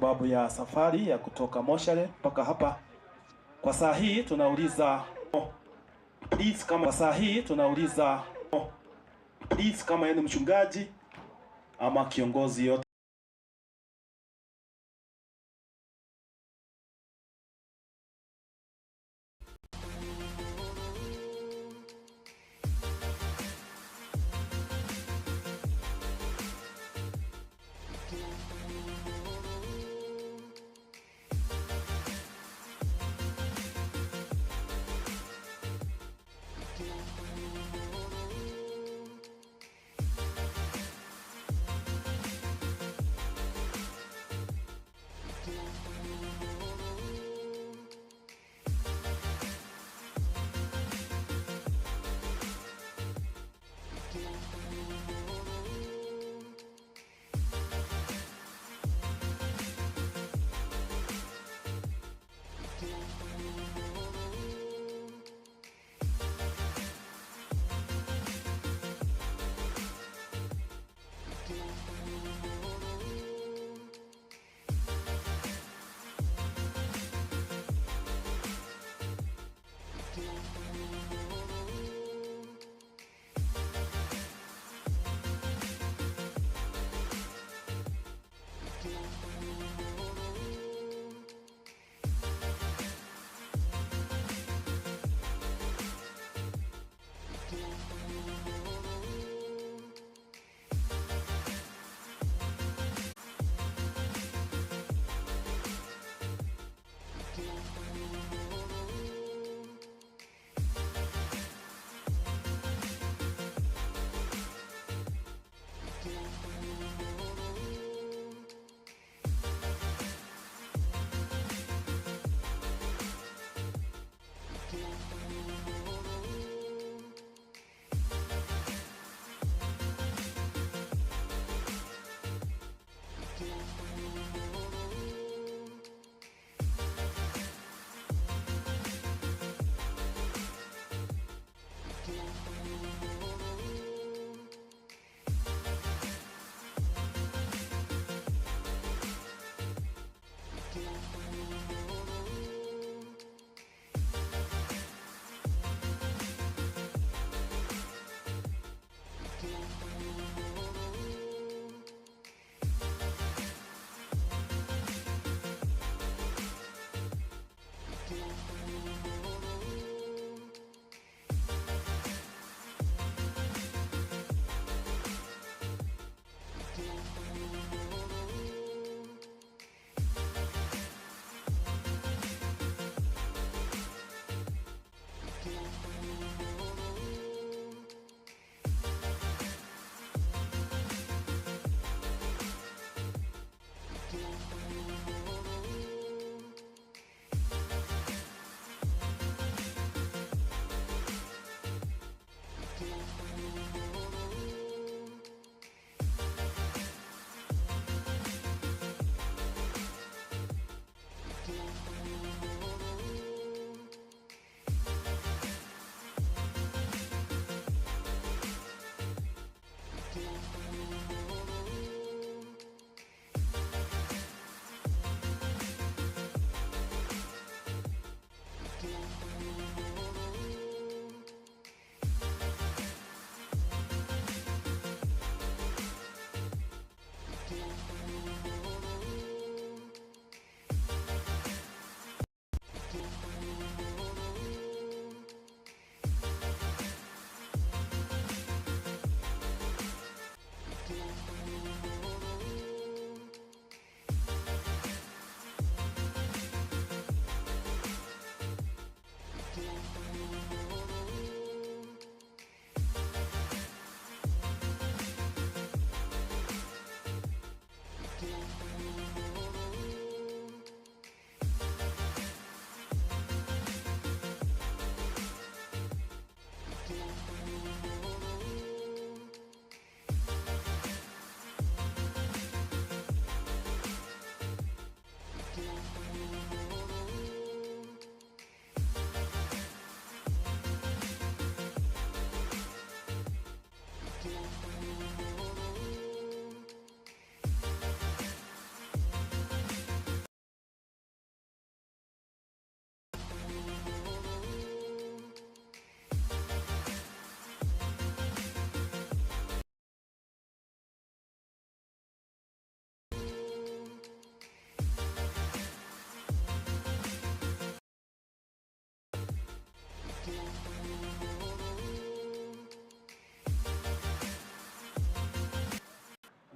sababu ya safari ya kutoka moshare mpaka hapa. Kwa saa hii tunauliza please, kama kwa saa hii tunauliza please, kama yeye ni mchungaji ama kiongozi yote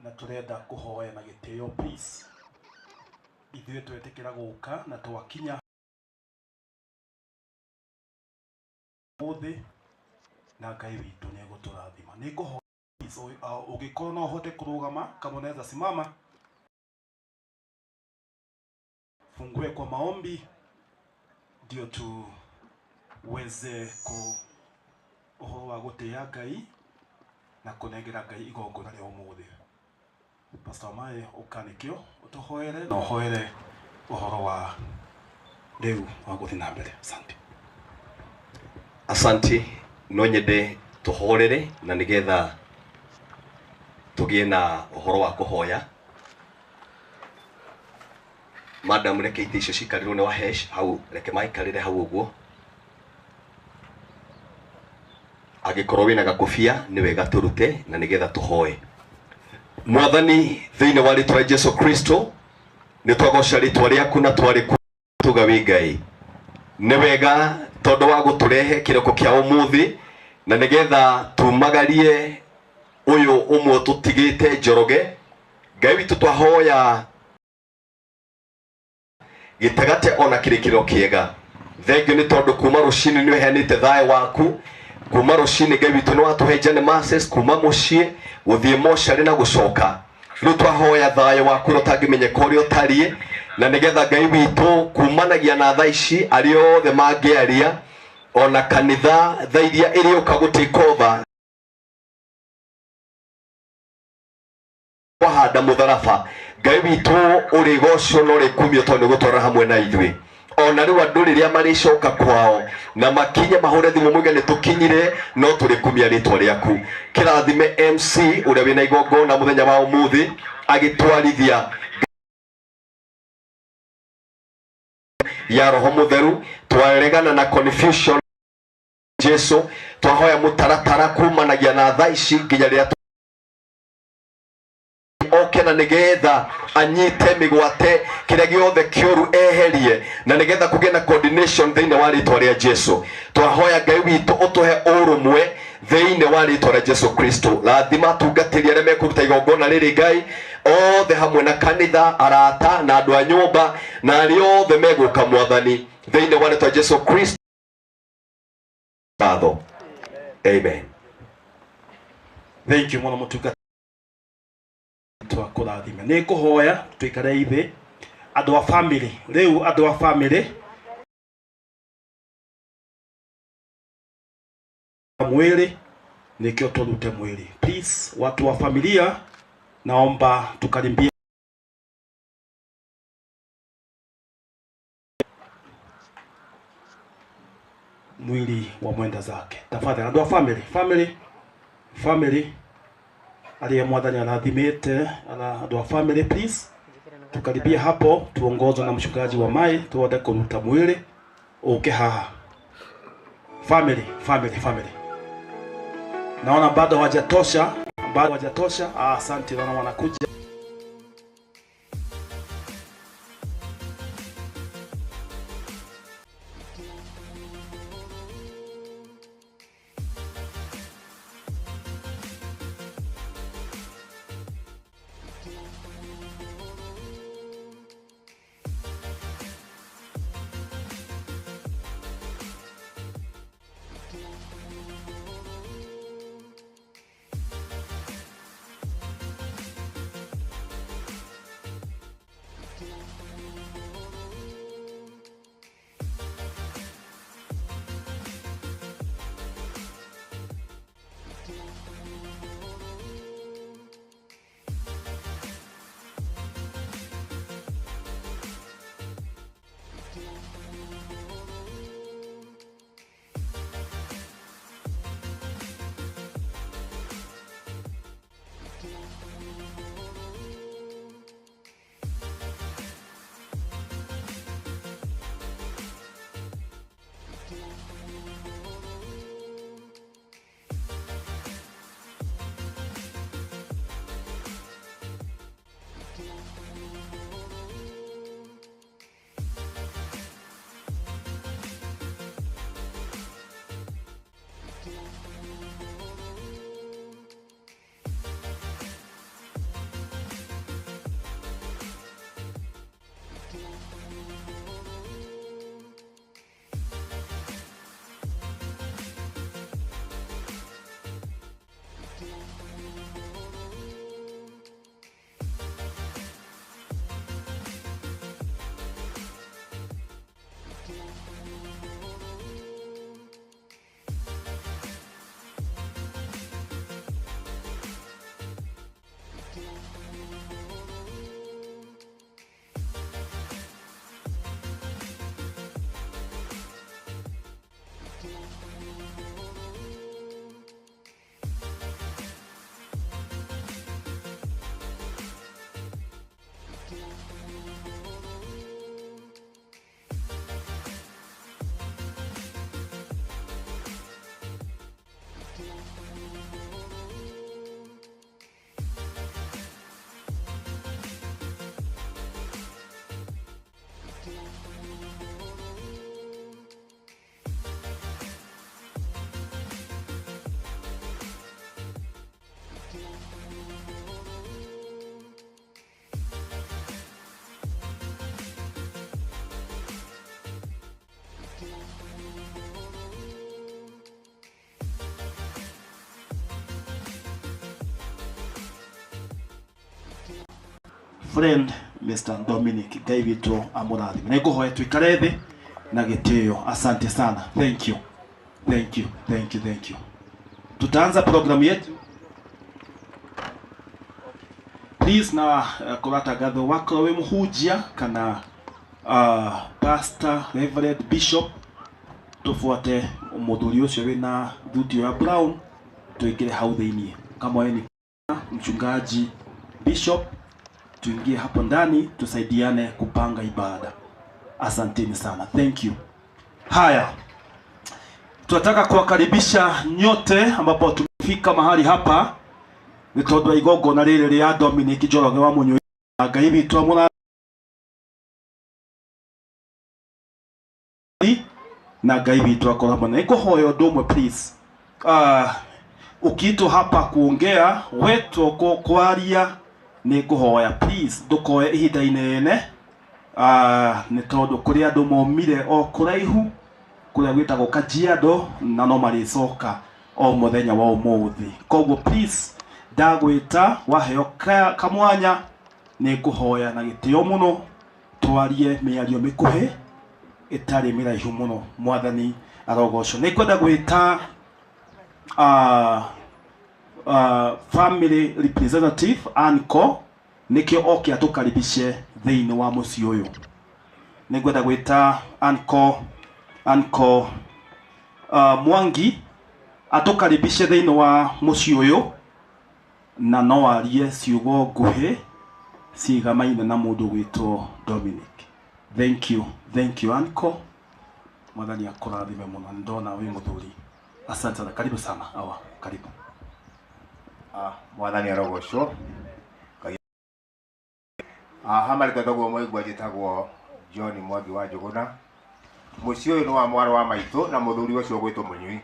Na turenda kuhoya na gitio please. Ithuĩ twetĩkĩra gũka na twakinya ũmũthĩ na Ngai witũ nĩ egũtũrathima. Nĩ ngũhoya please, ũngĩkorwo no ũhote kũrũgama, kama unaweza simama, fungue kwa maombi ndio tuweze ku ũhoro wa gũtĩĩa Ngai na kũnengera Ngai igongona rĩa ũmũthĩ. Pastor Mae ũka nĩkĩo ũtũhoere na ũhoere ũhoro wa rĩu wa gũthiĩ na mbere. Asante. Asante. No nyende tũhorere na nĩgetha tũgĩe na ũhoro wa kũhoya. Madam, reke itĩ icio cikarĩrwo nĩ Wahesh hau, reke maikarĩre hau ũguo. Angĩkorwo wĩna gakobia nĩ wega tũrute na nĩgetha tũhoe. Mwathani, thĩinĩ wa rĩtwa rĩa Jesu Kristo, nĩ twagoca rĩtwa rĩaku na twarĩ tuga wĩ Ngai. Nĩ wega tondũ wa gũtũrehe kĩroko kĩa ũmũthĩ na nĩgetha tumagarie ũyũ ũmwe tũtigĩte Njoroge. Ngai witũ, twahoya gĩtagate ona kĩrĩkĩrĩro kĩega. Thengio nĩ tondũ kuma rũcinĩ nĩ ũheanĩte thayũ waku. Kuma rũcinĩ Ngai witũ nĩ watũhe journey mercies kuma mũciĩ gũthiĩ mocarĩ na gũcoka. Rĩu twahoya thayũ waku ũrĩa ũtangĩmenyeka ũrĩa ũtariĩ, na nĩgetha Ngai witũ kumanagia na thaa ici arĩa othe mangĩaria ona kanitha thaa iria ĩrĩũka gũ take over wahanda mũtharaba. Ngai witũ ũrĩgocwo na ũrĩkumio tondũ nĩ gũtwara hamwe na ithuĩ. Ona rĩu andũ rĩrĩa marĩcoka kwao na makinye mahũre thimũ moige nĩ tũkinyire, no tũrĩkumia rĩtwa rĩaku. Kĩrathime MC ũrĩa wĩna igongona mũthenya wa ũmũthĩ agĩtwarithia ya Roho Mũtheru. Twaregana na confusion Jesu, twahoya mũtaratara kumanagia na thaa ici nginya rĩrĩa oke na nĩgetha anyite mĩgwate kĩrĩa gĩothe kĩũru eherie, na nĩgetha kũgĩe na coordination thĩinĩ wa rĩtwa rĩa Jesu. Twahoya Ngai witũ ũtũhe ũrũmwe thĩinĩ wa rĩtwa rĩa Jesu Kristo. Rathima atungatĩri arĩa mekũruta igongona rĩrĩ Ngai, othe hamwe na kanitha, arata na andũ a nyũmba na arĩa othe megũka Mwathani, thĩinĩ wa rĩtwa Jesu Kristo. Ngatho. Amen. Thank you mũno mũtungata twakũrathime. Nĩ ngũhoya tũikare ithĩ andũ a family, rĩu andũ a family mwĩrĩ nĩkĩo tũrute mwĩrĩ. Please, watu wa familia, naomba tukaribie mwili wa mwenda zake. Tafadhali andũ a family, family, family aliye Mwathani arathimĩte andũ a family, please tukaribie hapo tuongozwe na mchungaji wa Mai tuone kũruta mwĩrĩ ũke haha. Family, family, family. Naona bado hawajatosha, bado hawajatosha. Ah, asante, naona wanakuja. friend Mr. Dominic. Ngai witũ amũrathime. Nĩngũhoya tũikare thĩ na gĩtĩo. Asante sana. Thank you. Thank you. Thank you. Thank you. Tutaanza programu yetu. Please na kũratangathwo wakorwo wĩ mũhunjia kana pastor, reverend, bishop, tufuate mũthuri ũcio wĩna thuti ya brown tuingire hau thĩiniĩ. Kama wewe ni mchungaji, bishop, tuingie hapo ndani tusaidiane kupanga ibada. Asanteni sana. Thank you. Haya, tunataka kuwakaribisha nyote ambapo tumefika mahali hapa nĩ tondũ wa igongona rĩrĩ rĩa Dominic Njoroge wa Mũnyũi. Ngai witũ amũrathime na Ngai witũ akorwo hamwe. Na nĩngũhoya ũndũ ũmwe please. Ukiitwo hapa kuongea wetwo kwaria nĩngũhoya please ndũkoe ihinda inene, nĩ tondũ kũrĩ andũ momire o kũraihu kũrĩa gwĩtagwo Kajiado na no marĩcoka o mũthenya wa ũmũthĩ. Koguo please ndagwĩta waheo kamwanya nĩngũhoya na gĩtĩo mũno twarie mĩario mĩkuhĩ ĩtarĩ mĩraihu mũno. Mwathani arogocwo. Nĩngwenda gwĩta family representative anko nĩkĩo oke atũkaribishe thĩinĩ wa mũciĩ ũyũ. Nĩngwenda gwĩta anko Mwangi atũkaribishe thĩinĩ wa mũciĩ ũyũ na no arie ciugo nguhĩ cigamaine na mũndũ gwĩtwo Dominic. Thank you. Thank you anko. Mwathani akũrathime mũno. Ndona wĩ mũthuri. Asante sana. Karibu sana. Awa, karibu. Mwathani arogocwo. Hama rĩtwa mwaigua njĩtagwo John Mwangi wa Njũgũna. Mũciĩ ũyũ nĩ wa mwarĩ wa maitũ na mũthuri ũcio ũgwĩtwo Mũnyui.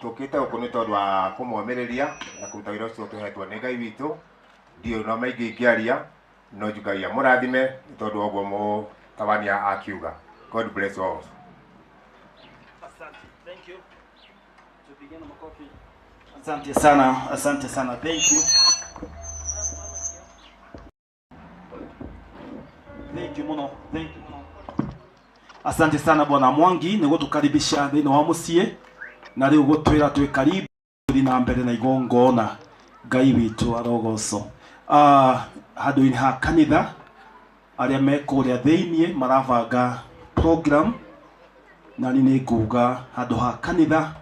Tũkĩte gũkũ nĩ tondũ wa kũmomĩrĩria na kũruta wĩra ũcio tũhetwo nĩ Ngai witũ. Ndiũĩ no maingĩ ingĩaria no njugagia mũrathime nĩ tondũ wa ũguo mũtabania akiuga. God bless you all. Asante. Thank you. Tupigane makofi. Asante sana. Asante sana. Thank you. Thank you muno. Thank you muno. Asante sana Bwana Mwangi nĩ gũtũkaribisha thĩinĩ wa mũciĩ na rĩu gũtwĩra twĩ karibu na mbere na igongona. Ngai witũ arogocwo. Handũ-inĩ ha kanitha arĩa me kũrĩa thĩiniĩ marabanga program na niĩ nĩnguga handũ ha kanitha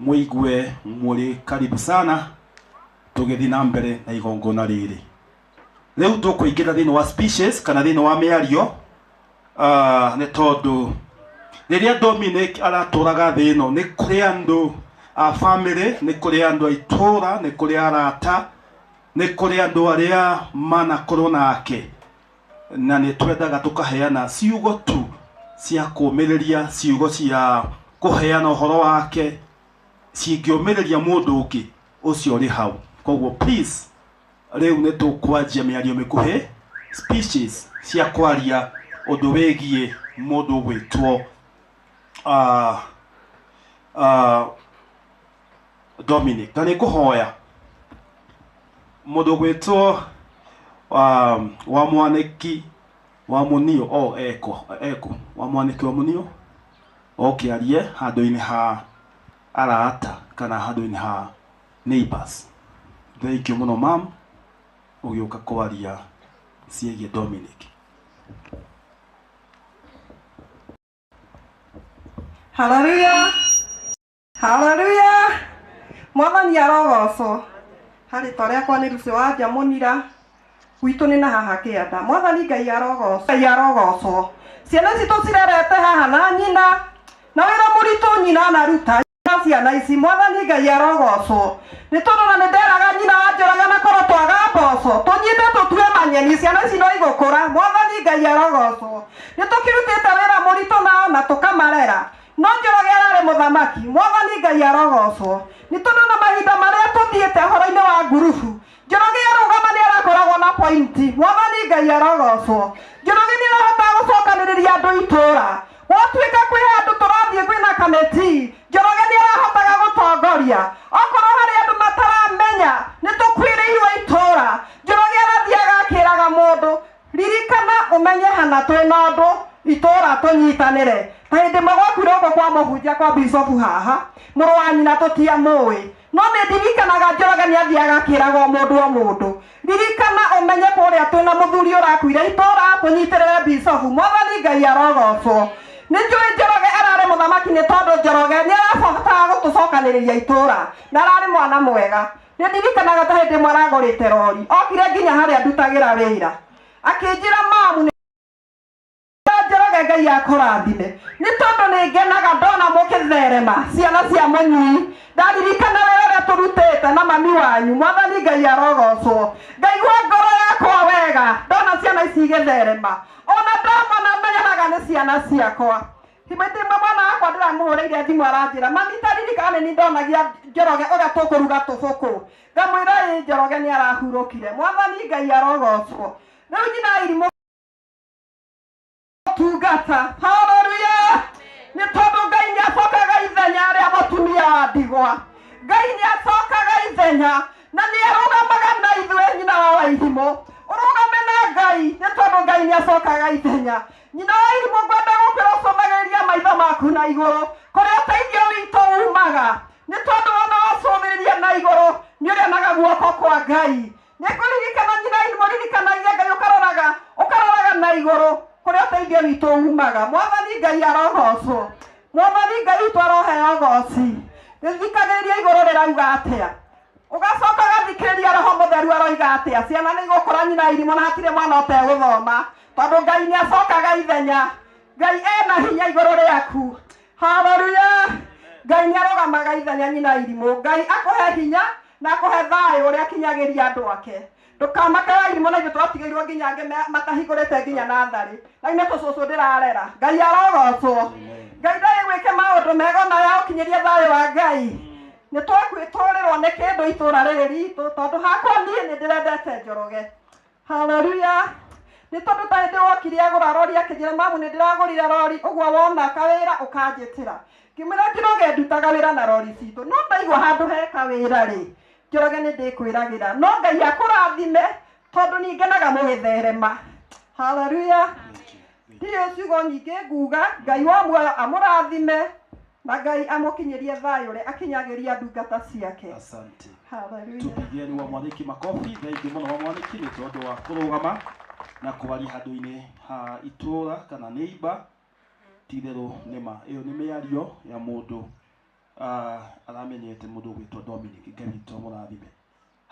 mũigue mũrĩ karibu sana tũgĩthiĩ na mbere na igongona rĩrĩ. Rĩu tũkũingĩra thĩinĩ wa speeches kana thĩinĩ wa mĩario, nĩ tondũ rĩrĩa Dominic aratũraga thĩ ĩno nĩ kũrĩ andũ a family, nĩ kũrĩ andũ a itũra, nĩ kũrĩ arata, nĩ kũrĩ andũ arĩa manakorwo nake, na nĩ twendaga tũkaheana ciugo tu cia kũũmĩrĩria, ciugo cia kũheana ũhoro wake cingĩũmĩrĩria mũndũ ũngĩ ũcio ũrĩ hau. Koguo please rĩu nĩ tũkwanjia mĩario mĩkuhĩ, speeches cia kwaria ũndũ wĩgiĩ mũndũ ũgwĩtwo Dominic. Na nĩngũhoya mũndũ ũgwĩtwo wa Mwanĩki wa Mũnio, eko wa Mwanĩki wa Mũnio oke arie handũ-inĩ ha arata kana handũ-inĩ ha neighbors. Thank you mũno mam ũgĩũka kwaria ciĩgiĩ Dominic. Hallelujah. Hallelujah. Mwathani arogocwo. Harĩ rĩtwa rĩakwa nĩ Lucy wa Njamunira. Gwitũ nĩ na haha kĩanda. Mwathani Ngai arogocwo. Ngai arogocwo. Ciana citũ cirerete haha na nyina. Na wĩra mũritũ nyina anaruta ciana ici. Mwathani Ngai arogocwo. Nĩ tondũ na nĩ nderaga nyina wa Njoroge na korwo twaga mboco tũnyite tũtue manyeni, ciana ici no igũkũra. Mwathani Ngai arogocwo. Nĩ tũkĩrutĩte wĩra mũritũ nao na tũkamarera. No Njoroge ararĩ mũthamaki. Mwathani Ngai arogocwo. Nĩ tondũ na mahinda marĩa tũthiĩte ũhoro-inĩ wa ngurubu, Njoroge arũgama nĩ arakoragwo na pointi. Mwathani Ngai arogocwo. Njoroge nĩ arahotaga gũcokanĩrĩria andũ itũra. Gwatuĩka kwĩ handũ tũrathiĩ kwĩna kamĩtĩ, Njoroge nĩ arahotaga gũtongoria. Okorwo harĩ andũ mataramenya nĩ tũkuĩrĩirwo itũra, Njoroge arathiaga akĩraga Twetana twĩna ũndũ itũra tũnyitanĩre. Ta hĩndĩ ĩmwe gwakuire ũguo kwa mũhunjia kwa bicobu haha, mũrũ wa nyina tũtiamũĩ. No nĩ ndirikanaga Njoroge nĩ athiaga akĩraga o mũndũ o mũndũ. Ririkana ũmenye kũrĩa twĩna mũthuri ũrakuire itũra tũnyitĩrĩre bicobu. Mwathani Ngai arogocwo. Nĩ njũĩ Njoroge ararĩ mũthamaki nĩ tondũ Njoroge nĩ arabotaga gũtũcokanĩrĩria itũra na ararĩ mwana mwega. Nĩ ndirikanaga ta hĩndĩ ĩmwe aragũrĩte rori. Okire nginya harĩa ndutagĩra wĩra. Akĩnjĩra mamu nĩ Njoroge Ngai akũrathime. Nĩ tondũ nĩ ngenaga ndona mũkĩtherema ciana cia mũnyui. Ndaririkana wĩra ũrĩa tũrutĩte na mami wanyu. Mwathani Ngai arogocwo. Ngaigua ngoro yakwa wega ndona ciana ici igĩtherema. Ona ndamona menyaga nĩ ciana ciakwa. Hĩndĩ ĩmwe mwana wakwa ndĩramũhũrĩire thimũ aranjĩra mami ta ririkana nĩ ndonagia Njoroge ũrĩa tũkũruga tũbũkũ. Ngamwĩra ĩ Njoroge nĩ arahurũkire. Mwathani Ngai arogocwo. Rĩu nyina irimũ tungata. Haleluya. Nĩ tondũ Ngai nĩ acokaga ithenya rĩa mũtumia wa ndigwa. Ngai nĩ acokaga ithenya na nĩ arũgamaga na ithuĩ nyina wa Wairimũ. Ũrũgame na Ngai nĩ tondũ Ngai nĩ acokaga ithenya. Nyina wa Irimũ ngwenda gũkwĩra ũcũthagĩrĩria maitho maku na igũrũ kũrĩa ũteithio witũ umaga. Nĩ tondũ wona wacũthĩrĩria na igũrũ nĩ ũrĩonaga guoko kwa Ngai. Nĩ ngũririkana nyina Irimũ ririkanagia Ngai ũkaroraga na igũrũ kũrĩa ũteithio witũ umaga. Mwathani Ngai arogocwo. Mwathani Ngai witũ aroheo ũgoci. Rĩthikagĩrĩria igũrũ rĩrauga atĩa. Ũgacoka ũgathikĩrĩria Roho Mũtheru aroiga atĩa. Ciana nĩ igũkũra nyina Irimũ na hatirĩ mwana ũtegũthoma. Tondũ Ngai nĩ acokaga ithenya. Ngai ena hinya igũrũ rĩaku. Haleluya. Ngai nĩ arũgamaga ithenya nyina Irimũ. Ngai akũhe hinya na akũhe thayũ ũrĩa akinyagĩria andũ ake. Ndũkamake wa Irimũ na ithuĩ twatigĩirwo nginya angĩ matahingũrĩte nginya natharĩ. Na nĩ tũcũcũ ndĩrarera. Ngai arogocwo. Ngai ndagĩgwĩke maũndũ mega ona ya ũkinyĩrie thayũ wa Ngai. Nĩ twakwĩtũrĩrwo nĩ kĩndũ itũra rĩrĩ ritũ tondũ hakwa niĩ nĩ ndĩrendete Njoroge. Haleluya. Nĩ tondũ ta hĩndĩ wokire agũra rori akĩnjĩra mamu nĩ ndĩragũrire rori ũguo wona kawĩra ũkanjĩtĩra. Ngĩmwĩra Njoroge ndutaga wĩra na rori citũ. No ndaigua handũ he kawĩra rĩ. Njoroge nĩ ndĩkwĩragĩra. No Ngai akũrathime tondũ niĩ ngenaga mũgĩtherema. Haleluya. Ndirĩ ciugo nyingĩ nguga. Ngai wa muoyo amũrathime na Ngai amũkinyĩrie thayũ ũrĩa akinyagĩria ndungata ciake. Asante. Haleluya. Tupigieni wa Mwaniki makofi. Thengiũ mũno wa Mwaniki nĩ tondũ wa kũrũgama na kwaria handũ-inĩ ha itũra kana neighbor. Ti-itherũ nĩma ĩyo nĩ mĩario ya mũndũ aramenyete mũndũ ũgwĩtwo Dominic. Ngai witũ amũrathime.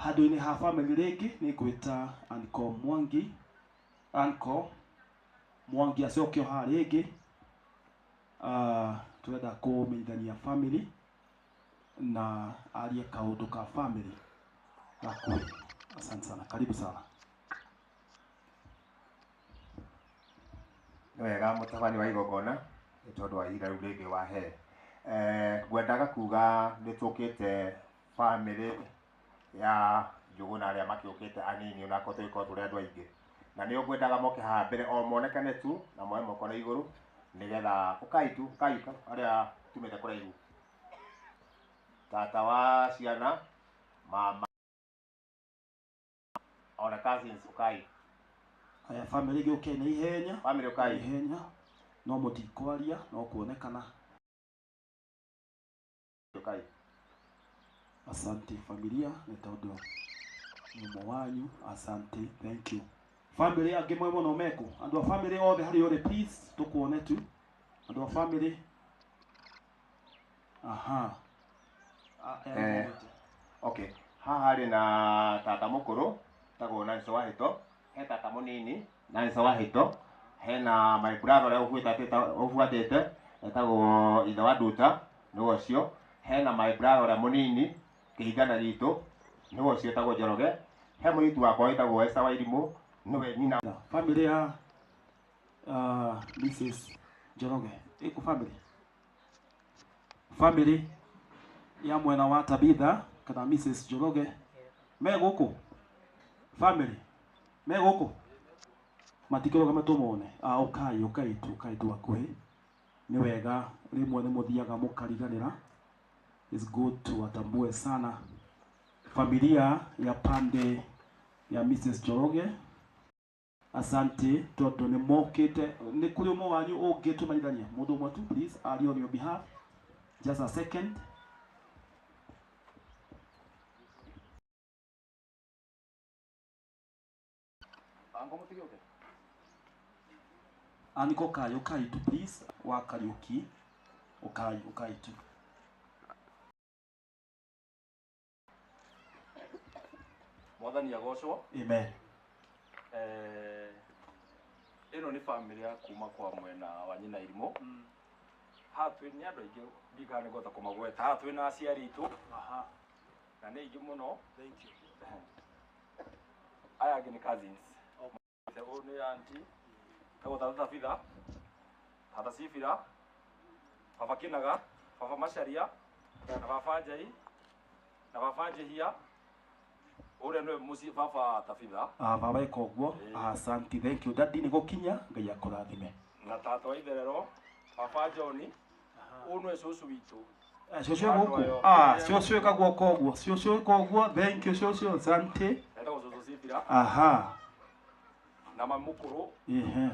Handũ-inĩ ha family rĩngĩ nĩ ngwĩta Uncle Mwangi. Uncle Mwangi acoke o haha rĩngĩ. Tũrenda kũmenyithania family na arie kaũndũ ka family gakuhĩ. Asante sana, karibu sana. Nĩ wega mũtabani wa igongona nĩ tondũ wa ihinda rĩu rĩngĩ wahe. Ngwendaga kuga nĩ tũkĩte family ya Njũgũna arĩa makĩũkĩte anini onakorwo tũgĩkorwo tũrĩ andũ aingĩ. Na nĩo ngwendaga moke haha mbere o monekane tu na moe moko na igũrũ nĩgetha ũkai tu ũkai arĩa tumĩte kũraihu. Tata wa ciana, mama ona cousins ũkai. Aya family gĩũke na ihenya. Family ũkai. Ihenya. No mũtikwaria no kuonekana. Ũkai. Asante familia nĩ tondũ nĩ ũmwe wanyu. Asante, thank you. Family angĩ mwe mũno meko. Andũ a family othe harĩa ũrĩ please tũkuone tu. Andũ a family. Aha. Okay. Haha harĩ na tata mũkũrũ tagwo Nancy Wahĩto. He tata mũnini Nancy Wahĩto. Hena my brother ũrĩa ũbuatĩte etagwo ithe wa Nduta nĩwe ũcio. Hena my brother ũrĩa mũnini kĩhingana gitũ nĩwe ũcio etagwo Njoroge. He mũirĩtu wakwa wĩtagwo Esther Wairimũ nĩwe nyina. Family ya Mrs Njoroge ĩkũ family? Family ya mwena wa Tabitha kana Mrs Njoroge me gũkũ? Family me gũkũ? Matikĩrũgame tũmone. Ũkai, ũkai tu, ũkai tu hakuhĩ. Nĩ wega rĩmwe nĩ mũthiaga mũkariganĩra. It's good to watambue sana familia ya pande ya Mrs Njoroge. Asante tondu ni mokite ni kuri umwe wanyu ungitumenyithania mundu umwe tu please ari on your behalf just a second. Aniko kayo kaitu please wa Kariuki ukai ukaitu. Mwathani agocwo. Amen. Ĩno nĩ family ya kuma kwa mwena wa nyina Irimũ. Haha twĩ nĩ andũ aingĩ ndikana nĩ ngũhota kũmagweta. Haha twĩ na aciari aitũ. Aha. Na nĩ aingĩ mũno. Thank you. Aya angĩ nĩ cousins. Ũyũ nĩ auntie etagwo tata Tabitha, tata Sibira, baba Kinaga, baba Macharia, na baba Njai, na baba Njihia. Ũrĩa nĩwe mũciĩ baba Tabitha. Ah, baba eka ũguo. Asante, thank you daddy, nĩ gũkinya Ngai akũrathime. Na tata wa Itherero, baba John, ũyũ nĩwe cũcũ witũ. Cũcũ e gũkũ? Ah, cũcũ ĩka guoko ũguo. Cũcũ ĩka ũguo. Thank you cũcũ, asante. Etagwo cũcũ Sibira. Aha. Na mami mũkũrũ. Ehe.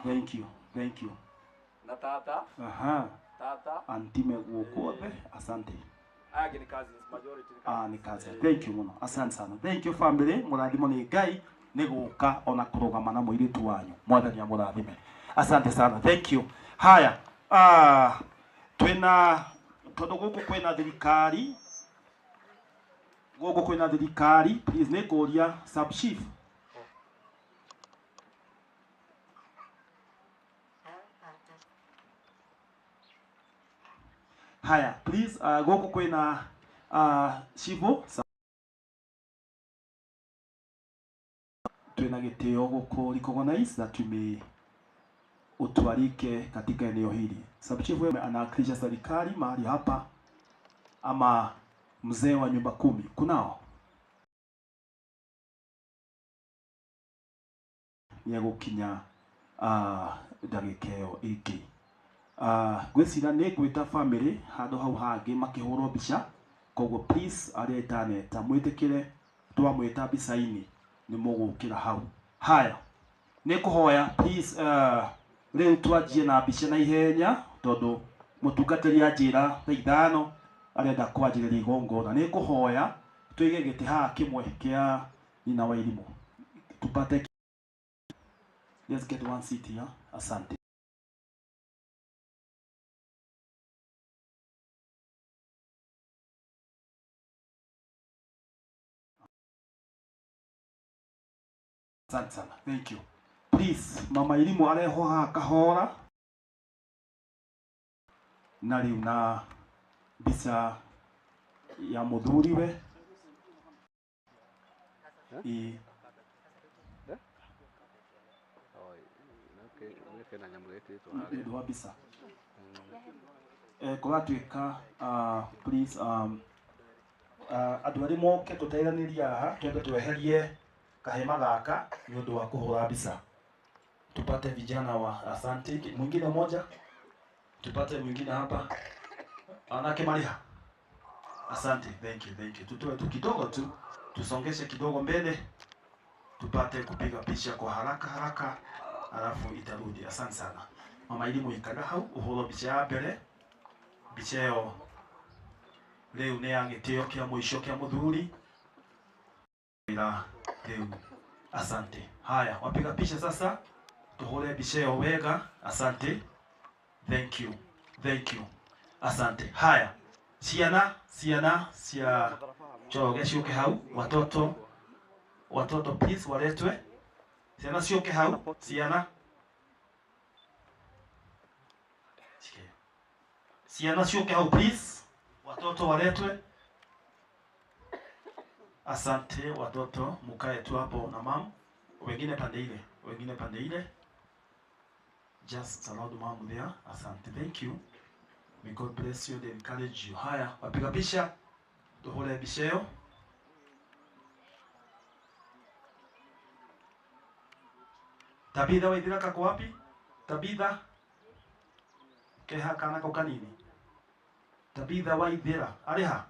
Thank you, thank you. Na tata. Aha. Tata. Auntie me guoko othe, asante. Aya angĩ nĩ cousins, majority nĩ Ah, nĩ cousins. Thank you mũno. Asante sana. Thank you family. Mũrathimo nĩ Ngai nĩ gũka ona kũrũgama na mũirĩtu wanyu. Mwathani amũrathime. Asante sana. Thank you. Haya. Ah, twĩna tondũ gũkũ kwĩna thirikari. Gũkũ kwĩna thirikari. Please nĩ ngũria sub chief. Haya, please gũkũ kwĩna chifu twĩna gĩtĩo gũkũ recognize that we may utualike katika eneo hili. Sub chief wewe anawakilisha serikali mahali hapa ama mzee wa nyumba kumi kunao? Nĩegũkinya ndagĩka ĩyo ĩngĩ. Ngwĩciria nĩ ngwĩta family handũ hau hangĩ makĩhũrwo mbica, koguo please arĩa itaneta mwĩtĩkĩre twamwĩta mbica-inĩ nĩ mũgũkĩra hau. Haya, nĩ ngũhoya please rĩu twanjie na mbica na ihenya tondũ mũtungatĩri anjĩra thaa ithano arenda kwanjĩrĩria igongona. Nĩ ngũhoya tũige gĩtĩ haha kĩmwe kĩa nyina wa Irimũ tupate. Let's get one seat here. Asante. Asante sana. Thank you. Please, mama Irimũ arehwo haha kahora na rĩu na mbica ya mũthuriwe. Ĩ. Nĩ ũndũ wa mbica. Kũratuĩka please andũ arĩa moke tũteithanirie haha twende tweherie kahema gaka nĩ ũndũ wa kũhũra mbica. Tupate vijana wa asante. Mwingine mmoja tupate mwingine hapa. Anake Maria. Asante, thank you, thank you. Tutoe tu kidogo tu, tusongeshe kidogo mbele tupate kupiga picha kwa haraka haraka alafu itarudi. Asante sana. Mama Irimũ ikaga hau ũhũrwo mbica ya mbere. Mbica ĩyo rĩu nĩ ya gĩtĩo kĩa mũico kĩa mũthuri. Rĩu asante. Haya, wapiga picha sasa tuhũre mbica ĩyo wega. Asante. Thank you. Thank you. Asante. Haya, ciana ciana cia Njoroge ciũke hau, watoto watoto please waletwe. Ciana ciũke hau, ciana. Ciana ciũke hau please. Watoto waletwe. Asante watoto, mukae tu hapo na mam. Wengine pande ile, wengine pande ile. Just surround mom there. Asante, thank you. May God bless you and encourage you. Haya, wapiga picha, tuhore mbica ĩyo. Tabitha Waithira kako wapi? Tabitha keha kana ko kanini. Tabitha Waithira arĩ ha?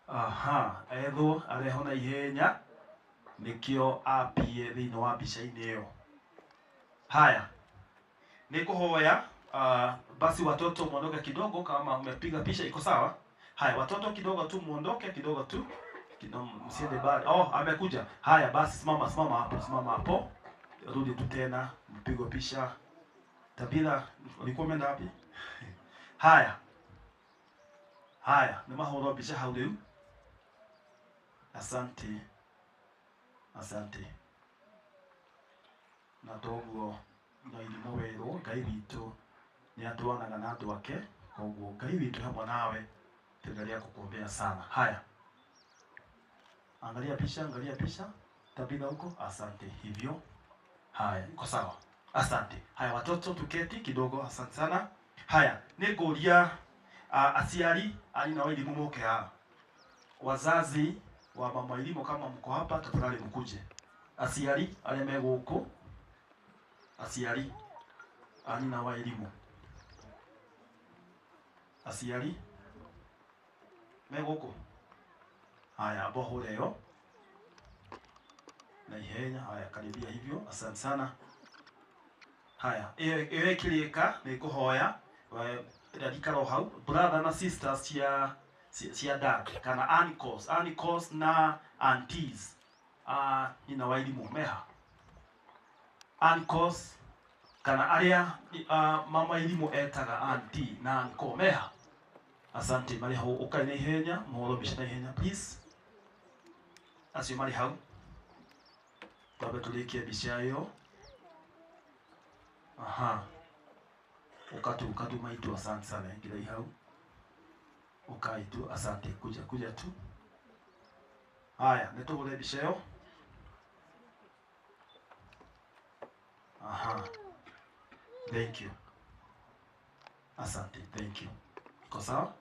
Aha, ethwo areho na ihenya. Nĩkĩo apie thĩinĩ wa mbica-inĩ ĩyo. Haya, nĩngũhoya basi watoto muondoke kidogo, kama umepiga picha iko sawa. Haya, watoto kidogo tu muondoke kidogo tu, msiende mbali. Oh, amekuja. Haya basi, simama simama hapo, simama hapo, rudi tu tena mpigwe picha. Tabila, ulikuwa umeenda wapi? Haya haya, nĩ mahũrwo mbica hau rĩu. Asante, asante. Na toguo no irimũ werwo Ngai witũ nĩ atwanaga na andũ ake, koguo Ngai witũ hamwe nawe, tuendelea kukuombea sana. Haya, angalia picha, angalia picha Tabitha huko. Asante, hivyo. Haya, iko sawa, asante. Haya watoto, tuketi kidogo, asante sana. Haya, nĩngũria aciari a nyina wa Irimũ moke haha. Wazazi wa mama Irimũ, kama mko hapa tafadhali mkuje. Aciari arĩa me gũkũ, aciari a nyina wa Irimũ, aciari me gũkũ. Haya, amba hũre ĩyo na ihenya. Haya, karibia hivyo, asante sana. Haya, ĩyo ĩkĩrĩka nĩngũhoya ririkana hau brother na sisters cia dad kana uncles, uncles na aunties nyina wa Irimũ meha, uncles kana arĩa mama Irimũ etaga auntie na uncle meha. Asante, marĩ hau, ũkai na ihenya, mũhũrwo mbica na ihenya please. Acio marĩ hau, twambe tũrĩkie mbica ĩyo. Aha, ukatu ukatu maitu, asante sana, ingirai hau, ukai tu, asante, kuja kuja tu. Haya, nĩtũgũre mbica ĩyo. Aha, thank you, asante, thank you. Iko sawa,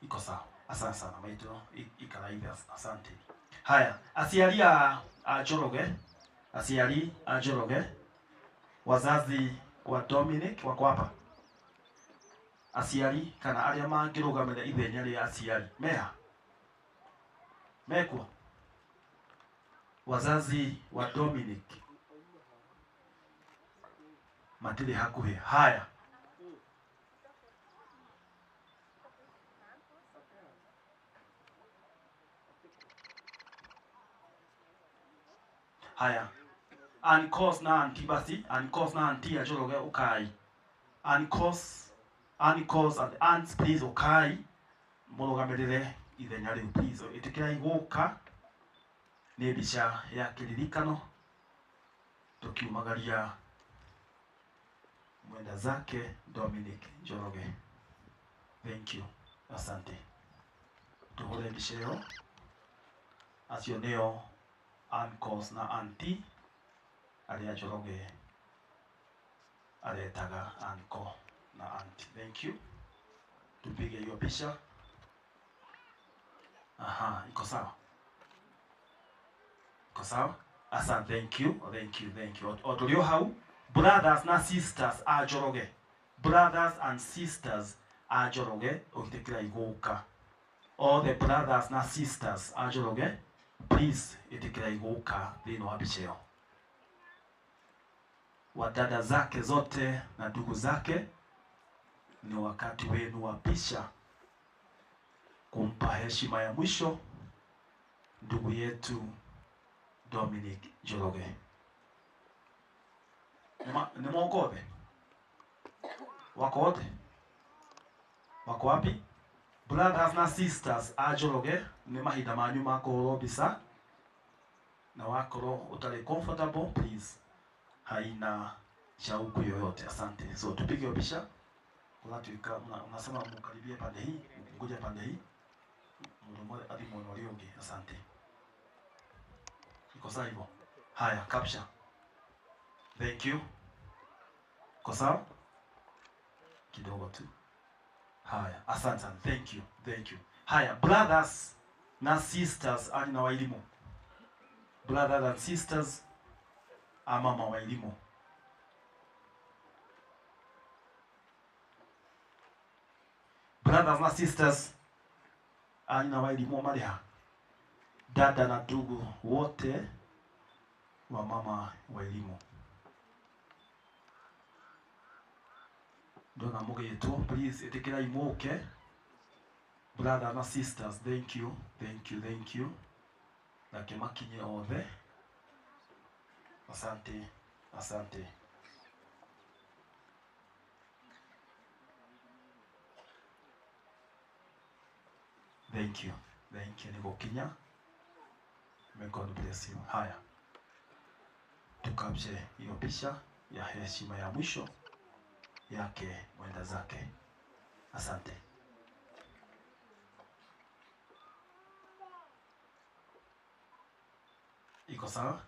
iko sawa, asante sana maitu, ikaraithe, asante. Haya, aciari a Njoroge, aciari a Njoroge, wazazi wa Dominic wako hapa. Aciari kana arĩa mangĩrũgamĩrĩra ithenya rĩa aciari meha, mekuo. Wazazi wa Dominic matirĩ hakuhĩ. Haya, haya, uncles na auntie basi, uncles na auntie a Njoroge ukai, uncles, uncles and aunts please ukai mũrũgamĩrĩre ithenya rĩu please. Ĩtĩkĩrai gũka, nĩ mbica ya kĩririkano tũkiumagaria mwenda zake Dominic Njoroge. Thank you, asante. Tũhũre mbica ĩyo. Acio nĩo uncles na auntie arĩa Njoroge aretaga uncle na auntie. Thank you. Tupige hiyo picha. Aha, iko sawa, iko sawa. Asante, thank you, thank you, thank you. O tũrĩ o hau, brothers na sisters a Njoroge, brothers and sisters a Njoroge, ũgĩtĩkĩra igũka. All the brothers na sisters a Njoroge, please ĩtĩkĩra igũka thĩinĩ wa mbica ĩyo. Wa dada zake zote na ndugu zake, ni wakati wenu wa picha kumpa heshima ya mwisho ndugu yetu Dominic Njoroge. Nĩ moka othe? Wako wote? Wako wapi? Brothers na sisters a Njoroge, nĩ mahinda manyu ma kũhũrwo mbica, na wakorwo ũtarĩ comfortable please, haina shauku yoyote. Asante. So tupige picha. Kunatuika unasema mkaribie pande hii, ngoja pande hii. Mundu mmoja hadi mwana ũrĩa ũngĩ. Asante. Iko sawa hivyo. Haya, capture. Thank you. Iko sawa? Kidogo tu. Haya, asante sana. Thank you. Thank you. Haya, brothers na sisters ali na waelimu. Brothers and sisters ama mama waelimu. Brothers na sisters ali na waelimu maria. Dada na ndugu wote wa mama wa elimu. Ndona mugetwo, please itikirai muke. Brother na sisters, thank you, thank you, thank you. Nake makinye othe. Asante, asante. Thank you, thank you. Nigukinya. May God bless you. Haya, tukapche hiyo picha ya heshima ya mwisho yake mwenda zake. Asante. Iko sawa?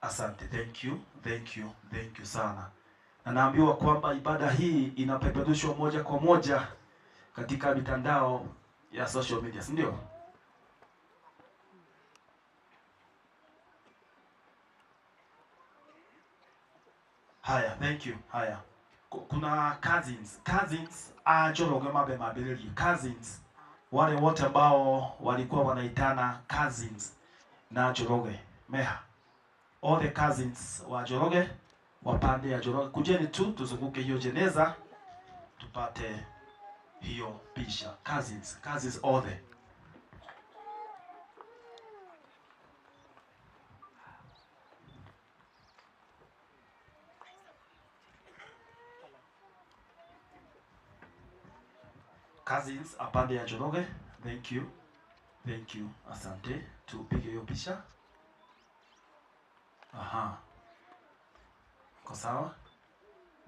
Asante, thank you, thank you, thank you sana. Na naambiwa kwamba ibada hii inapeperushwa moja kwa moja katika mitandao ya social media, si ndio? Haya, thank you. Haya. Kuna cousins, cousins Njoroge mabe mabeleli, cousins wale wote ambao walikuwa wanaitana cousins na Njoroge meha, all the cousins wa Njoroge wa pande ya Njoroge, kujeni tu tuzunguke hiyo jeneza tupate hiyo picha. Cousins, cousins all the. Cousins apande ya Njoroge, thank you, thank you, asante. Tupige hiyo picha. Aha, kwa sawa.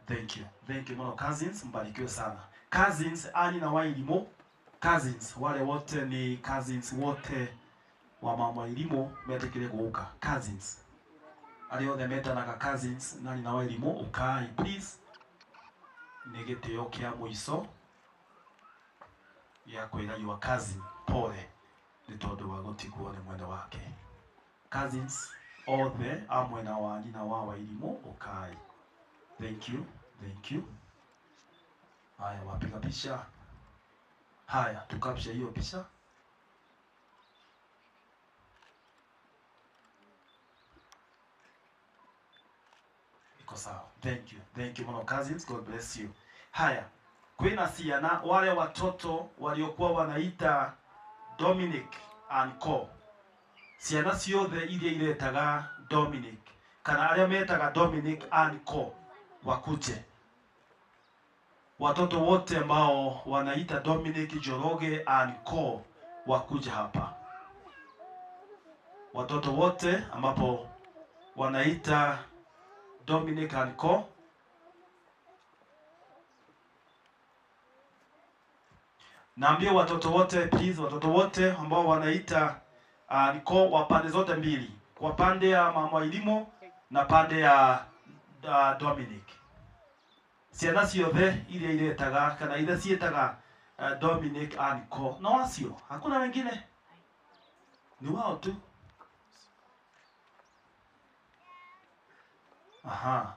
Thank you, thank you mono cousins, mbarikiwe sana. Cousins ani na Wairimu, cousins wale wote ni cousins wote wa mama Wairimu metekire guka. Cousins ari othe metanaga cousins nani na Wairimu, ukai please, ni gitio kia muico ya kwira your cousin pole ni tondu wa gutigwo ni mwenda wake. Cousins othe a mwena wa nyina wa Wairimu ukai. Thank you, thank you. Haya, wapiga picha. Haya, tukapsha hiyo picha. Iko sawa. Thank you, thank you mono cousins, God bless you. Haya, kwina siana wale watoto waliokuwa wanaita Dominic and Co. Ciana ciothe iria iretaga Dominic kana aria metaga Dominic and Co wakuje. Watoto wote ambao wanaita Dominic Njoroge and Co wakuje hapa. Watoto wote ambapo wanaita Dominic and Co. Naambia watoto wote please, watoto wote ambao wanaita and Co wa pande zote mbili, kwa pande ya mama Wairimu na pande ya Dominic. Ciana ciothe iria iretaga kana iria cietaga Dominic and Co. No acio, hakuna wengine, ni wao tu. Aha,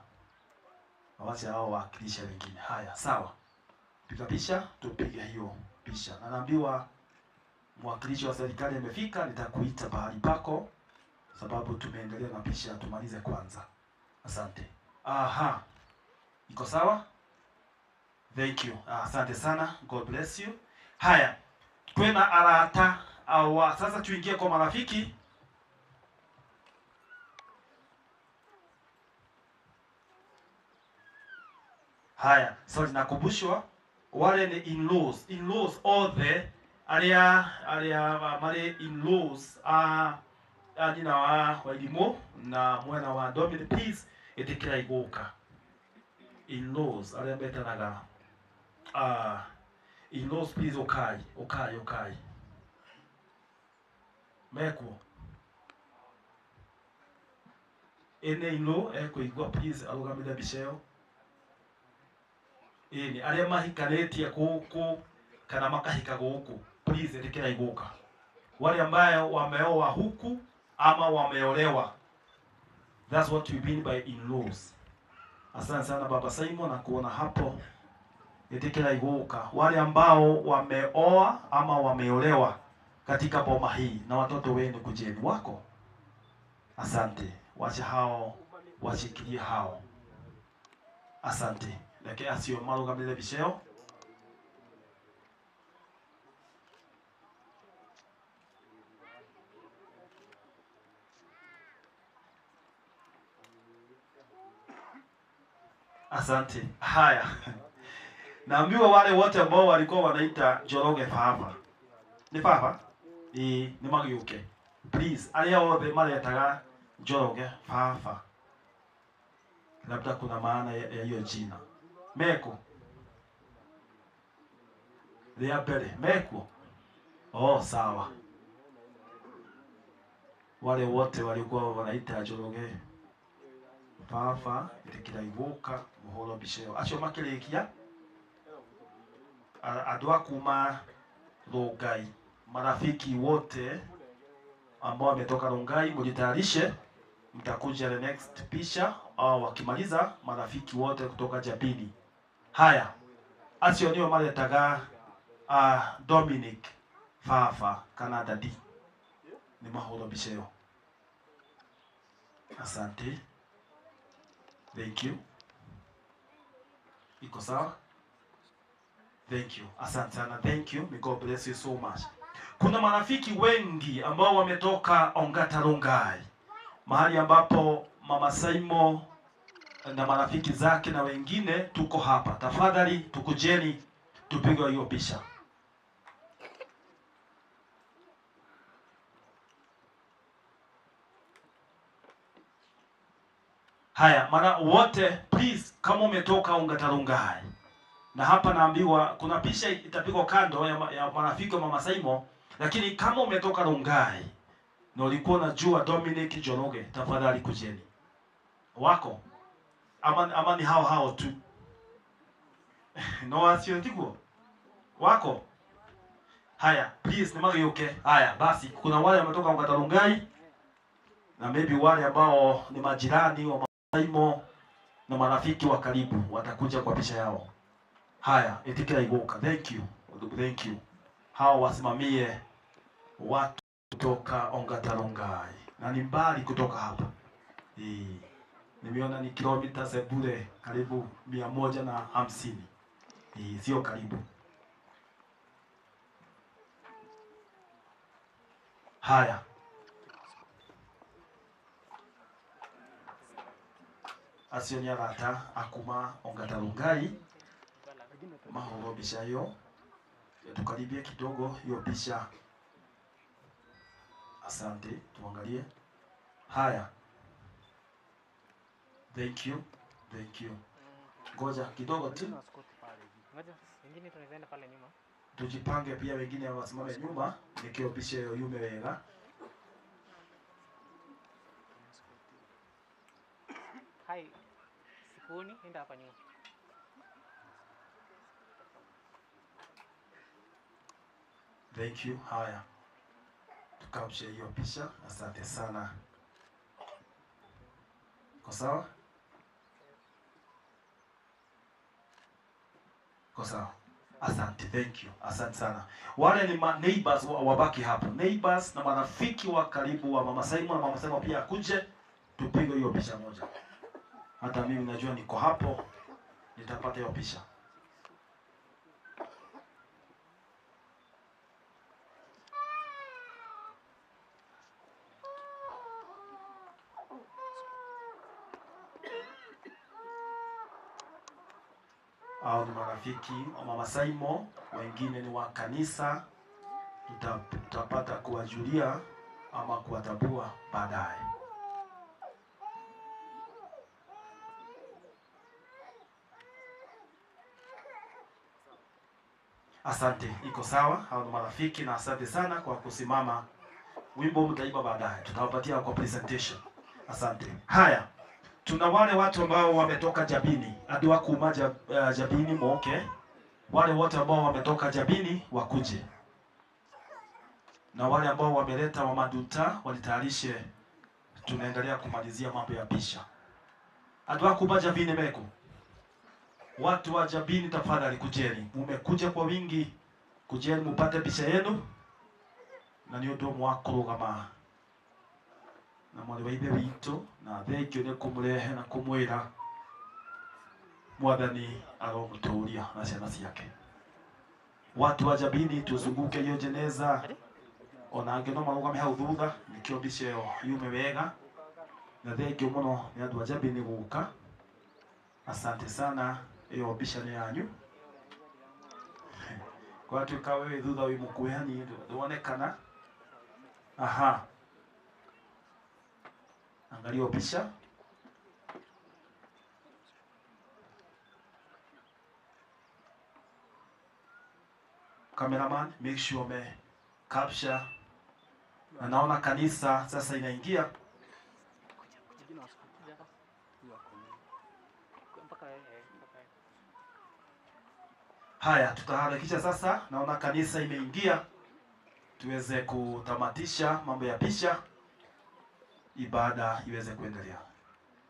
wacha hao wakilisha wengine. Haya, sawa. Piga picha, tupige hiyo picha. Na naambiwa mwakilishi wa serikali amefika, nitakuita pahali pako sababu tumeendelea na picha, tumalize kwanza. Asante. Aha, iko sawa? Thank you. Asante sana. God bless you. Haya, kwena arata awa. Sasa tuingie kwa marafiki. Haya, sorry, nakumbushwa wale ni in-laws, in-laws othe aria aria mari in-laws a nyina wa Wairimu na mwena wa Dominic, please itikira iguka. In-laws aria metanaga in-laws please, ukai ukai ukai mekuo ene in-law ekuigua please arugamire mbica ĩyo. Ĩni arĩa mahikanĩtie gũkũ kana makahika gũkũ, please ĩtĩkĩra iguka. Wale ambayo wameoa huku ama wameolewa, that's what we mean by in-laws. Asante sana Baba Simon na kuona hapo. Ĩtĩkĩra iguka. Wale ambao wameoa ama wameolewa, katika boma hii na watoto wenu kujeni wako. Asante. Wacha hao washikilie hao. Asante. Reke acio marugamire mbica ĩyo. Asante. Haya. Naambiwa wale wote ambao walikuwa wanaita Njoroge baba. Ni baba? Ĩĩ, nĩ magĩũke. Please, arĩa othe maretaga Njoroge baba. Labda kuna maana ya hiyo jina. Meko. Rĩa mbere, meko. Oh, sawa. Wale wote walikuwa wanaita Njoroge baba, itikira igoka muhoro mbica ĩyo. Acio makĩrĩkia andũ a kuma Rongai, marafiki wote ambao wametoka Rongai, mjitayarishe, mtakuja the next picha au wakimaliza marafiki wote kutoka Jabini. Haya, acio nio maretaga Dominic baba kana dadi, ni mahoro mbica ĩyo. Asante. Thank you. Iko sawa? Thank you. Asante sana. Thank you. May God bless you so much. Kuna marafiki wengi ambao wametoka Ongata Rongai, mahali ambapo Mama Saimo na marafiki zake na wengine tuko hapa. Tafadhali tukujeni tupigwe hiyo picha. Haya, mara wote please, kama umetoka Ongata Rongai, na hapa naambiwa kuna picha itapigwa kando ya marafiki wa Mama Saimo, lakini kama umetoka Rongai na ulikuwa unajua Dominic Njoroge, tafadhali kujeni. Wako ama ni hao hao tu. No asio tiguo. Wako. Haya, please ni mageuke. Haya, basi kuna wale wametoka Ongata Rongai na maybe wale ambao ni majirani wa Mama Saimo na marafiki wa karibu watakuja kwa picha yao. Haya, itikira igoka. Thank you. Thank you. Hao wasimamie watu kutoka Ongata Rongai. Na ni mbali kutoka hapa. Nimeona ni kilomita sebule karibu 150. Sio karibu. Haya. Acio nĩ arata akuma Ongata Rongai mahũrwo mbica ĩyo. Tukaribie kidogo hiyo picha. Asante, tuangalie. Haya. Thank you. Thank you. Ngoja kidogo tu. Tujipange pia, wengine wasimame nyuma nikio picha hiyo yume wega. Hai, sikuoni, enda hapa nyuma. Thank you. Haya, tukamshe hiyo picha. Asante sana. Kwa sawa? Kwa sawa. Asante, thank you. Asante sana. Wale ni neighbors wabaki hapo. Neighbors na marafiki wa karibu wa Mama Simon, na Mama Simon pia akuje tupige hiyo picha moja. Hata mimi najua niko hapo, nitapata hiyo picha. Au ni marafiki wa Mama Simon, wengine ni wa kanisa. Tutapata kuwajulia ama kuwatabua baadaye. Asante, iko sawa. Hao ni marafiki na asante sana kwa kusimama. Wimbo mtaiba baadaye, tutawapatia kwa presentation. Asante. Haya, tuna wale watu ambao wametoka Jabini, hadi wakuma Jabini moke. Wale wote ambao wametoka Jabini wakuje, na wale ambao wameleta wamaduta walitayarishe. Tunaendelea kumalizia mambo ya pisha. Hadi wakuma Jabini meko. Watu wa Jabini tafadhali kujeni, mumekuja kwa wingi, kujeni mupate picha yenu. Na nĩ ũndũ ũmwe wa kũrũgama na mwarĩ wa ithe witũ, na thengiũ nĩ kũmũrehe na kũmwĩra Mwathani aromũtũũria na ciana ciake. Watu wa Jabini tuzunguke hiyo jeneza, ona angĩ no marũgame hau thutha nĩkĩo mbica ĩyo yume wega. Na thengiũ mũno nĩ andũ a Jabini gũka, asante sana, ĩyo mbica nĩ yanyu. Gwatuĩka wewe thutha wĩ mũkuhĩ hanini ndwonekana. Aha, angalia picha. Cameraman, make sure me capture. Na naona kanisa sasa inaingia. Haya, tutaharakisha sasa. Naona kanisa imeingia, tuweze kutamatisha mambo ya picha, ibada iweze kuendelea.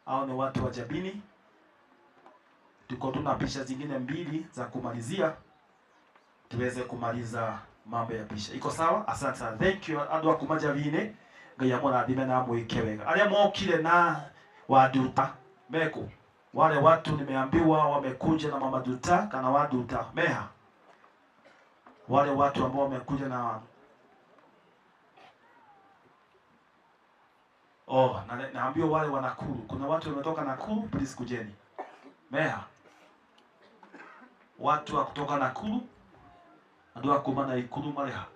Hao ni watu wa Jabini. Tuko tuna picha zingine mbili za kumalizia, tuweze kumaliza mambo ya picha. Iko sawa? Asante sana. Thank you andu akuma Jabini. Ngai amũrathime na amwĩke wega. Arĩa mokire na waduta meko, wale watu nimeambiwa wamekuja na mama duta kana waduta meha, wale watu ambao wamekuja na oh, na naambiwa wale wa Nakuru. Kuna watu wametoka Nakuru, please kujeni. Meha. Watu wa kutoka Nakuru, andu a kuma Nakuru mareha.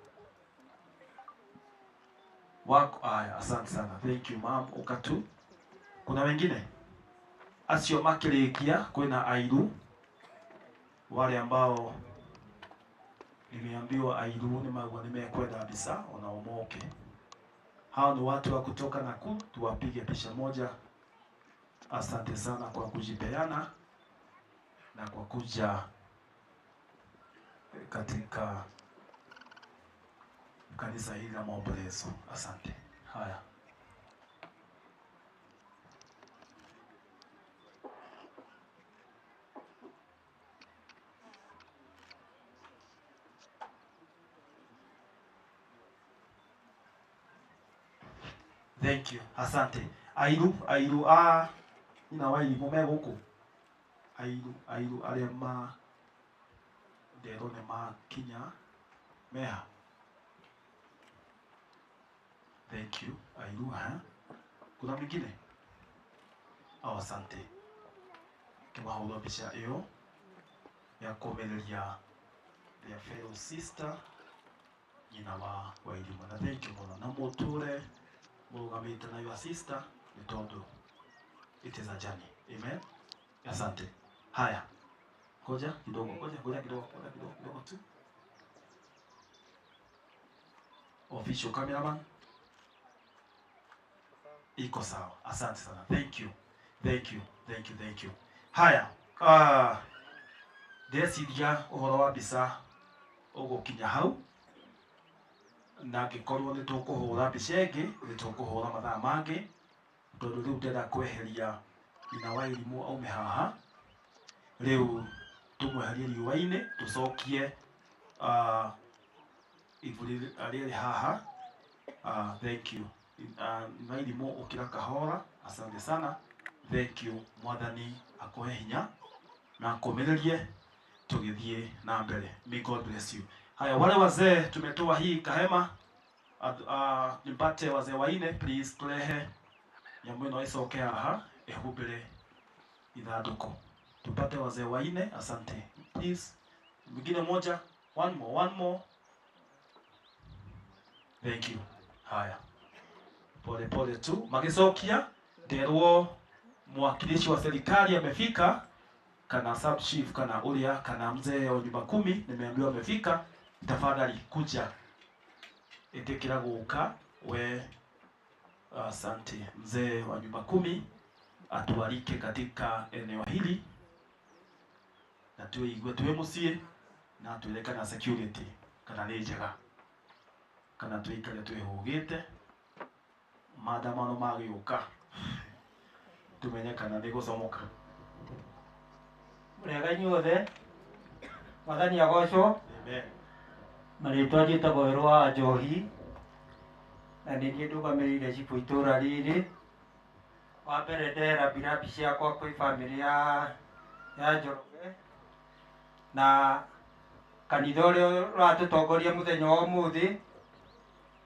Wako aya, asante sana. Thank you ma'am. Ukatu. Kuna wengine? Acio makirikia kwina airu, wale ambao nimeambiwa airu ni magwa nimekwenda bisa onaomoke. Hao ni watu wa kutoka Nakuru, tuwapige picha moja. Asante sana kwa kujipeana na kwa kuja katika kanisa hili la maombolezo. Asante. Haya. Thank you. Asante. Airu, airu a ina wa irimu me guku. Airu, airu aria ma ndero ne makinya meha. Thank you. Airu ha. Kuna mwingine? Oh, asante. Kimahurwo mbica iyo ya kumereria their fellow sister nyina wa Wairimu. Na thank you mũno. Na mũtũre mũrũgamĩte na your sister nĩ tondũ it is a journey. Amen. Asante. Haya. Ngoja kidogo, ngoja ngoja kidogo, ngoja kidogo, kidogo tu. Official cameraman. Iko sawa. Asante sana. Thank you. Thank you. Thank you. Thank you. Haya. Ndeciria ũhoro wa mbica ũgũkinya hau, na angĩkorwo nĩ tũkũhũra mbica ĩngĩ nĩ tũkũhũra mathaa mangĩ, tondũ rĩu ndĩrenda kweheria nyina wa Irimũ aume haha, rĩu tũmweherie riũa-inĩ tũcokie ibu rĩrĩ haha. Thank you. Nyina wa Irimũ ũkĩra kahora. Asante sana. Thank you. Mwathani akũhe hinya na akũmĩrĩrie tũgĩthiĩ na mbere. May God bless you. Haya, wale wazee tumetoa hii kahema, nipate wazee waine please, tulehe nyamũ ĩno ĩcoke haha ĩhumbĩre ithandũkũ. Tupate wazee waine, asante. Please, mwingine moja, one more, one more. Thank you. Haya, pole pole tu magicokia nderwo mwakilishi wa serikali amefika, kana sub chief kana uria kana mzee wa nyumba kumi, nimeambiwa amefika. Tafadhali kuja itikira guka we. Asante mzee wa nyumba kumi atualike katika eneo hili na tuigue tuwe mucie na twire kana security kana nĩ njega kana tuikare twĩhũgĩte maandamano magĩũka tumenye kana nĩ gũcomoka. Mũrega inyuothe, Mwathani agocwo. Amen. Marĩtwa njĩtagwo Werũ wa Njohi, Na nĩ niĩ ndũgamĩrĩire cibũ itũra rĩrĩ. Wa mbere ndehera mbirabi ciakwa kwĩ bamĩrĩ ya Njoroge na kanitha ũrĩa ũratũtongoria mũthenya wa ũmũthĩ,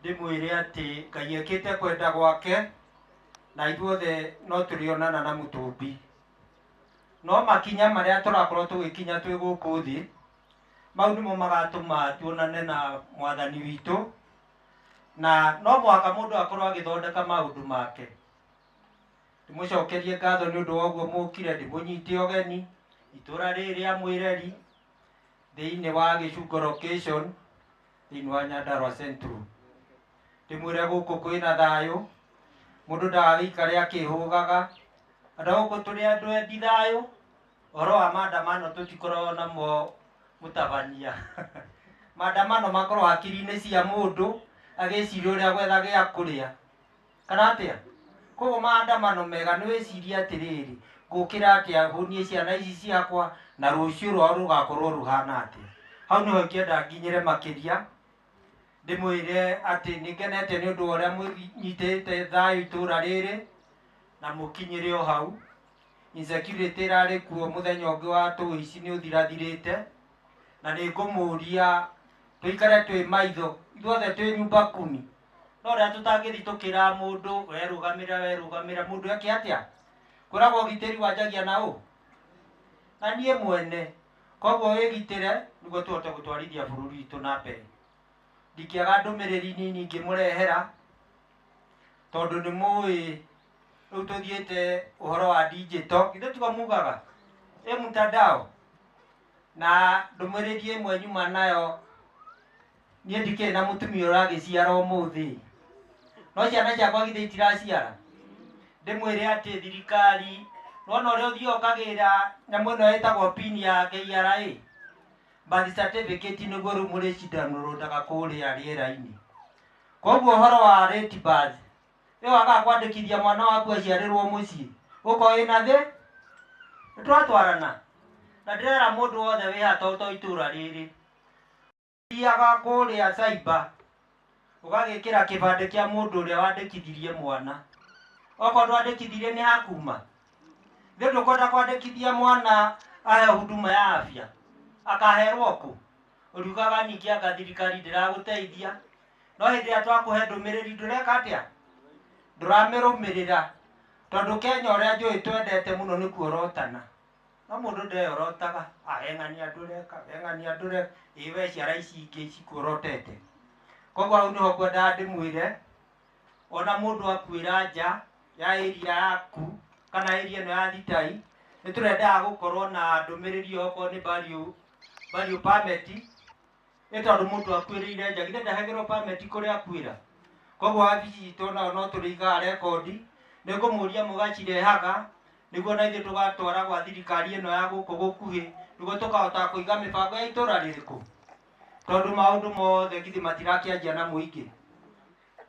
ndĩmwĩre atĩ Ngai ekĩte kwenda gwake na ithuothe no tũrĩonana na mũtũmbi. No makinya marĩa tũrakorwo tũgĩkinya twĩ gũkũ thĩ, mau nĩmo magatũma tuonane na mwathani witũ, na no mũhaka mũndũ akorwo agĩthondeka maũndũ make. Ndĩmũcokerie ngatho nĩ ũndũ wa ũguo mũkire, ndĩmũnyite ũgeni itũra rĩrĩ rĩa Mwĩreri thĩinĩ wa Gĩcungo location thĩinĩ wa Nyandarua Central. Ndĩmwĩre gũkũ kwĩna thayũ, mũndũ ndagagĩikare akĩhũgaga. Andũ a gũkũ tũrĩ andũ endi thayũ, ũhoro wa maandamano tũtikoragwo namo mũtabania. Maandamano makorwo hakiri-inĩ cia mũndũ agĩciria ũrĩa gwetha gĩa kũrĩa, kana atĩa? Koguo maandamano mega nĩ wĩcirie atĩrĩrĩ, ngũkĩra atĩa hũnie ciana ici ciakwa na rũciũ rwao rũgakorwo rũhana atĩa. Hau nĩho ingĩenda nginyĩre makĩria, ndĩmwĩre atĩ nĩngenete nĩ ũndũ wa ũrĩa mũnyitĩte thayũ itũra rĩrĩ na mũkinyĩre o hau. Insecurity ĩrarĩ kuo mũthenya ũngĩ wa tũici nĩ ũthirathirĩte, na nĩ ngũmũria tũikare twĩ maitho ithuothe twĩ nyumba kumi, no ũrĩa tũtangĩthiĩ tũkĩra mũndũ werũgamĩra werũgamĩra mũndũ eke atĩa? Kwĩragwo ũgitĩri wanjagia na ũ? Na niĩ mwene. Koguo wĩgitĩre nĩguo tũhote gũtwarithia bũrũri witũ na mbere. Ndingĩaga ndũmĩrĩri nini ingĩmũrehera, tondũ nĩ mũĩ rĩu tũthiĩte ũhoro wa digital, githĩ tiguo mugaga ĩ mtandao? Na ndũmĩrĩri ĩmwe nyuma nayo, niĩ ndikĩrĩ na mũtumia ũragĩciara ũmũthĩ, no ciana ciakwa githĩ itiraciara? Ndĩmwĩre atĩ thirikari nĩwona ũrĩa ũthiaga ũkagĩra nyamũ ĩno ĩtagwo pin ya KRA, birth certificate nĩguo rĩu mũrĩcindanũrũtaga kũrĩa rĩera-inĩ. Koguo ũhoro wa late birth, we wagaga kwandĩkithia mwana waku aciarĩrwo mũciĩ, ũkorwo wĩna thĩ, nĩtũratwarana. Na ndĩrera mũndũ wothe wĩ haha to itũra rĩrĩ, thiaga kũrĩa cyber ũgagĩkĩra kĩbandĩ kĩa mũndũ ũrĩa wandĩkithirie mwana. Okorwo ndwandĩkithirie nĩ hakuma, nĩ ndũkwenda kwandĩkithia mwana ahe huduma ya afya, akaherwo kũ? Ũriugaga ningĩ anga thirikari ndĩragũteithia, no hĩndĩ ĩrĩa twakũhe ndũmĩrĩri ndũreka atĩa? Ndũramĩrũmĩrĩra. Tondũ Kenya ũrĩa njũĩ twendete mũno nĩ kuorotana, no mũndũ ndeyorotaga, weng'ania ndũreka, weng'ania ndũreka, ĩ we ciara ici ingĩ cikuorotete. Koguo hau nĩho ngwendaga ndĩmwĩre, ona mũndũ akuĩra nja ya area yaku kana area ĩno ya Thitai, nĩ tũrendaga gũkorwo na ndũmĩrĩri okorwo nĩ burial permit, nĩ tondũ mũndũ akuĩrĩire nja, githĩ ndahegĩrwo permit kũrĩa akuĩra? Koguo wabici citũ nao no tũrĩigaga rekondi, nĩ ngũmũria mũgacirehaga nĩguo na ithuĩ tũgatwara gwa thirikari ĩno ya gũkũ gũkuhĩ, nĩguo tũkahota kũiga mĩbango ya itũra rĩrĩkũ, tondũ maũndũ mothe githĩ matirakĩanjia na mũingĩ.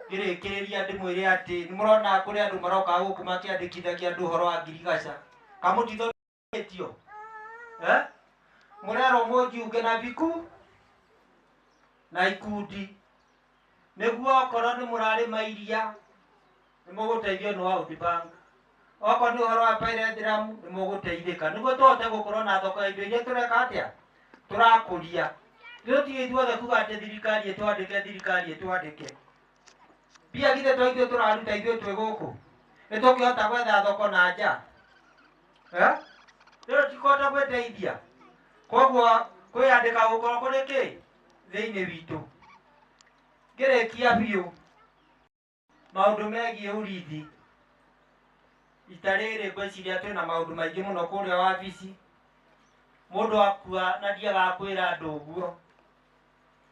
Ngĩrĩkĩrĩria ndĩmwĩre atĩ nĩmũrona kũrĩ andũ maroka gũkũ makĩandĩkithagia andũ ũhoro wa ngirigaca, kamũtithomithĩtio? Mũrerwo mũnjiunge na biku na ikundi, nĩguo okorwo nĩ mũrarĩma iria nĩ mũgũteithio nĩ World Bank, okorwo nĩ ũhoro wa Pyrethrum nĩ mũgũteithĩka, nĩguo tũhote gũkorwo na thoko ya indo iria tũreka atĩa? Tũrakũria. Nĩ tũtige ithuothe kuga atĩ thirikari ĩtwandĩke, thirikari ĩtwandĩke. Mbia githĩ to ithuĩ tũraruta ithuĩ twĩ gũkũ, nĩ tũkĩhota gwetha thoko na nja? Rĩu tũtikũhota gwĩteithia. Koguo kwĩyandĩka gũkorwo kũrĩ kĩ thĩinĩ witũ. Ngĩrĩkia biũ maũndũ megiĩ ũrithi, ita rĩrĩ ngwĩciria twĩna maũndũ maingĩ mũno kũrĩa wabici. Mũndũ akua na ndiagaga kwĩra andũ ũguo,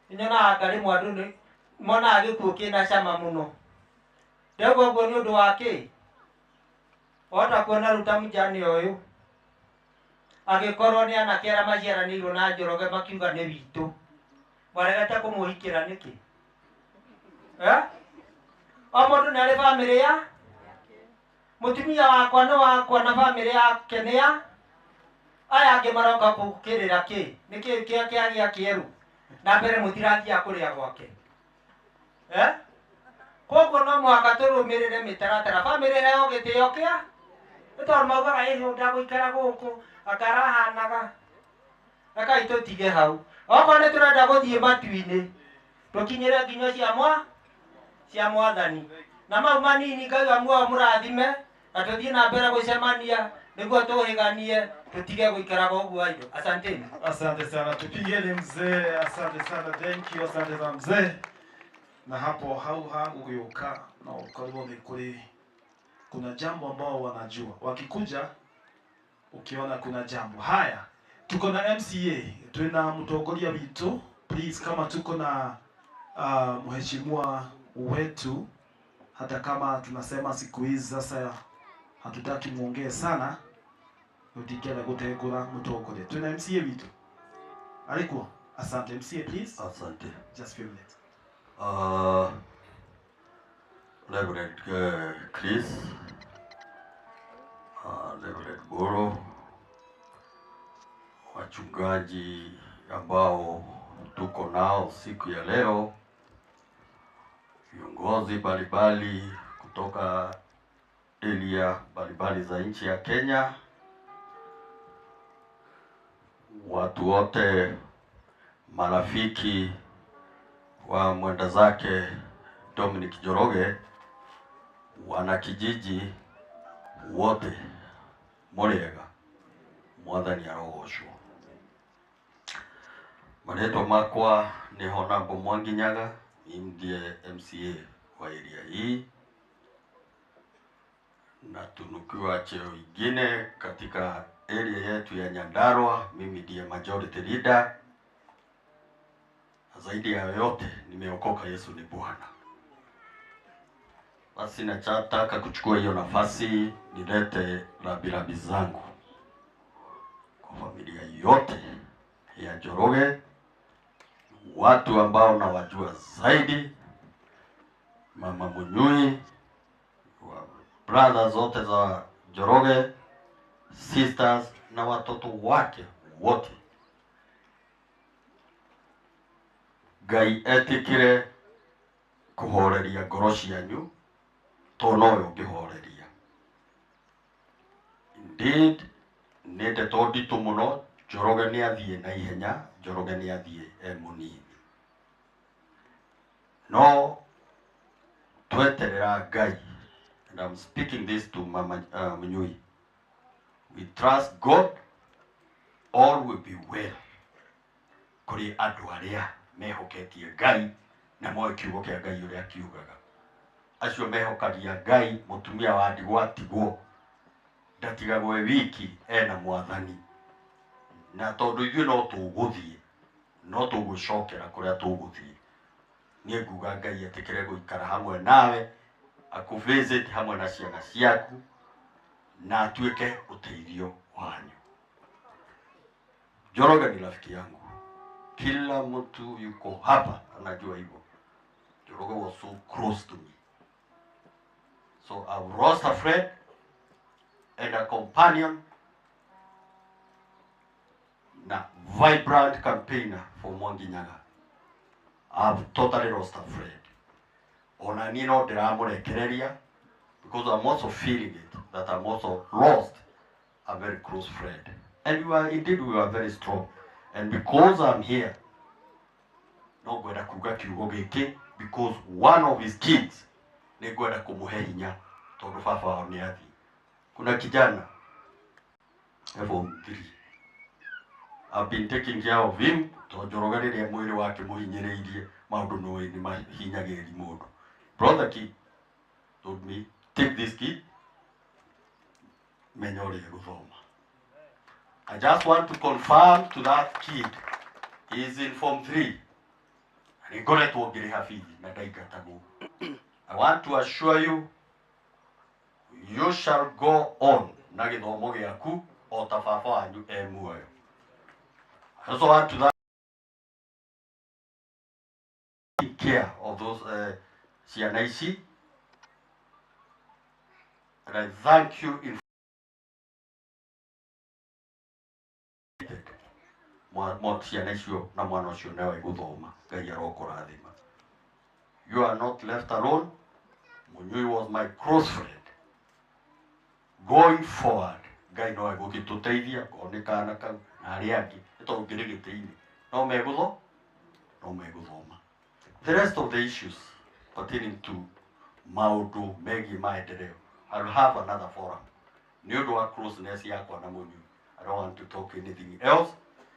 nĩnyonaga anga rĩmwe andũ nĩ monaga gĩkuũ kĩna cama mũno. Ndauga ũguo nĩ ũndũ wa kĩ? Wahota kuona rĩu ta mũjane ũyũ agĩkorwo nĩ anake arĩa maciaranĩirwo na Njoroge makiuga nĩ witũ, mwaregete kũmũhikĩra nĩkĩ? O mũndũ nĩ arĩ bamĩrĩ ya mũtumia wakwa nĩ wakwa na bamĩrĩ yake nĩ ya aya angĩ maroka gũkĩrĩra kĩ? Nĩ kĩ kĩa kĩagĩa kĩerũ? Na mbere mũtirathiaga kũrĩa gwake. Koguo no mũhaka tũrũmĩrĩre mĩtaratara. Bamĩrĩ heo gĩtĩo kĩa nĩ tondũ maugaga ĩhĩ ndagũikara gũkũ akarahanaga. Rekai tũtige hau. Okorwo nĩ tũrenda gũthiĩ matu-inĩ tũkinyĩre nginyo cia mwathani. Na mau manini Ngai wa muoyo mũrathime na tũthiĩ na mbere gũcemania nĩguo tũhĩganie tũtige gũikaraga ũguo indo. Asanteni. Asante sana, tupigeni mzee. Asante sana, thank you, asante sana mzee. Na hapo hau hagũgĩũka na ũkorwo nĩ kũrĩ kuna jambo ambao wanajua wakikuja, ukiona kuna jambo. Haya, tuko na MCA, twina mtongoria witu. Please, kama tuko na mheshimiwa wetu, hata kama tunasema siku hizi sasa hatutaki muongee sana, tutikenda gutegura mutongoria. Twina MCA witu ariko. Asante MCA, please. Asante. Just few minutes. Reverend Chris, Reverend Boro, wachungaji ambao tuko nao siku ya leo, viongozi mbalimbali kutoka area mbalimbali za nchi ya Kenya, watu wote, marafiki wa mwenda zake Dominic Njoroge, wanakijiji wote, mũrĩega, mwathani arogocwo. Marĩtwa makwa ni Honorable Mwangi Nyaga, mimi ndiye MCA wa area hii, na tunukiwa cheo ingine katika area yetu ya Nyandarua. Mimi ndiye majority leader. Zaidi ya yote nimeokoka, Yesu ni Bwana. Basi nataka kuchukua hiyo nafasi nilete rambirambi zangu kwa familia yote ya Njoroge, watu ambao nawajua zaidi, Mama Munyui, wa brother zote za Njoroge, sisters na watoto wake wote. Ngai etikire kuhoreria ngoro cianyu to nowe ũngĩhoreria. Indeed, nĩ ndeto nditũ mũno. Njoroge nĩ athiĩ na ihenya, Njoroge nĩ athiĩ e mũnini, no tweterera Ngai. And I'm speaking this to Mama Munyui. We trust God, all will be well. Kũrĩ andũ arĩa mehoketie Ngai na moĩ kiugo kĩa Ngai ũrĩa kiugaga, acio mehokagia Ngai, mũtumia wa ndigwa atigwo ndatigagwo e wiki, ena mwathani. Na tondũ ithuĩ no tũgũthiĩ, no tũgũcokera kũrĩa tũgũthiĩ, niĩ nguga Ngai etĩkĩre gũikara hamwe nawe, akũvisit hamwe na ciana ciaku, na atuĩke ũteithio wanyu. Njoroge ni rafiki yangu, kila mtu yuko hapa anajua hivyo. Njoroge was so close to me, so I've lost a friend and a companion na vibrant campaigner for Mwangi Nyaga. I've totally lost a friend. Ona niĩ no ndĩramũrekereria because I'm also feeling it that I'm also lost a very close friend. And we are indeed, we are very strong. And because I'm here, no ngwenda kuga kiugo gĩkĩ because one of his kids nĩ ngwenda kũmũhe hinya tondũ baba wao nĩ athiĩ. Kuna kijana form 3. I've been taking care of him tondũ Njoroge rĩrĩa mwĩrĩ wake mũhinyĩrĩirie maũndũ nĩ nĩ mahinyagĩrĩria mũndũ. Brother kid told me, take this kid, menya ũrĩa gũthoma. I just want to confirm to that kid, he is in form 3. Nĩ ngoretwo ngĩrĩha bithi na ndaingatagwo. I want to assure you, you shall go on na gĩthomo gĩaku o ta baba wanyu e muoyo. I also want to take care of those ciana ici. And I thank you in ciana icio na mwana ũcio nawe gũthoma. Ngai arokũrathima. You are not left alone. Munyui was my close friend. Going forward, Ngai no egũgĩtũteithia korwo nĩ kana kau na arĩa angĩ nĩ tondũ ngĩrĩ gĩtĩ-inĩ no megũthoma. The rest of the issues pertaining to maũndũ megiĩ maendeleo, I'll have another forum. Nĩ ũndũ wa closeness yakwa na Munyui, I don't want to talk anything else.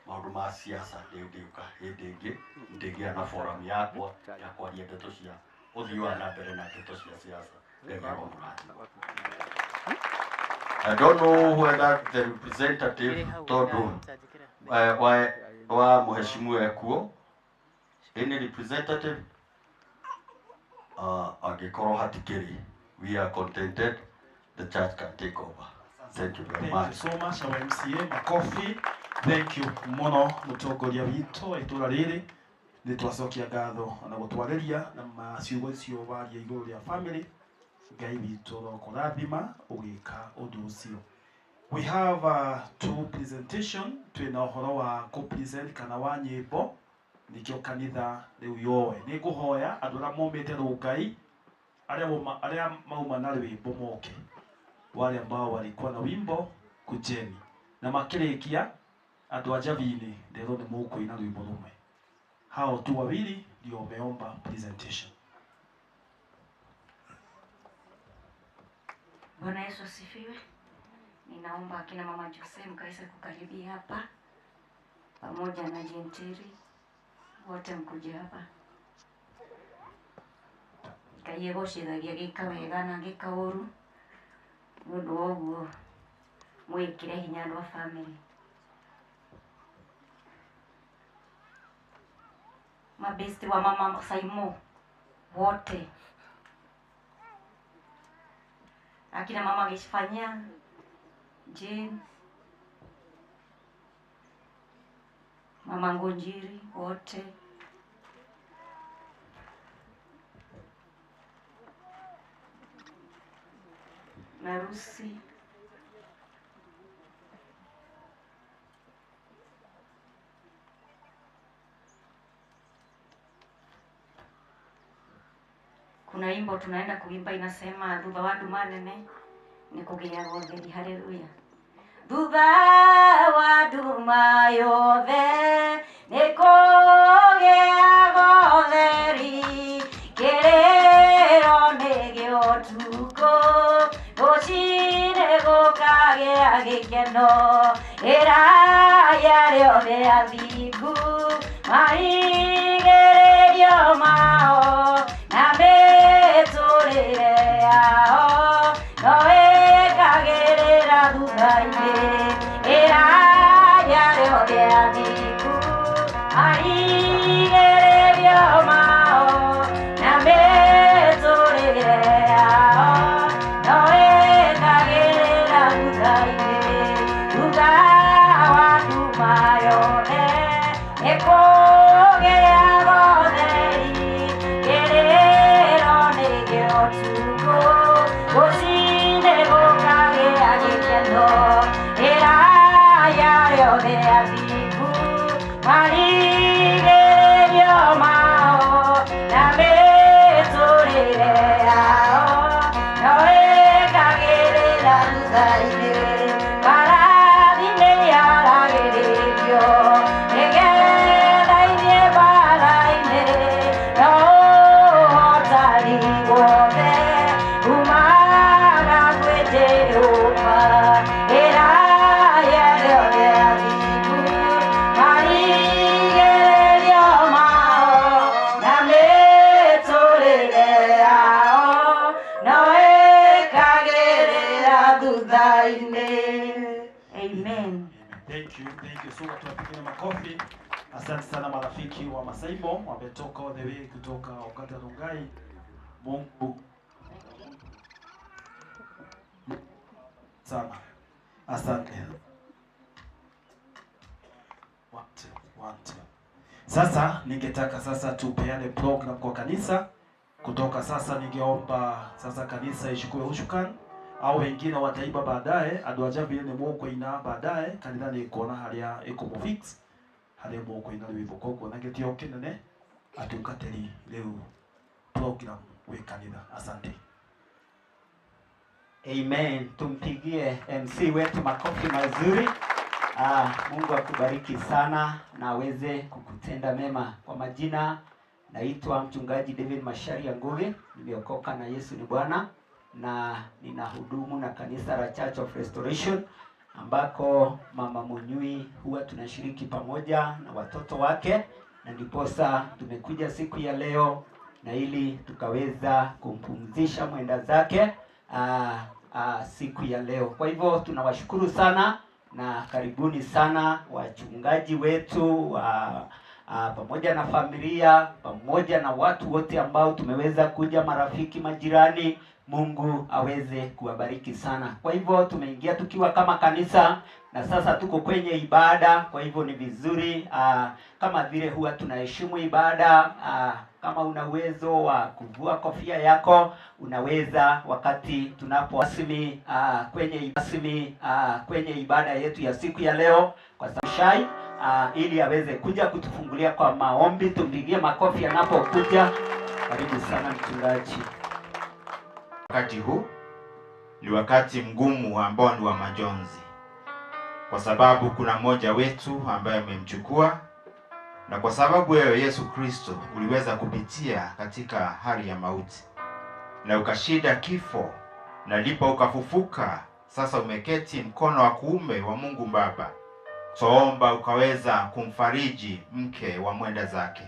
Maũndũ ma siasa nĩngĩũka hĩndĩ ĩngĩ ndĩgĩa na forum yakwa ya kwaria ndeto cia ũthii wa na mbere na ndeto cia siasa. I don't know whether the representative tondu wa mheshimiwa ekuo, any representative angĩkorwo hatikĩrĩ, we are contented, the church can take over. Thank you very much. Thank you so much, our MCA. Makofi. Thank you muno mutongoria witũ itũra rĩrĩ. Nĩ twacokia ngatho na gũtwarĩria na ciugo icio waria igũrũ rĩa family. Ngai witũ rokũrathima ũgĩka ũndũ ũcio. We have two presentation. Twĩna ũhoro wa kũ-present kana wa nyĩmbo nĩkĩo kanitha rĩu yoe. Nĩ ngũhoya andũ arĩa momĩte Rũngai, arĩa mauma na rwĩmbo moke, wale ambao walikuwa na wimbo kujeni, na makĩrĩkia andũ a Njabini nderwo nĩ mũkũina rwĩmbo rũmwe. Hao tu wawili ndio wameomba presentation. Bwana Yesu asifiwe. Ninaomba akina mama Jose mkaweza kukaribia hapa pamoja na Jentiri, wote mkuje hapa. Ngai egocithagia gĩka wega na gĩka ũru, nĩ ũndũ wa ũguo mwĩkĩre hinya andũ a family. Mabesti wa mama Saimo wote, akina mama Gishfanya, Jane, mama Ngonjiri wote, Marusi, kuna wimbo tunaenda kuimba inasema thutha wa nduma nene ni kũgĩa ũtheri. Haleluya. Thutha wa nduma yothe nĩ kũgĩa ũtheri, kĩrĩro nĩ gĩa ũtukũ, rũcinĩ gũkagĩa gĩkeno, ĩraya rĩothe athingu marigĩrĩrio mao na mĩtũrĩre yao no ĩkagĩrĩra thutha-inĩ, ĩraya rĩothe athingu marigĩrĩrio mao na mĩtũrĩre yao no ĩkagĩrĩra thutha-inĩ, thutha wa nduma yothe nĩ kũgĩa ũtheri, kĩrĩro nĩ gĩa ũtukũ, rũcinĩ gũkagĩa gĩkeno, ĩraya rĩothe athingu marigĩrĩrio mao na mĩtũrĩre yao no ĩkagĩrĩra thutha-inĩ, mbarathi nĩyaragĩrĩrio nĩgetha ithiĩ mbara-inĩ, no ũhotani wothe umaga kwĩ Jehova, ĩraya rĩothe athingu marigĩrĩrio mao na mĩtũrĩre yao no ĩkagĩrĩra thutha-inĩ. Amen. Thank you, thank you so much. Tuwapigie makofi. Asante sana marafiki wa Masaimo wametoka all the way kutoka Ongata Rongai. Mungu sana. Asante. One, two, one, two. Sasa ningetaka sasa tupeane program kwa kanisa. Kutoka sasa ningeomba sasa kanisa ishukue ushukan au wengine wataiba baadaye, andũ a Njabini nĩ mũkũina baadaye, kanitha nĩ ĩkuona harĩa ĩkũmũfix harĩa mũkũina rwĩmbo. Koguo na gĩtĩo kĩnene atungatĩri rĩu program wĩ kanitha. Asante. Amen. Tumpigie MC wetu makofi mazuri. Mungu akubariki sana na aweze kukutenda mema. Kwa majina naitwa mchungaji David Macharia Ngugi, nimeokoka na Yesu ni Bwana na ninahudumu na kanisa la Church of Restoration ambako Mama Munyui huwa tunashiriki pamoja na watoto wake, na ndiposa tumekuja siku ya leo na ili tukaweza kumpumzisha mwenda zake siku ya leo. Kwa hivyo tunawashukuru sana na karibuni sana wachungaji wetu pamoja na familia, pamoja na watu wote ambao tumeweza kuja, marafiki, majirani. Mungu aweze kuwabariki sana. Kwa hivyo tumeingia tukiwa kama kanisa na sasa tuko kwenye ibada. Kwa hivyo ni vizuri kama vile huwa tunaheshimu ibada, kama una uwezo wa kuvua kofia yako unaweza, wakati tunapo rasmi kwenye ibada yetu ya siku ya leo, kwa sababu ili aweze kuja kutufungulia kwa maombi. Tumpigie makofi anapokuja. Karibu sana mchungaji. Wakati huu ni wakati mgumu ambao ni wa majonzi, kwa sababu kuna mmoja wetu ambaye amemchukua, na kwa sababu wewe Yesu Kristo uliweza kupitia katika hali ya mauti na ukashinda kifo, na ndipo ukafufuka, sasa umeketi mkono wa kuume wa Mungu Baba. Tuomba ukaweza kumfariji mke wa mwenda zake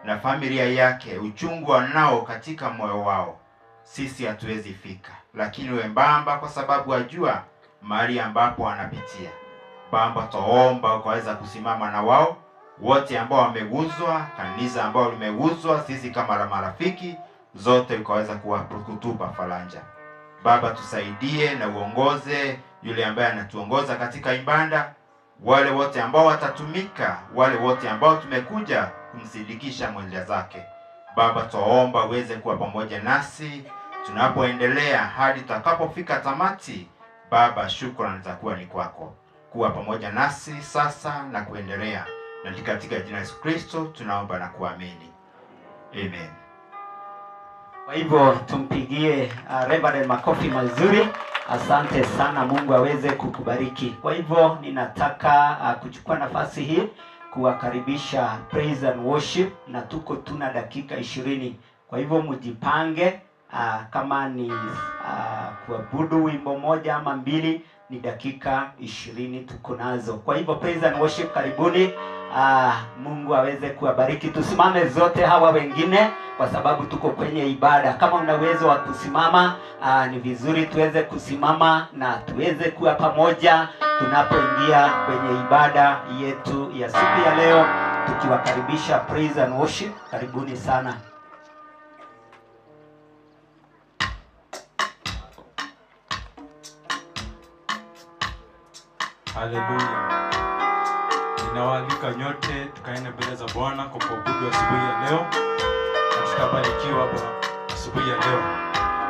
na familia yake, uchungu wanao katika moyo wao sisi hatuwezi fika, lakini we Baba, kwa sababu ajua mahali ambapo anapitia, Baba tuomba ukaweza kusimama na wao wote ambao wameguzwa, kanisa ambao limeguzwa, sisi kama marafiki zote ukaweza kutupa faraja. Baba tusaidie na uongoze yule ambaye anatuongoza katika ibada, wale wote ambao watatumika, wale wote ambao tumekuja kumsindikisha mwenda zake. Baba tuomba uweze kuwa pamoja nasi tunapoendelea hadi tutakapofika tamati. Baba shukrani za kuwa ni kwako, kuwa pamoja nasi sasa na kuendelea, na katika jina la Yesu Kristo tunaomba na kuamini, amen. Kwa hivyo tumpigie Reverend makofi mazuri. Asante sana, Mungu aweze kukubariki. Kwa hivyo ninataka kuchukua nafasi hii kuwakaribisha praise and worship, na tuko tuna dakika 20. Kwa hivyo mjipange, kama ni kuabudu wimbo moja ama mbili, ni dakika 20 tuko nazo. Kwa hivyo praise and worship, karibuni. Mungu aweze kuwabariki. Tusimame zote hawa wengine kwa sababu tuko kwenye ibada. Kama una uwezo wa kusimama, ni vizuri tuweze kusimama na tuweze kuwa pamoja tunapoingia kwenye ibada yetu ya siku ya leo, tukiwakaribisha praise and worship. Karibuni sana. Haleluya. Ninawaalika nyote tukaende mbele za Bwana kwa kuabudu asubuhi ya leo, na tutabarikiwa asubuhi ya leo.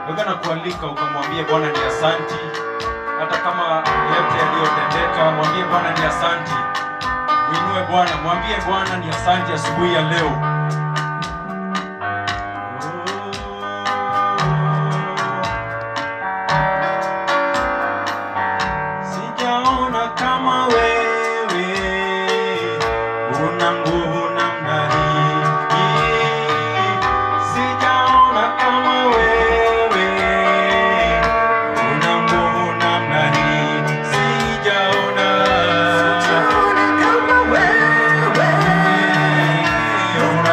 Wewe na kualika ukamwambie Bwana ni asanti, hata kama yote yaliyotendeka, mwambie Bwana ni asanti. Muinue Bwana, mwambie Bwana ni asanti asubuhi ya leo. Sijaona kama wewe una nguvu namna hii, sijaona kama wewe una nguvu namna hii, sijaona, sijaona kama wewe una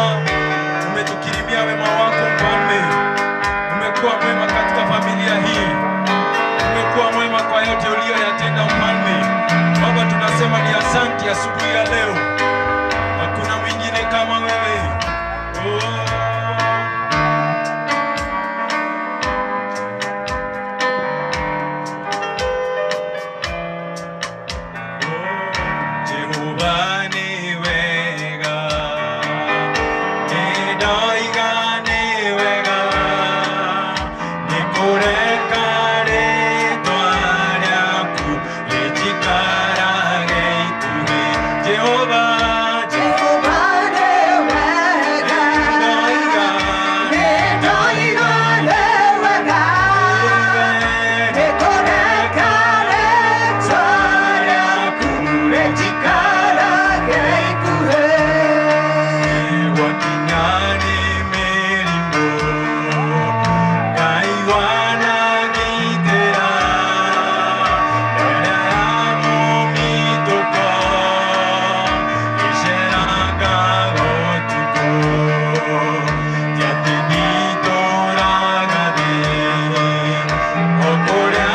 mwema, umetukirimia wema wako Mfalme. Umekuwa mwema katika familia hii, umekuwa mwema kwa yote uliyoyatenda Mfalme. Baba, tunasema ni asante asubuhi ya leo, hakuna mwingine kama wewe. Oh. Jehova ni wega, nĩndoiga nĩ wega, nĩkũreka rĩĩtwa rĩaku rĩnjikarage ituĩ. Jehova, Jehova nĩ wega, nĩndoiga nĩ wega, nĩkũreka rĩĩtwa rĩaku rĩnjikarage ikuhĩ. Gwakinya nĩ mĩrimũ, Ngai wanangitĩra, mbere ya mũmitũko, ĩceraga ũtukũ, ti atĩ nditũũraga thĩ, o kũrĩa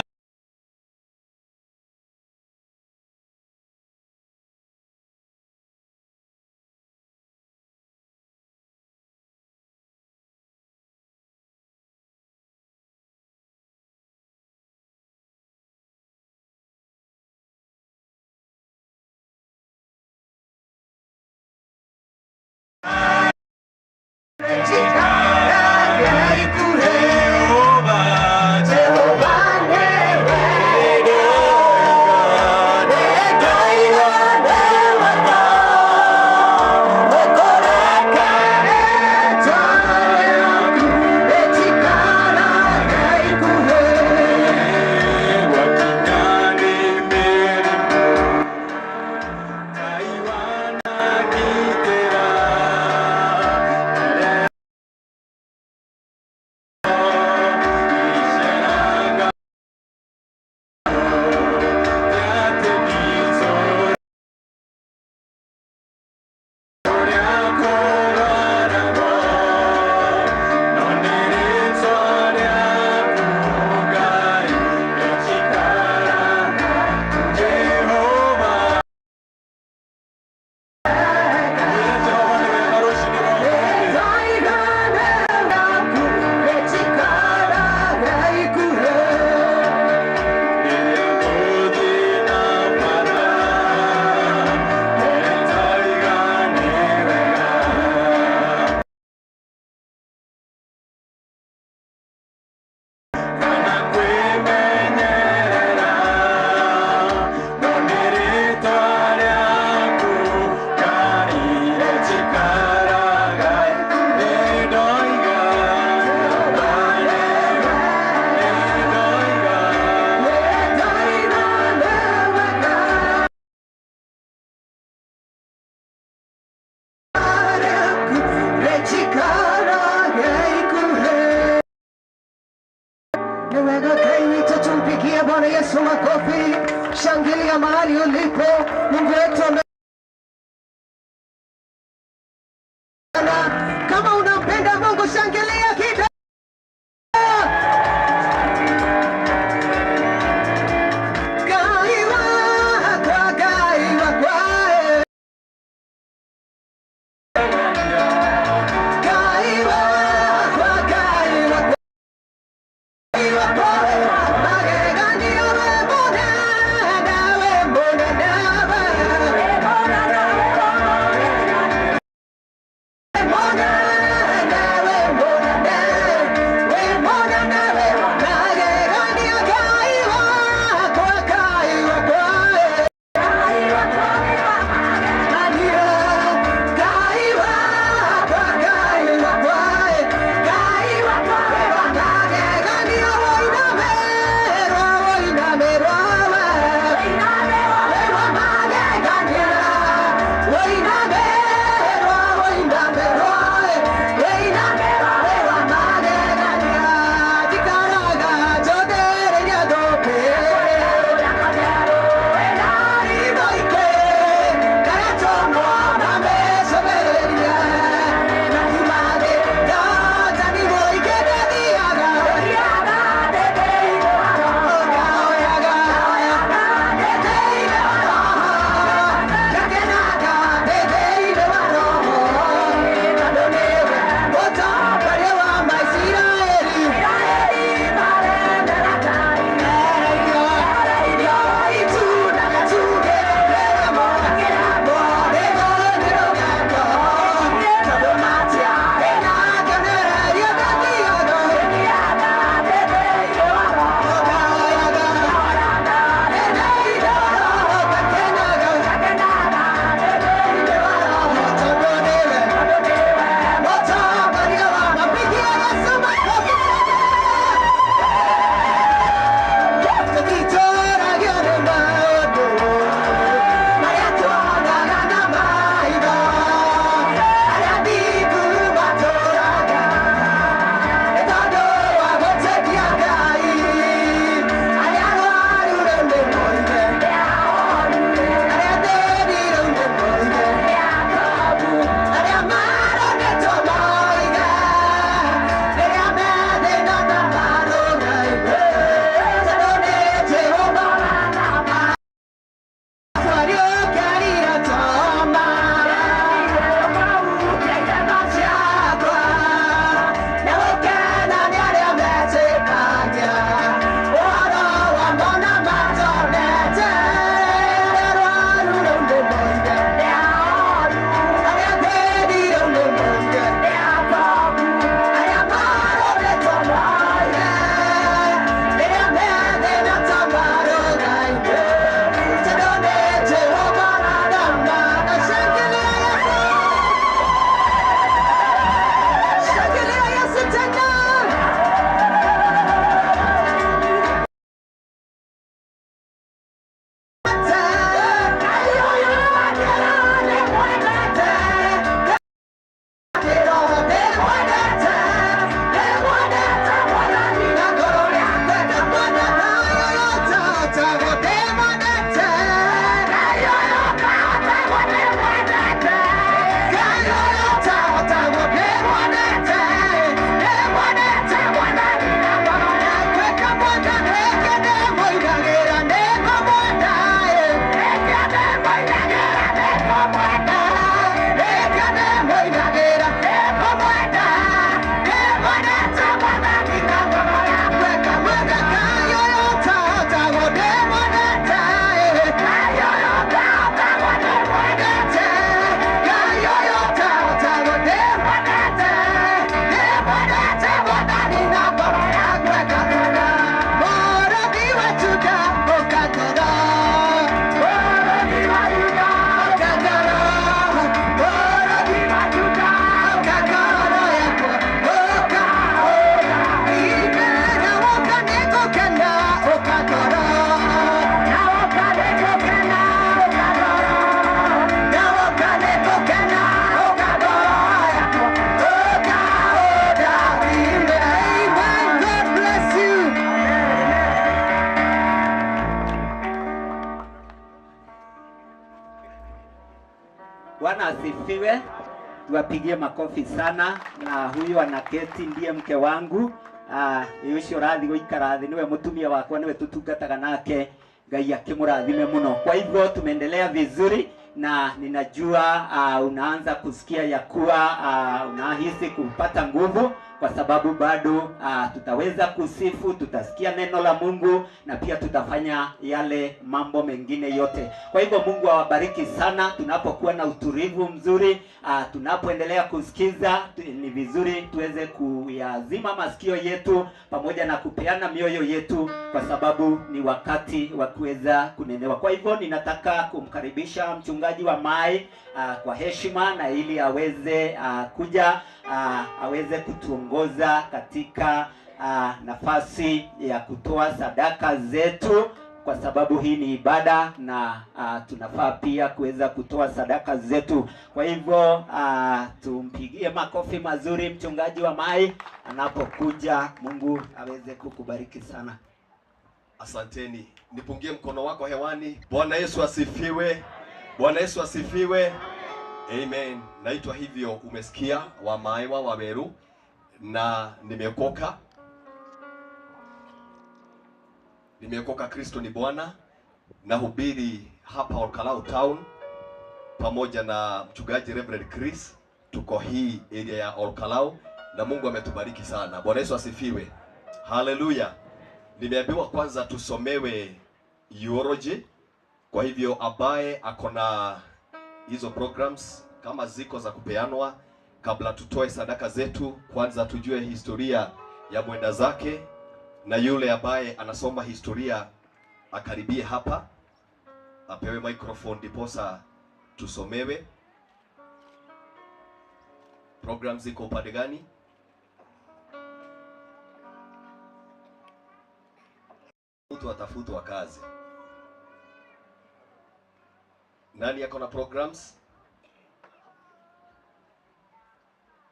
Ni wega Ngai witũ, tumpigie Bwana Yesu makofi, shangilia mahali ulipo. Mungu wetu kama unampenda Mungu, shangilia kidogo. Ngai wakwa, Ngai wakwa, Ngai wakwa, Ngai wakwa, Ngai wakwa, magegania we mũnene, we mũnene, we. Bwana asifiwe. Tuwapigie makofi sana. Na huyu anaketi ndiye mke wangu. Ucio rathi guikara thi niwe mutumia wakwa, niwe tutungataga nake. Ngai akimurathime muno. Kwa hivyo tumeendelea vizuri na ninajua unaanza kusikia ya kuwa unahisi kupata nguvu, kwa sababu bado tutaweza kusifu, tutasikia neno la Mungu na pia tutafanya yale mambo mengine yote. Kwa hivyo Mungu awabariki sana. Tunapokuwa na utulivu mzuri, tunapoendelea kusikiza, ni vizuri tuweze kuyazima masikio yetu pamoja na kupeana mioyo yetu, kwa sababu ni wakati wa kuweza kunenewa. Kwa hivyo ninataka kumkaribisha mchungaji wa Mai kwa heshima, na ili aweze kuja aweze kutuongoza katika nafasi ya kutoa sadaka zetu, kwa sababu hii ni ibada na tunafaa pia kuweza kutoa sadaka zetu. Kwa hivyo tumpigie makofi mazuri mchungaji wa Mai anapokuja. Mungu aweze kukubariki sana. Asanteni. Nipungie mkono wako hewani. Bwana Yesu asifiwe. Bwana Yesu asifiwe. Amen. Naitwa hivyo umesikia, wa Maiwa wa Meru, na nimeokoka. Nimeokoka, Kristo ni Bwana. Nahubiri hapa Olkalou Town pamoja na mchungaji Reverend Chris. Tuko hii area ya Olkalou na Mungu ametubariki sana. Bwana Yesu asifiwe. Haleluya. Nimeambiwa kwanza tusomewe eulogy. Kwa hivyo ambaye akona hizo programs kama ziko za kupeanwa, kabla tutoe sadaka zetu, kwanza tujue historia ya mwenda zake, na yule ambaye anasoma historia akaribie hapa apewe microphone ndiposa tusomewe. Programs ziko upande gani? Mtu atafutwa kazi. Nani yako na programs?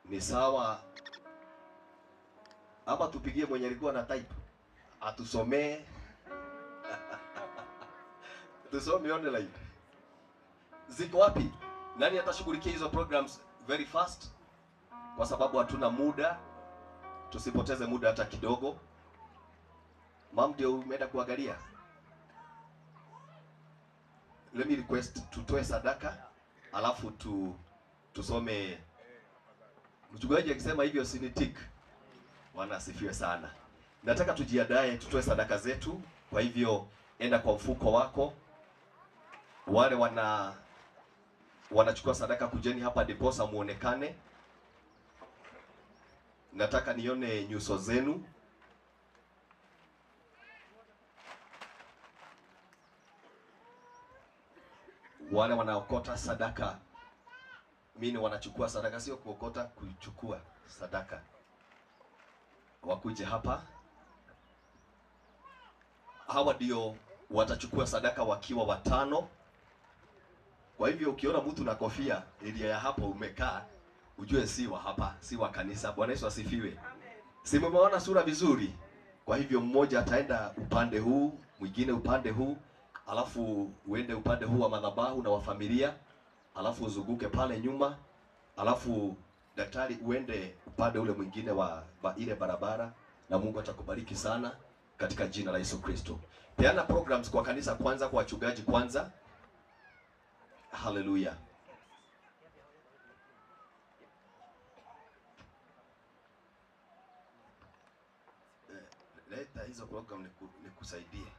Ni sawa ama tupigie mwenye alikuwa na type atusomee. Tusome online. Ziko wapi? Nani atashughulikia hizo programs very fast? Kwa sababu hatuna muda, tusipoteze muda hata kidogo. Mam ndio umeenda kuangalia. Let me request tutoe sadaka alafu tusome. Mchungaji akisema hivyo sinitik. Bwana asifiwe sana. Nataka tujiandae tutoe sadaka zetu. Kwa hivyo enda kwa mfuko wako. Wale wanachukua sadaka kujeni hapa ndiposa muonekane. Nataka nione nyuso zenu. Wale wanaokota sadaka, mimi wanachukua sadaka, sio kuokota, kuchukua sadaka, wakuje hapa. Hawa ndio watachukua sadaka wakiwa watano. Kwa hivyo ukiona mtu na kofia area ya hapo umekaa, ujue si wa hapa, si wa kanisa. Bwana Yesu asifiwe. Si mmeona sura vizuri? Kwa hivyo mmoja ataenda upande huu, mwingine upande huu, alafu uende upande huu wa madhabahu na wa familia, alafu uzunguke pale nyuma, alafu daktari uende upande ule mwingine wa ile barabara, na Mungu atakubariki sana katika jina la Yesu Kristo. Peana programs kwa kanisa kwanza, kwa wachungaji kwanza. Hallelujah. Leta hizo program nikusaidie.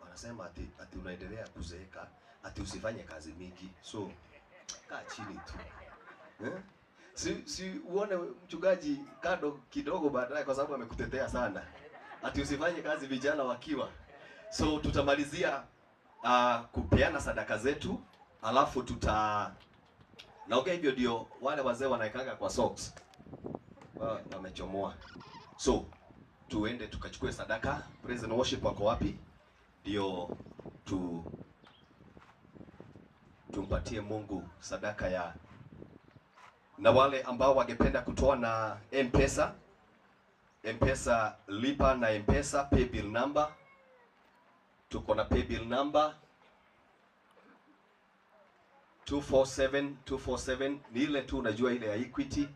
Wanasema ati unaendelea kuzeeka, ati usifanye kazi mingi. So kaa chini tu. Si uone mchungaji kando kidogo baadaye, kwa sababu amekutetea sana. Ati usifanye kazi vijana wakiwa. So tutamalizia kupeana sadaka zetu, alafu tuta naongea hivyo ndio wale wazee wanaekanga kwa socks. Wamechomoa. So tuende tukachukue sadaka. Praise and worship wako wapi? Ndio tumpatie Mungu sadaka ya. Na wale ambao wangependa kutoa na M-Pesa, M-Pesa lipa na M-Pesa pay bill number. Tuko na pay bill number. 247 247 ni ile tu unajua ile ya Equity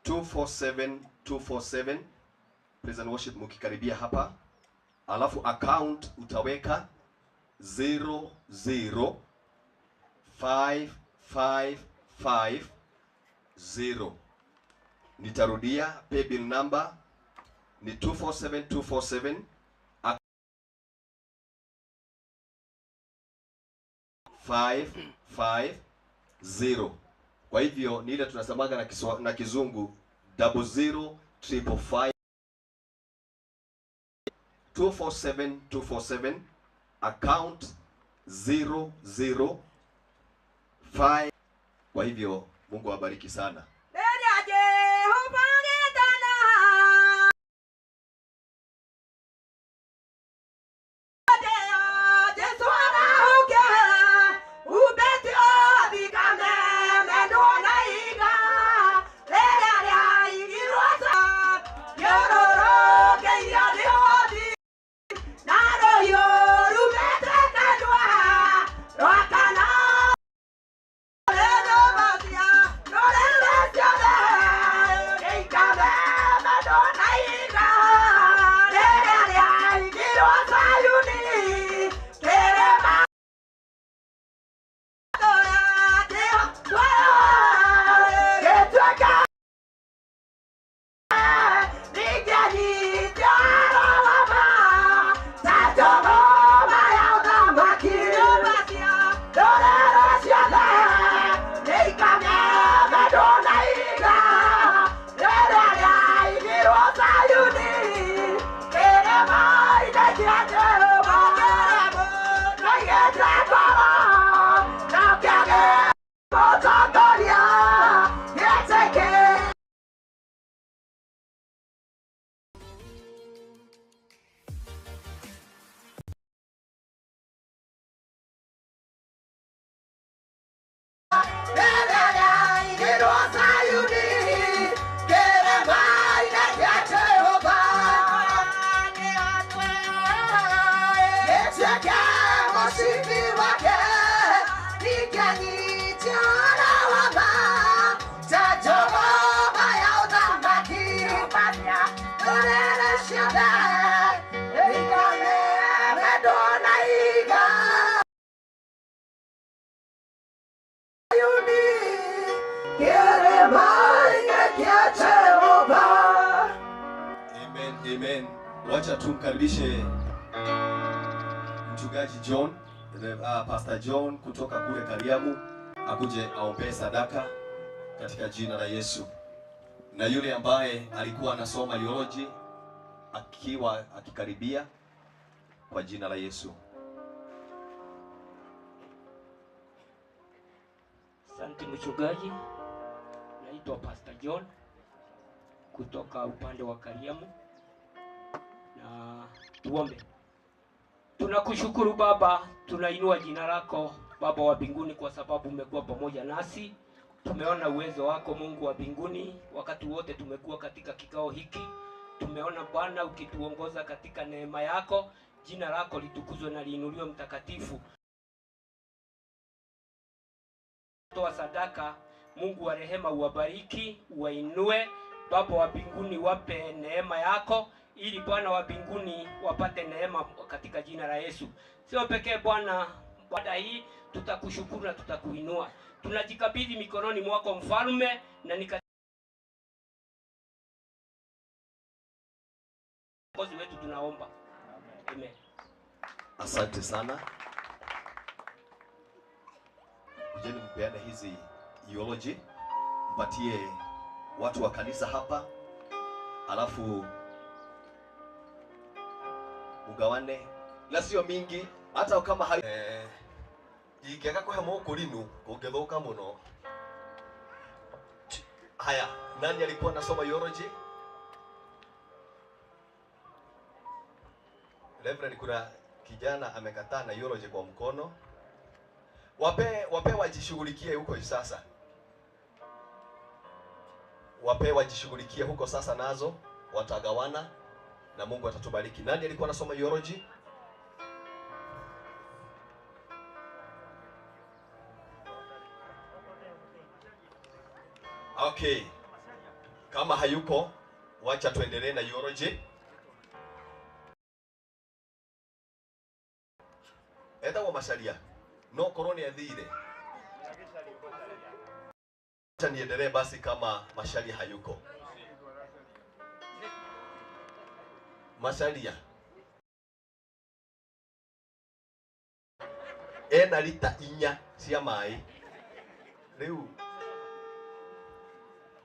247 247. Praise and worship mkikaribia hapa, alafu account utaweka 005550. Nitarudia, paybill number ni 247 247, 550. Kwa hivyo ni ile tunasemaga na kizungu 00555 247 247 account 005. Kwa hivyo Mungu awabariki sana. Amen, amen. Wacha tumkaribishe Mchungaji John, Pastor John kutoka kule Kariamu akuje aombee sadaka katika jina la Yesu. Na yule ambaye alikuwa anasoma eulogy akiwa akikaribia kwa jina la Yesu. Asante mchungaji. Naitwa Pastor John kutoka upande wa Kariamu. Na tuombe. Tunakushukuru Baba, tunainua jina lako Baba wa mbinguni kwa sababu umekuwa pamoja nasi. Tumeona uwezo wako Mungu wa mbinguni wakati wote tumekuwa katika kikao hiki. Tumeona Bwana ukituongoza katika neema yako. Jina lako litukuzwe na liinuliwe mtakatifu. Toa sadaka, Mungu wa rehema uwabariki, uwainue. Baba wa mbinguni wape neema yako ili Bwana wa mbinguni wapate neema katika jina la Yesu. Sio pekee Bwana, baada hii tutakushukuru na tutakuinua. Tunajikabidhi mikononi mwako mfalme, na ni Mwokozi wetu tunaomba. Amen. Asante sana. Kujeni mpeane hizi eulogy, mpatie watu wa kanisa hapa, alafu ugawane, na sio mingi hata kama hayo ingĩaga kũhe mũkũrinũ kũngĩthũka mũno. Haya, nani alikuwa anasoma eulogy? Reverend, kuna kijana amekataa na eulogy kwa mkono. Wape wajishughulikie huko sasa. Wape wajishughulikie huko sasa, nazo watagawana na Mungu atatubariki. Nani alikuwa anasoma eulogy? Okay, kama hayuko wacha tuendelee na eulogy. Etagwo Macharia no korwo nĩ athire. Acha niendelee basi kama Macharia hayuko. Macharia ena lita 4 cia mai riu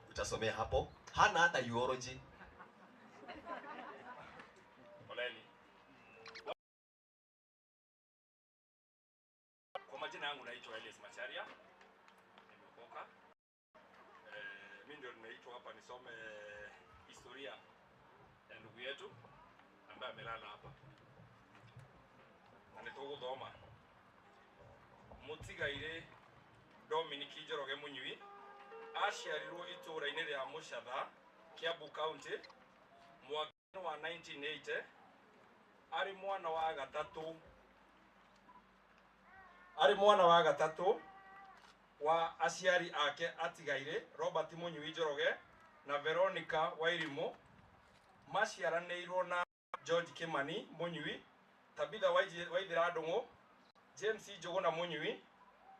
utasomea hapo, hana hata eulogy. Poleni. Kwa majina yangu naitwa Elias Macharia. Nimeokoka. Mimi ndio nimeitwa hapa nisome historia ya ndugu yetu ambaye amelala hapa. Na nĩtũgũthoma. Mũtigairĩ Dominic Njoroge Mũnyui aciarirwo itũũra-inĩ rĩa Mũcatha, Kiambu County, mwaka wa 1980 arĩ mwana wa gatatũ wa aciari ake atigairĩ Robert Mũnyui Njoroge na Veronica Wairimu. Maciaranĩirwo na George Kimani Mũnyui, Tabitha Waithira Ndung'u, James Njuguna Mũnyui,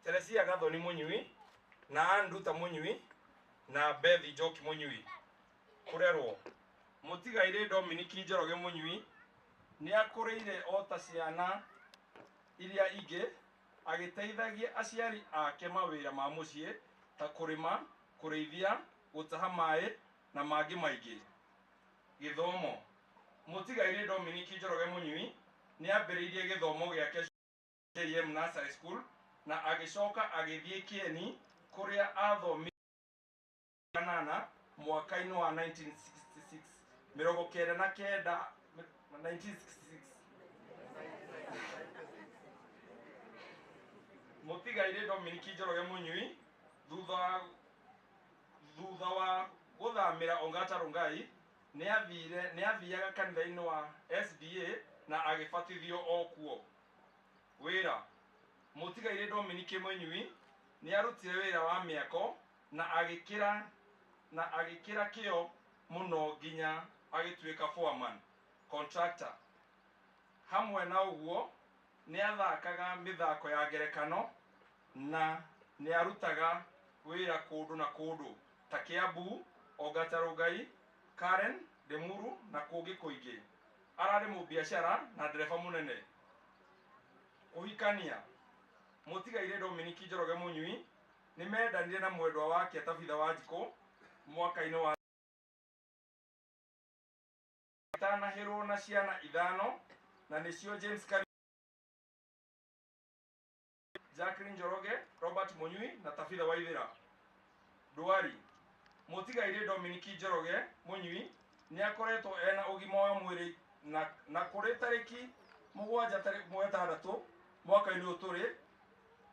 Teresia Gathoni Mũnyui na Anduta Mũnyui na Beth Njoki Mũnyui. Kũrerwo mũtigairĩ Dominic Njoroge Mũnyui nĩ akũrĩire o ta ciana iria ingĩ, agĩteithagia aciari ake mawĩra ma mũciĩ ta kũrĩma, kũrĩithia, gũtaha maĩ na mangĩ maingĩ. Gĩthomo. Mũtigairĩ Dominic Njoroge Mũnyui nĩ ambĩrĩirie gĩthomo gĩake JM Nursery School na agĩcoka agĩthiĩ Kieni kũrĩa athomire kanana mwaka-inĩ wa 1966 99 1966. Mũtigairĩ Dominic Njoroge Mũnyui thutha wa gũthamĩra Ongata Rongai nĩ athiaga kanitha-inĩ wa SDA na agĩbatithio o kuo. Wĩra. Mũtigairĩ Dominic Mũnyui nĩ arutire wĩra wa mĩako na agĩkĩra kĩo mũno nginya agĩtuĩka foreman contractor. Hamwe na ũguo nĩ athakaga mĩthako ya ngerekano na nĩ arutaga wĩra kũndũ na kũndũ ta Kiambu, Ongata Rongai, Karen, Limuru na kũngĩ kũingĩ. Ararĩ mũbiacara na ndereba mũnene. Kũhikania. Mũtigairĩ Dominic Njoroge Mũnyui nĩ mendanire na mwendwa wake Tabitha Wanjikũ mwaka-inĩ wa atanahĩrwo na ciana 5 na nĩcio James Kari, Jacqueline Njoroge, Robert Mũnyui na Tabitha Waithera. Ndwari. Mũtigairĩ Dominic Njoroge Mũnyui nĩ akoretwo ena ũgima wa mwĩrĩ na kũrĩ tarĩki 7 mweri 6 mwaka-inĩ ũyũ tũrĩ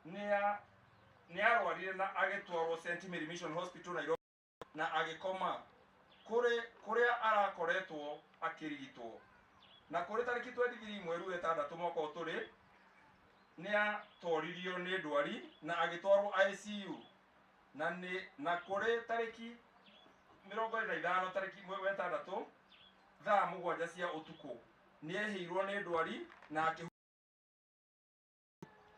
nĩ arwarire na agĩtwarwo St Mary Mission Hospital Nairobi na agĩkoma kũrĩa arakoretwo akĩrigitwo. Na kũrĩ tarĩki 23 mweri wa 6 mwaka ũyũ tũrĩ nĩ atoririo nĩ ndwari na agĩtwarwo ICU na kũrĩ tarĩki 25 tarĩki mweri wa 6 thaa 7 cia ũtukũ nĩ ehĩirwo nĩ ndwari na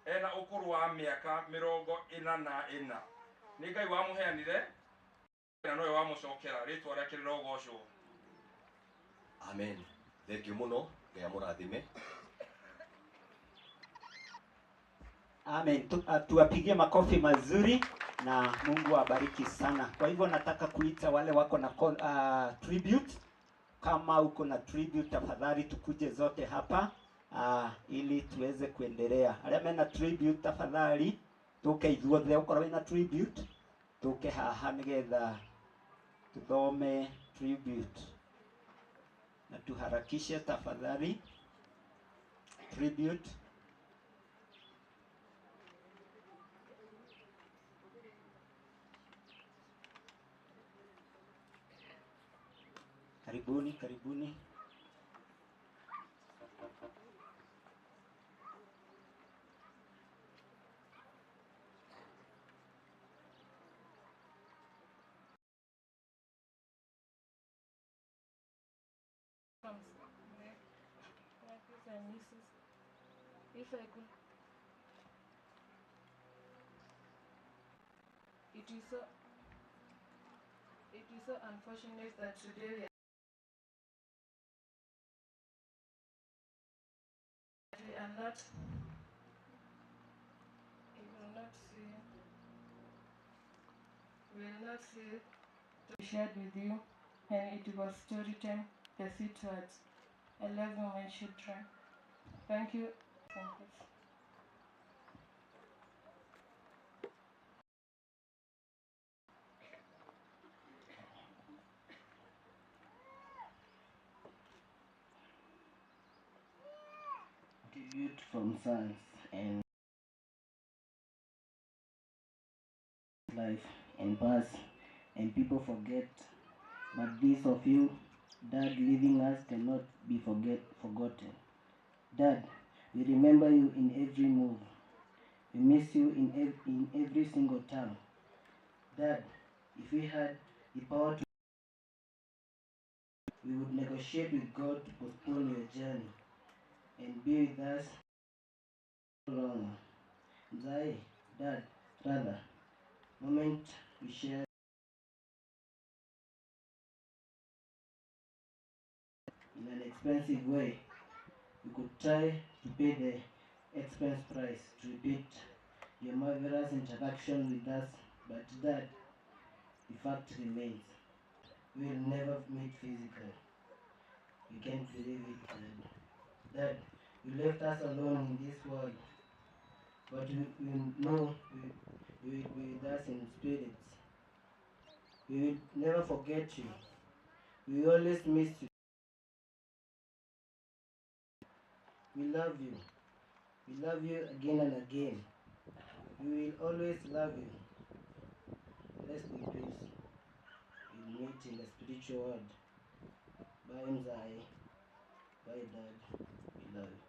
ena ũkũrũ wa mĩaka 44. Nĩ Ngai wamũheanire na nowe wamũcokera, rĩtwa rĩake rĩrogocwo. Amen. Thank you mũno, Ngai amũrathime. Amen. Tuwapigie makofi mazuri na Mungu awabariki sana. Kwa hivyo nataka kuita wale wako na tribute. Kama uko na tribute tafadhali tukuje zote hapa ili tuweze kuendelea. Arĩa mena tribute tafadhali tuke ithuothe, ukorwo wĩna tribute tuke haha nigetha tuthome tribute na tuharakishe tafadhali. Tribute. Karibuni, karibuni. and nieces. If I could, it is so unfortunate that today we are not, we will not see, we will not see to be shared with you, and it was story time, the sweet words. I love you, my children. Thank you. Thank you. Tribute from sons and life and pass, and people forget, but this of you, Dad, leaving us cannot be forgotten. Dad, we remember you in every move. We miss you in every single town. Dad, if we had the power to, we would negotiate with God to postpone your journey and be with us no longer. Mzai, Dad, rather, moment we share in an expensive way, we could try to pay the expense price to repeat your marvelous interaction with us, but that the fact remains, we will never meet physically. We can't believe it, Dad. Dad, you left us alone in this world, but we know you will be with us in spirits. We will never forget you. We always miss you. We love you. We love you again and again. We will always love you. Rest in peace. We'll meet in the spiritual world. Bye, Mzai. Bye, Dad. We love you.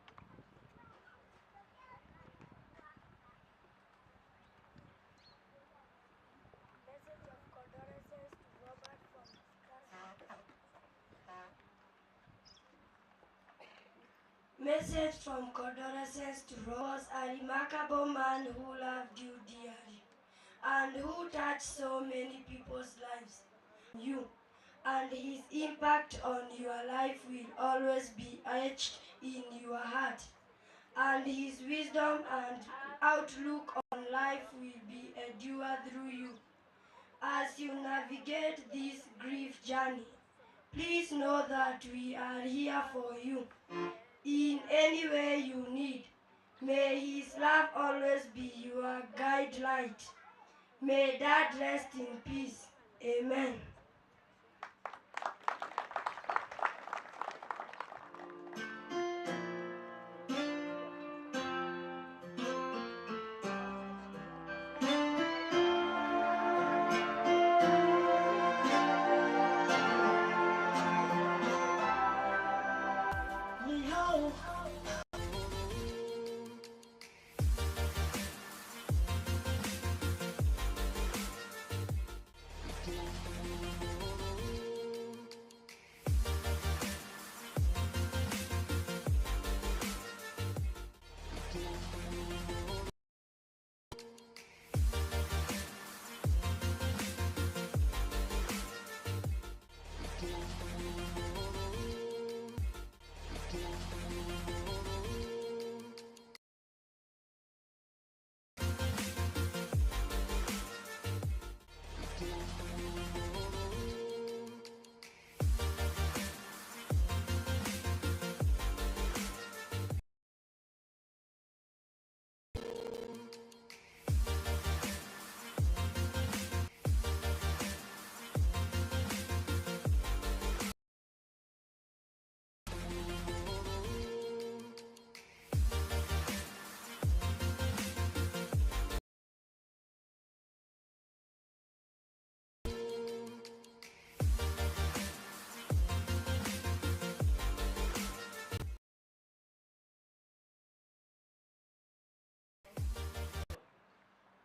Message of condolences to Robert from Message from condolences to Robert, a remarkable man who loved you dearly and who touched so many people's lives. You and his impact on your life will always be etched in your heart, and his wisdom and outlook on life will be endured through you. As you navigate this grief journey, please know that we are here for you in any way you need. May his love always be your guide light. May Dad rest in peace. Amen.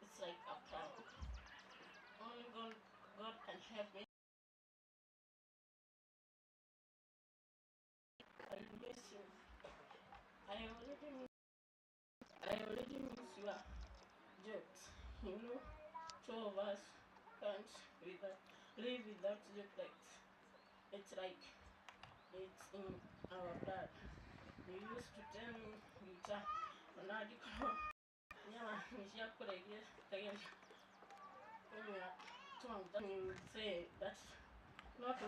It's like a prank. Only God can help me. I miss you. regular jokes. You know, two of us can't live without duplex. It's like it's in our blood. You used to tell me guitar onangĩkorwo nyama nĩ ciakũrairie kũnyua tũmaguta, you would say that not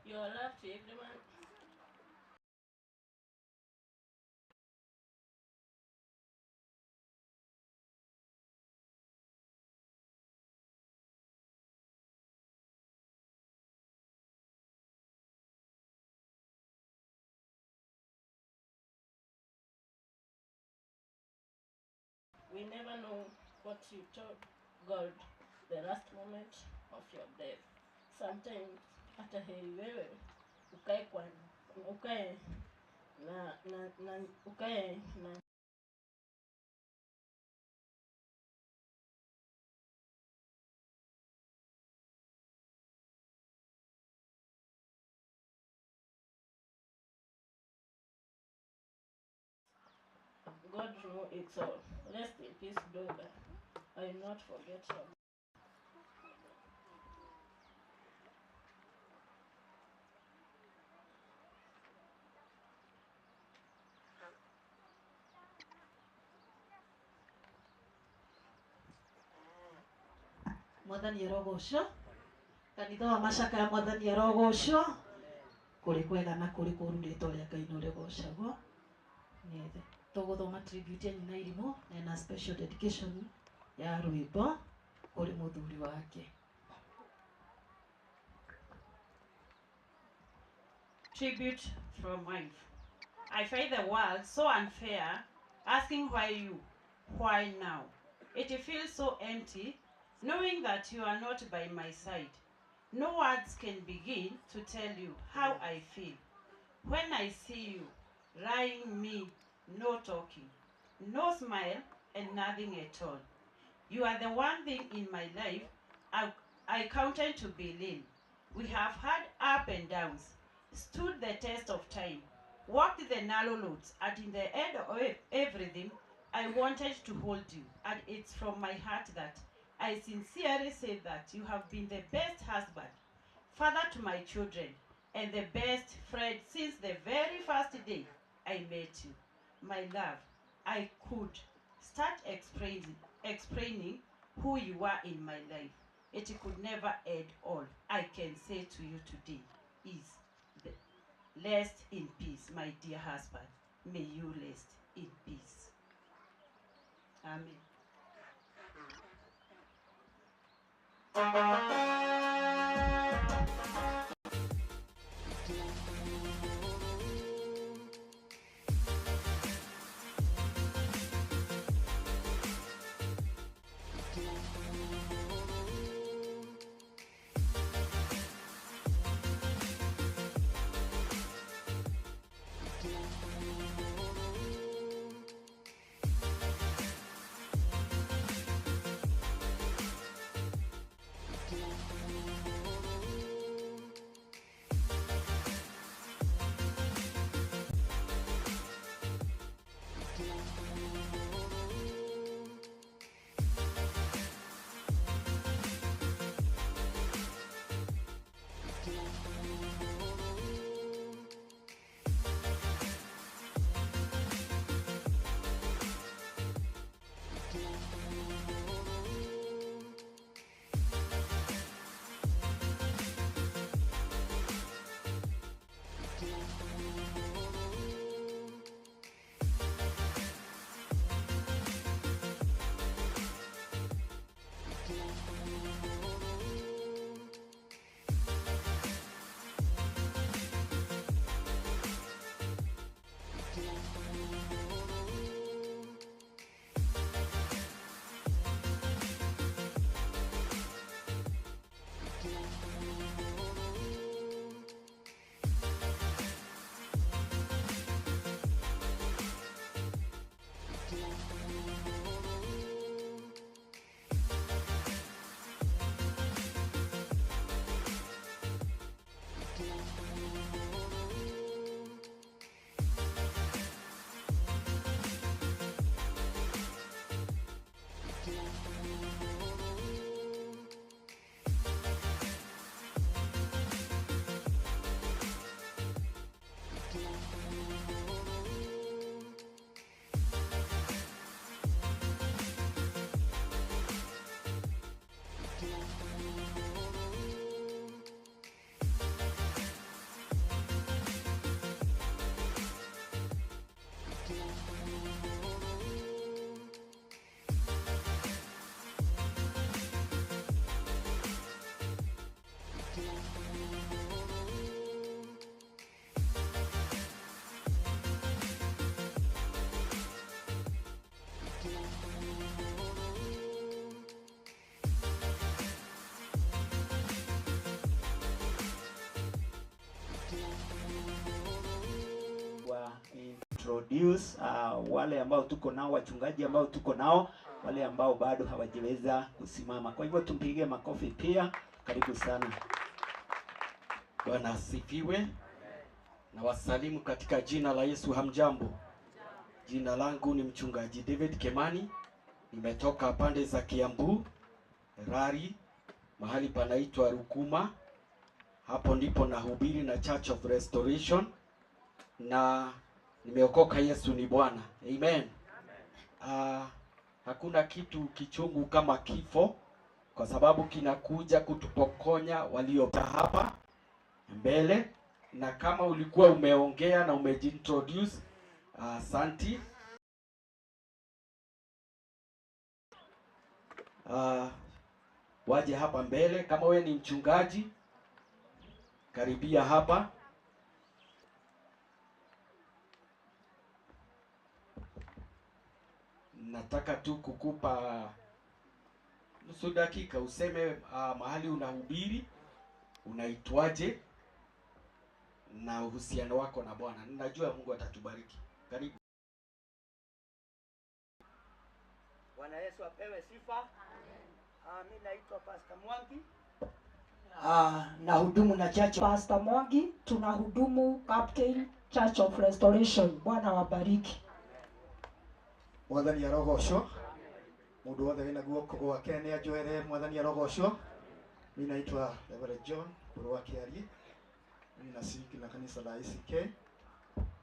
your love to everyone. We never know what you told God the last moment of your death. Sometimes hata heri wewe ukae kwa ukae na na, na ukae na God knows it's all. Rest in peace, Doga. I will not forget you. Mwathani arogocwo, kanitha wa macakaya, mwathani arogocwo, kũrĩ kwega na kũrĩ kũru, rĩtwa rĩa Ngai no rĩgocagwo. Nĩ tũgũthoma tribute ya nyina irimũ na ena special dedication ya rwĩmbo kũrĩ mũthuri wake. Tribute from wife. I find the world so unfair, asking why you, why now? It feels so empty, knowing that you are not by my side. No words can begin to tell you how I feel. When I see you, lying me, no talking, no smile, and nothing at all. You are the one thing in my life I counted to be lean. We have had up and downs, stood the test of time, walked the narrow roads, and in the end of everything, I wanted to hold you. And it's from my heart that I sincerely say that you have been the best husband, father to my children, and the best friend since the very first day I met you. My love, I could start explaining who you are in my life. It could never end all I can say to you today is, rest in peace, my dear husband. May you rest in peace. Amen. Thank you. kuintroduce wale ambao tuko nao, wachungaji ambao tuko nao, wale ambao bado hawajiweza kusimama. Kwa hivyo tumpige makofi pia. Karibu sana. Bwana asifiwe. Na wasalimu katika jina la Yesu. Hamjambo. Jina langu ni mchungaji David Kemani. Nimetoka pande za Kiambu, Rari, mahali panaitwa Rukuma. Hapo ndipo nahubiri na Church of Restoration, na nimeokoka. Yesu ni Bwana. Amen. Hakuna kitu kichungu kama kifo, kwa sababu kinakuja kutupokonya walio hapa mbele. Na kama ulikuwa umeongea na umejiintroduce, asanti. Waje hapa mbele. Kama we ni mchungaji, karibia hapa. Nataka tu kukupa nusu dakika useme mahali unahubiri, unaitwaje na uhusiano wako na Bwana. Ninajua Mungu atatubariki. Karibu. Bwana Yesu apewe sifa. Mimi naitwa Pastor Mwangi. Nahudumu na church. Pastor Mwangi, tunahudumu Captain Church of Restoration. Bwana wabariki. Mwathani arogocwo. Mundu wothe wina guoko gwake ni anjoere. Mwathani arogocwo. Mimi naitwa Reverend John Mburu Kiarie. Mimi nashiriki na kanisa la ACK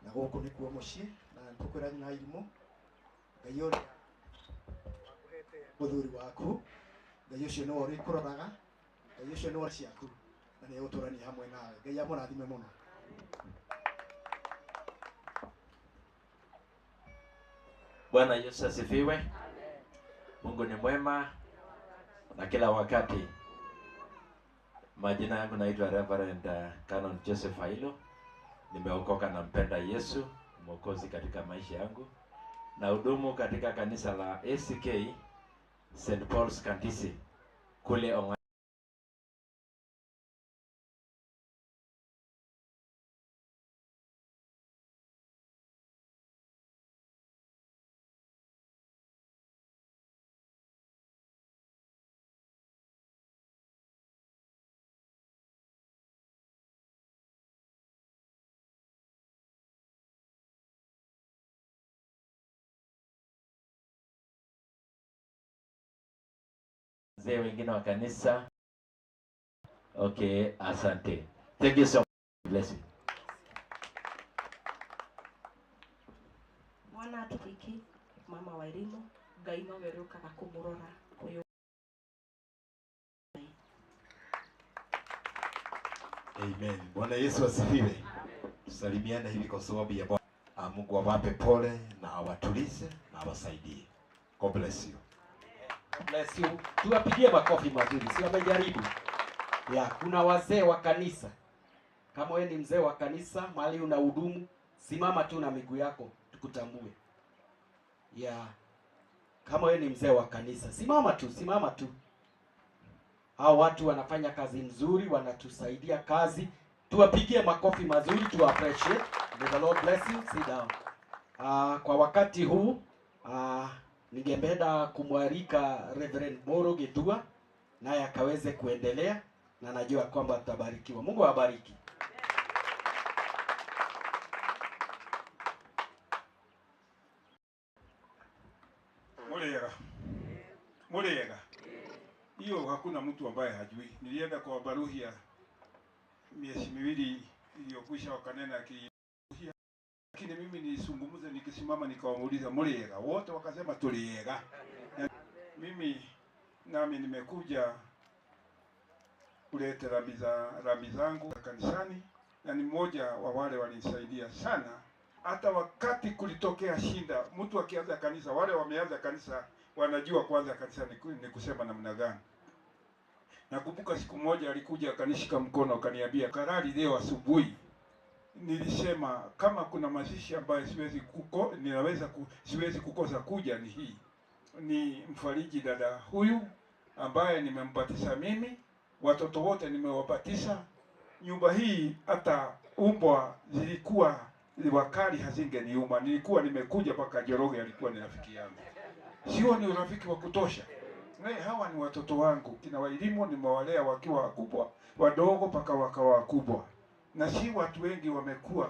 na guku nikuo mucii na tukwira nyina Irimũ. Ngai ũrĩa akuhete muthuri waku, Ngai ũcio nĩwe ũrĩkũroraga, Ngai ũcio nĩwe ciaku na nĩ egũtũrania hamwe nawe. Ngai amũrathime mũno. Bwana Yesu asifiwe. Mungu ni mwema na kila wakati. Majina yangu naitwa Reverend Canon Joseph Ailo. Nimeokoka na mpenda Yesu Mwokozi katika maisha yangu. Na hudumu katika kanisa la ACK St. Paul's Kantisi kule Ong'ayo. Wazee wengine wa kanisa. Okay, asante. Thank you so much. Bless you. Mwana aturiki mama wa Irimũ, Ngai nowe ũrĩũkaga kũmũrora ũyũ. Amen. Bwana Yesu asifiwe. Tusalimiane hivi kwa sababu ya Bwana. Mungu awape pole na awatulize na awasaidie. God bless you. Bless you. Tuwapigie makofi mazuri, si wamejaribu. Ya, kuna wazee wa kanisa. Kama wewe ni mzee wa kanisa, mahali unahudumu, simama tu na miguu yako tukutambue. Ya. Kama wewe ni mzee wa kanisa, simama tu, simama tu. Hao watu wanafanya kazi nzuri, wanatusaidia kazi. Tuwapigie makofi mazuri, tu appreciate. May the Lord bless you. Sit down. Kwa wakati huu ningependa kumwalika Reverend Moro Githua naye akaweze kuendelea, na najua kwamba atabarikiwa. Mungu awabariki. Muriega. Muriega. Hiyo hakuna mtu ambaye hajui. Nilienda kwa Baruhia miezi miwili iliyokwisha, wakanena ki, lakini mimi nilizungumza nikisimama nikawamuuliza muriega, wote wakasema tuliega. Na mimi nami nimekuja kuleta rambi zangu kanisani, na ni mmoja wa wale walinisaidia sana. Hata wakati kulitokea shinda, mtu akianza kanisa, wale wameanza kanisa wanajua kwanza kanisa ni kusema namna gani. Nakumbuka siku moja alikuja akanishika mkono akaniambia, Karari, leo asubuhi nilisema kama kuna mazishi ambayo siwezi kukosa kuja ni hii. Ni mfariji dada huyu ambaye nimembatisa mimi, watoto wote nimewabatisa. Nyumba hii hata umbwa zilikuwa Wakali hazingeniuma. Nilikuwa nimekuja mpaka Njoroge alikuwa ni rafiki yangu. Sio ni urafiki wa kutosha. Na hawa ni watoto wangu. Kina Wairimu nimewalea wakiwa wakubwa, wadogo mpaka wakawa wakubwa. Na si watu wengi wamekuwa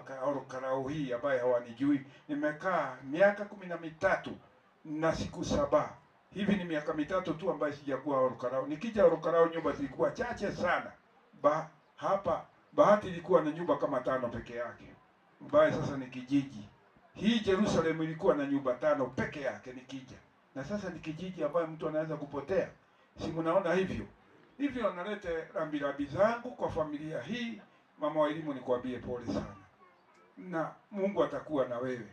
karao hii ambaye hawanijui. Nimekaa miaka 13 na siku 7. Hivi ni miaka 3 tu ambaye sijakuwa Ol Kalou. Nikija Ol Kalou nyumba zilikuwa chache sana. Hapa Bahati ilikuwa na nyumba kama 5 peke yake. Ambaye sasa ni kijiji. Hii Jerusalem ilikuwa na nyumba 5 peke yake nikija. Na sasa ni kijiji ambaye mtu anaweza kupotea. Si mnaona hivyo? Hivyo nalete rambirambi zangu kwa familia hii. Mama wa elimu, nikwambie pole sana. Na Mungu atakuwa na wewe.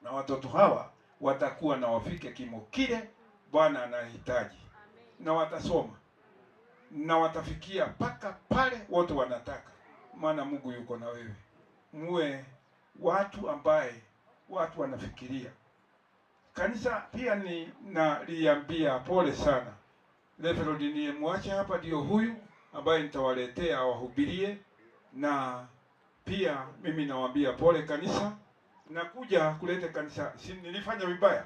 Na watoto hawa watakuwa na wafike kimo kile Bwana anahitaji. Na watasoma. Na watafikia paka pale wote wanataka. Maana Mungu yuko na wewe. Muwe watu ambaye watu wanafikiria. Kanisa pia ni naliambia pole sana. Reverend niyemwacha hapa ndio huyu ambaye nitawaletea wahubirie, na pia mimi nawaambia pole kanisa. Nakuja kuleta kanisa. Si nilifanya vibaya?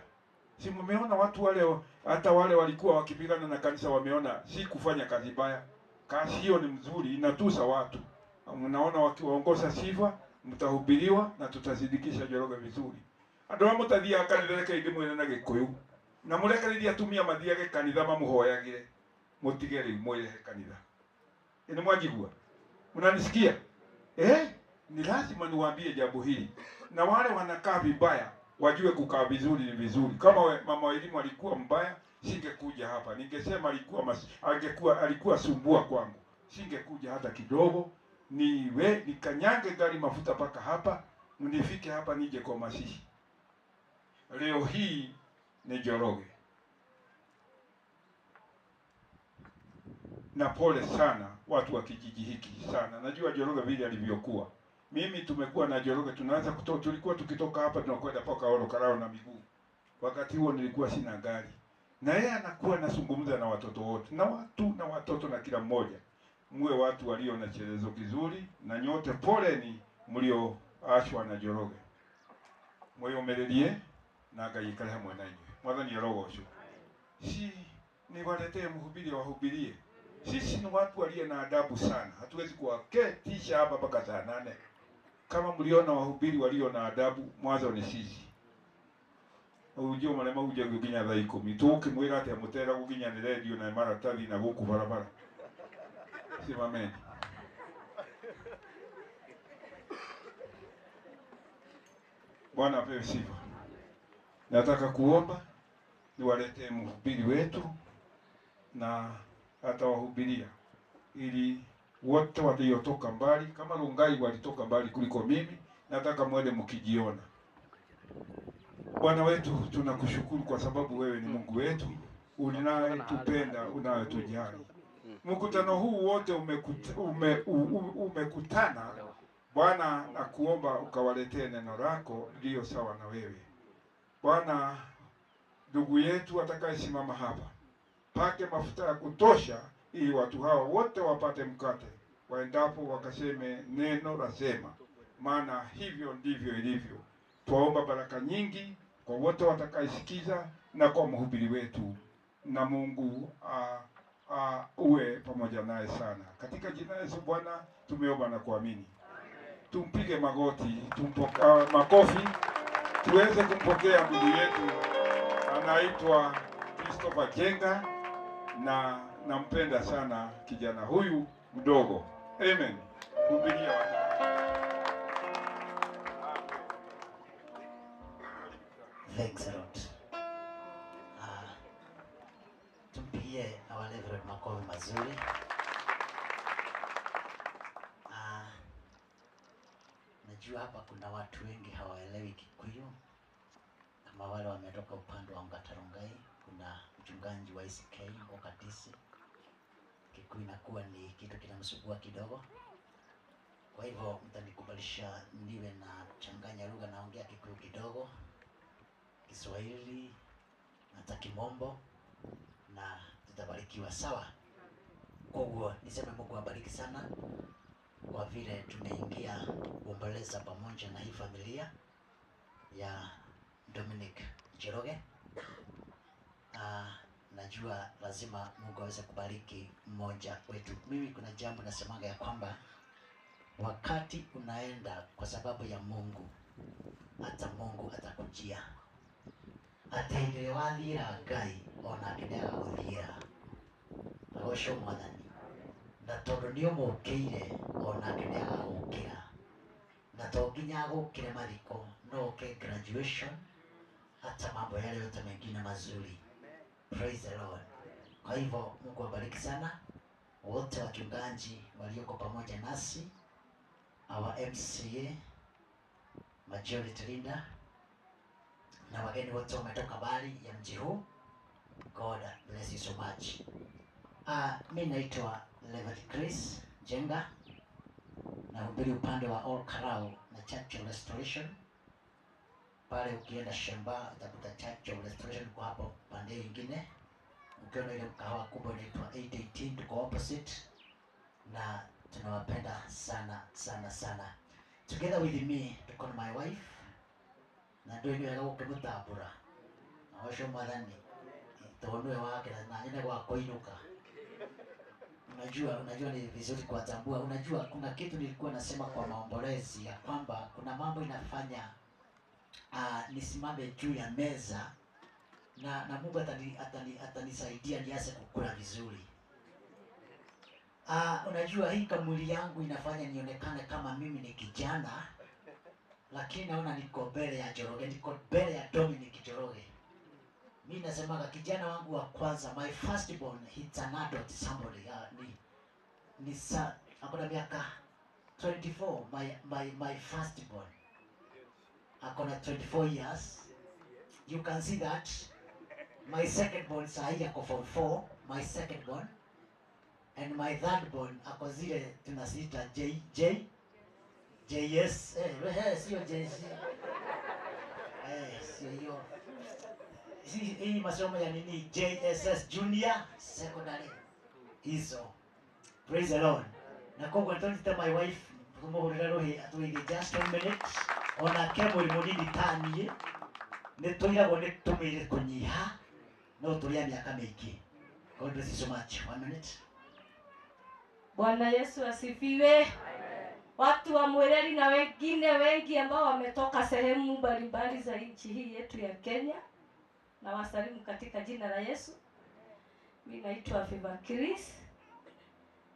Si mmeona watu wale, hata wale walikuwa wakipigana na kanisa wameona si kufanya kazi mbaya. Kazi hiyo ni mzuri, inatusa watu. Mnaona wakiwaongoza sifa, mtahubiriwa na tutazidikisha Njoroge vizuri. Andu amwe mutathiaga kanitha reke ndimwire na Gikuyu. Na murekererie atumia mathiage kanitha mamuhoyagire. Mutige riu mwirehe kanitha. Ni mwajigua? Mnanisikia? Ni lazima niwaambie jambo hili. Na wale wanakaa vibaya wajue kukaa vizuri ni vizuri. Kama mama wa elimu alikuwa mbaya, singekuja hapa. Ningesema alikuwa sumbua kwangu. Singekuja hata kidogo. Niwe nikanyange gari mafuta paka hapa, nifike hapa nije kwa mazishi. Leo hii ni Njoroge. Na pole sana watu wa kijiji hiki sana. Najua Njoroge vile alivyokuwa. Mimi tumekuwa na Njoroge, tunaanza kutoka, tulikuwa tukitoka hapa tunakwenda paka Ol Kalou na miguu. Wakati huo nilikuwa sina gari. Na yeye anakuwa anazungumza na watoto wote, na watu na watoto na kila mmoja. Muwe watu walio na chelezo kizuri, na nyote poleni mlioachwa na Njoroge. Mweyomererie na Ngai ikare hamwe na inyuĩ. Mwathani arogocwo. Si niwaletee mhubiri wahubirie. Sisi ni watu walio na adabu sana. Hatuwezi kuwaketisha hapa mpaka saa 8. Kama mliona wahubiri walio na adabu, mwanzo ni sisi. Ujio marema uje gukinya thaa 10. Tukimwira atia mutera gukinya ni radio na maratathi na guku barabara. Simameni. Bwana apewe sifa. Nataka kuomba niwaletee mhubiri wetu na atawahubiria ili wote waliotoka mbali, kama Rungai walitoka mbali kuliko mimi, nataka mwende mkijiona. Bwana wetu, tunakushukuru kwa sababu wewe ni Mungu wetu, unayetupenda, unayetujali. Mkutano huu wote umekutana Bwana, na kuomba ukawaletee neno lako lililo sawa na wewe. Bwana, ndugu yetu atakayesimama hapa, pake mafuta ya kutosha ili watu hawa wote wapate mkate waendapo wakaseme neno la sema, maana hivyo ndivyo ilivyo. Twaomba baraka nyingi kwa wote watakaisikiza na kwa mhubiri wetu, na Mungu uwe pamoja naye sana. Katika jina Yesu Bwana tumeomba na kuamini. Tumpige magoti, makofi, tuweze kumpokea ndugu yetu anaitwa Christopher Jenga, na nampenda sana kijana huyu mdogo. Amen. Hubiria watu. Thanks a lot. Tumpigie our Reverend makofi mazuri. Najua hapa kuna watu wengi hawaelewi Kikuyu, kama wale wametoka upande wa Ongata Rongai. Kuna mchungaji wa ICK Okatisi. Kikuyu inakuwa ni kitu kinamsugua kidogo. Kwa hivyo mtanikubalisha niwe na changanya lugha, naongea Kikuyu kidogo, Kiswahili hata Kimombo, na tutabarikiwa sawa. Kwa hiyo niseme Mungu awabariki sana kwa Kwa vile tumeingia kuomboleza pamoja na hii familia ya Dominic Njoroge. Najua lazima Mungu aweze kubariki mmoja wetu. Mimi kuna jambo nasemaga ya kwamba wakati unaenda kwa sababu ya Mungu, hata Mungu atakujia. Atĩ hĩndĩ ĩrĩa wathiĩra Ngai onake nĩagagũthiĩra. Agocwo Mwathani. Na tondũ nĩ ũmũkĩire onake nĩagagũkĩra. Na to nginya agũkĩre mathiko, no oke graduation, hata mambo yale yote mengine mazuri. Praise the Lord. Kwa hivyo Mungu awabariki sana wote wachungaji walioko pamoja nasi, our MCA Majority Leader, na wageni wote wametoka mbali ya mji huu. God bless you so much. Mi naitwa Reverend Chris Jenga, nahubiri upande wa All Karau na Church of Restoration. Pale ukienda shamba utakuta Church of Restoration kwa hapo pande nyingine. Ukiona ile mkahawa kubwa inaitwa 818, tuko opposite, na tunawapenda sana sana sana. Together with me tuko na my wife, na ndio nĩ wega gũkĩmũtambũra na ũcio Mwathani tondũ nĩwe wake na nyene gwa kũinũka. Unajua ni vizuri kuwatambua. Unajua kuna kitu nilikuwa nasema kwa maombolezi ya kwamba kuna mambo inafanya nisimame juu ya meza na Mungu atanisaidia nianze kukula vizuri. Unajua hii kamwili yangu inafanya nionekane kama mimi ni kijana, lakini naona niko mbele ya Njoroge, niko mbele ya Dominic Njoroge. Mimi nasemaga kijana wangu wa kwanza, my first born, he's an adult somebody. Ni sa akona miaka 24, my first born. Akona 24 years. You can see that my second born sahi ako form 4, my second born, and my third born ako zile tunasiita J J JS, sio JC. Sio hiyo. Hii masomo ya nini, JSS Junior Secondary hizo. Praise the Lord. Na koguo nitondite my wife tumuhurire ruhi atwige just 1 minute onake mũrimũ nini taniĩ nĩ tũiragwo nĩ tũmĩire kũnyiha no tũrĩa mĩaka mĩingĩ. God bless you so much. 1 minute. Bwana Yesu asifiwe. Watu wa Mwereri na wengine wengi ambao wametoka sehemu mbalimbali za nchi hii yetu ya Kenya, na wasalimu katika jina la Yesu. Mimi naitwa Favor Chris.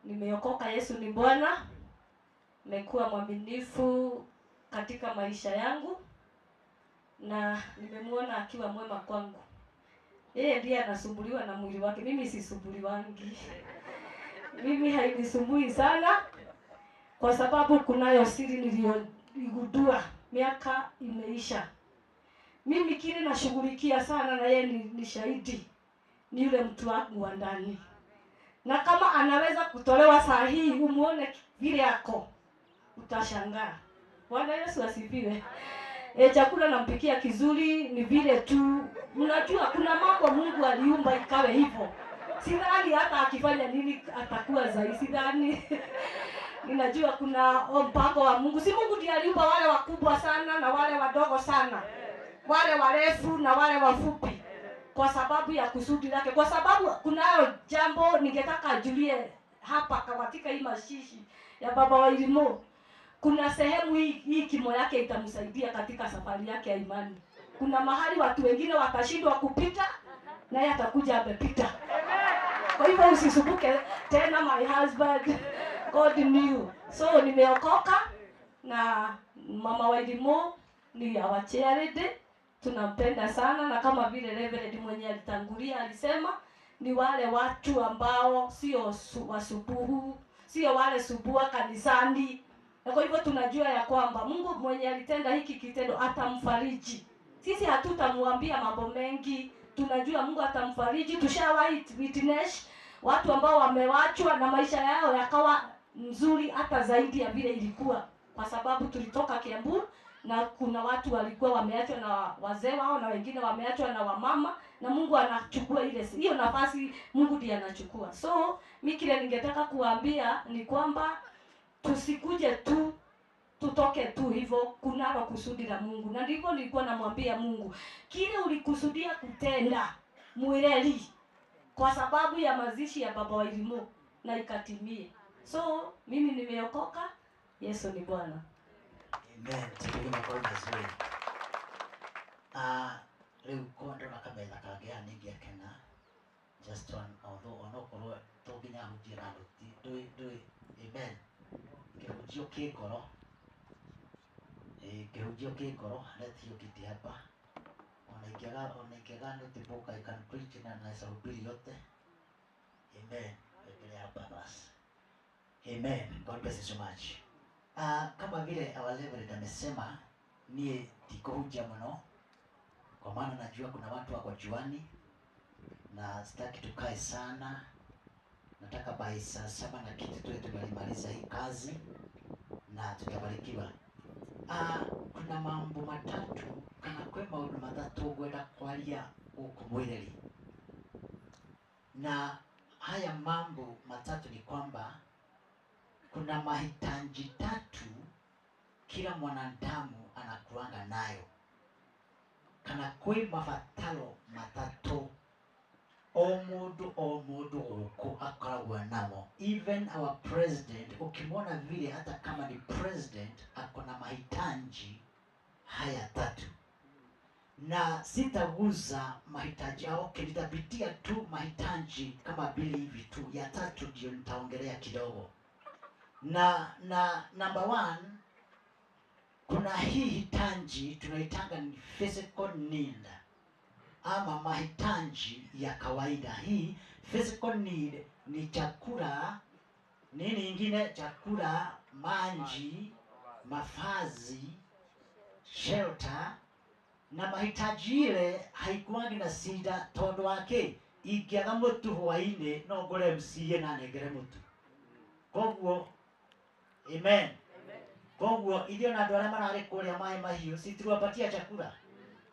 Nimeokoka, Yesu ni Bwana. Nimekuwa mwaminifu katika maisha yangu na nimemuona akiwa mwema kwangu. Yeye ndiye anasumbuliwa na mwili wake, mimi sisumbuliwangi. Mimi hainisumbui sana kwa sababu kunayo siri niliyoigundua miaka imeisha. Mimi kile nashughulikia sana na yeye ni shahidi, ni yule mtu wangu wa ndani. Na kama anaweza kutolewa saa hii umuone vile yako, utashangaa. Bwana Yesu asifiwe. Chakula nampikia kizuri ni vile tu. Mnajua kuna mambo Mungu aliumba ikawe hivyo. Sidhani hata akifanya nini atakuwa zaidi, sidhani. Ninajua kuna mpango wa Mungu. Si Mungu ndiye aliumba wale wakubwa sana na wale wadogo sana, wale warefu na wale wafupi, kwa sababu ya kusudi lake. Kwa sababu kunayo jambo ningetaka ajulie hapa katika hii mashishi ya Baba wa Irimo. Kuna sehemu hii kimo yake itamsaidia katika safari yake ya imani. Kuna mahali watu wengine watashindwa kupita na yeye atakuja amepita. Kwa hivyo usisumbuke tena, my husband, God knew. So nimeokoka na Mama wa Irimo ni our chairlady, tunampenda sana, na kama vile Reverend mwenye alitangulia alisema ni wale watu ambao sio wasubuhu, sio wale subua kanisani. Na kwa hivyo tunajua ya kwamba Mungu mwenye alitenda hiki kitendo atamfariji. Sisi hatutamwambia mambo mengi, tunajua Mungu atamfariji. Tushawahi witness watu ambao wamewachwa na maisha yao yakawa mzuri hata zaidi ya vile ilikuwa, kwa sababu tulitoka Kiambu na kuna watu walikuwa wameachwa na wazee wao na wengine wameachwa na wamama, na Mungu anachukua ile hiyo nafasi, Mungu ndiye anachukua. So mimi kile ningetaka kuambia ni kwamba Tusikuje tu tutoke tu hivyo, kunalo kusudi la Mungu. Na ndivyo nilikuwa namwambia Mungu, kile ulikusudia kutenda Mwireri kwa sababu ya mazishi ya baba Wairimu na ikatimie. So mimi nimeokoka, Yesu ni Bwana. Amen. Tupige makofi mazuri. Riu ko ndona kametha kangĩ haha nĩingĩakena just one, although onokorwo to nginya hunjie na nũti ndũĩ amen. Kĩhunjio kĩ ngoro, kĩhunjio kĩ ngoro, let hiyo kiti hapa. Ona ingĩaga notebook, I can preach na naweza hubiri yote. Amen. Wekelea hapa basi. Amen. God bless you so much. Kama vile our Reverend amesema, niĩ ndikũhunjia mũno kwa maana najua kuna watu wako juani na sitaki tukae sana. Nataka by saa 7 na kitu tuwe tumelimaliza hii kazi na tutabarikiwa. Kuna mambo matatu kana kwĩ maũndũ matatũ ngwenda kwaria gũkũ Mwireri, na haya mambo matatu ni kwamba kuna mahitaji tatu kila mwanadamu anakuanga nayo, kana kwĩ mabataro matatũ o mũndũ gũkũ akoragwo namo. Even our president, ukimwona vile, hata kama ni president, ako na mahitaji haya tatu, na sitaguza mahitaji au nitapitia tu mahitaji kama mbili hivi tu, ya tatu ndio nitaongelea kidogo. Na number 1, kuna hii hitaji tunaitanga ni physical need ama mahitaji ya kawaida. Hii physical need ni chakula, nini ingine? Chakula, maji, mavazi, shelter. Na mahitaji ile haikuangi na sida tondu wake ingĩaga mũtu hwainĩ no ngũre MCA na nengere mũtu. Koguo amen. Koguo ithuĩ na andũ arĩa mararĩ kũrĩa maĩ mahiũ si tuliwapatia chakula.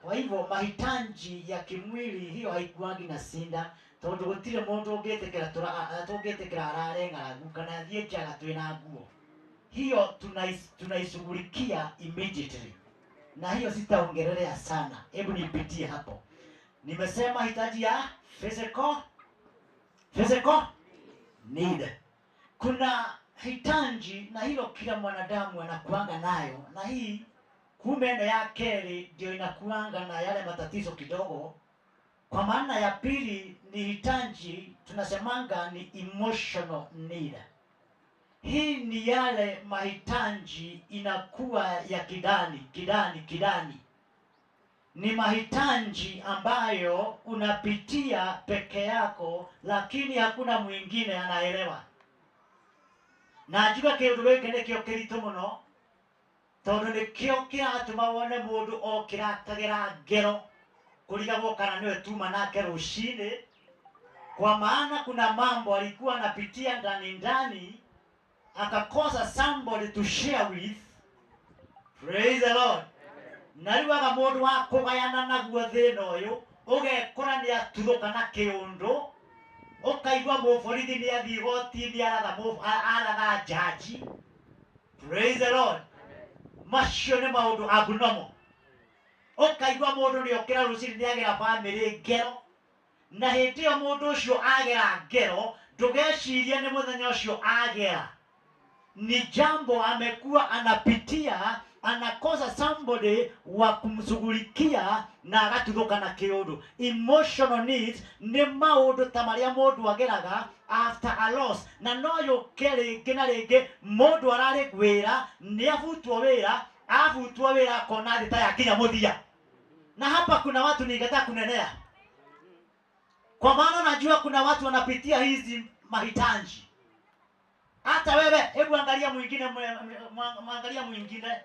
Kwa hivyo mahitaji ya kimwili hiyo haikuangi na sinda tondu gũtirĩ mũndũ ũngĩtĩkĩra arare ng'aragu kana athiĩ njaga twĩna nguo. Hiyo tunaishughulikia immediately, na hiyo sitaongelea sana. Hebu nipitie hapo. Nimesema hitaji ya physical need. Kuna hitaji na hilo kila mwanadamu anakuanga nayo, na hii kumbe ya keri ndio inakuanga na yale matatizo kidogo. Kwa maana ya pili ni hitaji tunasemanga ni emotional need. Hii ni yale mahitaji inakuwa ya kidani kidani kidani. Ni mahitaji ambayo unapitia peke yako, lakini hakuna mwingine anaelewa. Na njuga kĩũndũ gĩkĩ nĩkĩo kĩritũ mũno, tondũ nĩkĩo kĩratũma wone mũndũ okĩrakagĩra ngero kũrigagwo kana nĩwe tuma nake rũcinĩ, kwa maana kuna mambo alikuwa anapitia ndani ndani akakosa somebody to share with. Praise the Lord. Na rĩu aga mũndũ wa kũgayana naguo thĩna ũyũ, ũgekora nĩ atuthũka na kĩũndũ, ũkaigua mũborithi nĩ athiĩ igoti-inĩ aratha jaji. Praise the Lord. Macio nĩ maũndũ abnormal. Ũkaigua mũndũ nĩ okĩra rũcinĩ nĩ agera bamĩrĩ ngero, na hĩndĩ ĩyo mũndũ ũcio agera ngero, ndũgecirie nĩ mũthenya ũcio agera, ni jambo amekuwa anapitia, anakosa somebody wa kumshughulikia na agatuthũka na kĩũndũ. Emotional needs nĩ maũndũ ta marĩa mũndũ ageraga after a loss, na no yũke rĩngĩ na rĩngĩ. Mũndũ ararĩ wĩra, nĩ abutwo wĩra, abutwo wĩra akona thĩ ta yakinya mũthia. Na hapa kuna watu ningetaka kunenea, kwa maana najua kuna watu wanapitia hizi mahitaji. Hata wewe hebu angalia mwingine, mwangalia mwingine.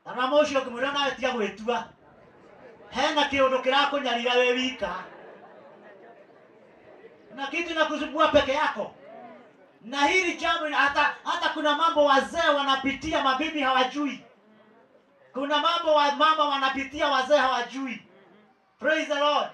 Na mũcio ũkĩmwĩra nawe tiga gwĩtua, hena kĩũndũ kĩrakũnyarira we wika, na kitu inakusumbua peke yako. Na hili jambo hata kuna mambo wazee wanapitia mabibi hawajui. Kuna mambo wa mama wanapitia wazee hawajui. Praise the Lord.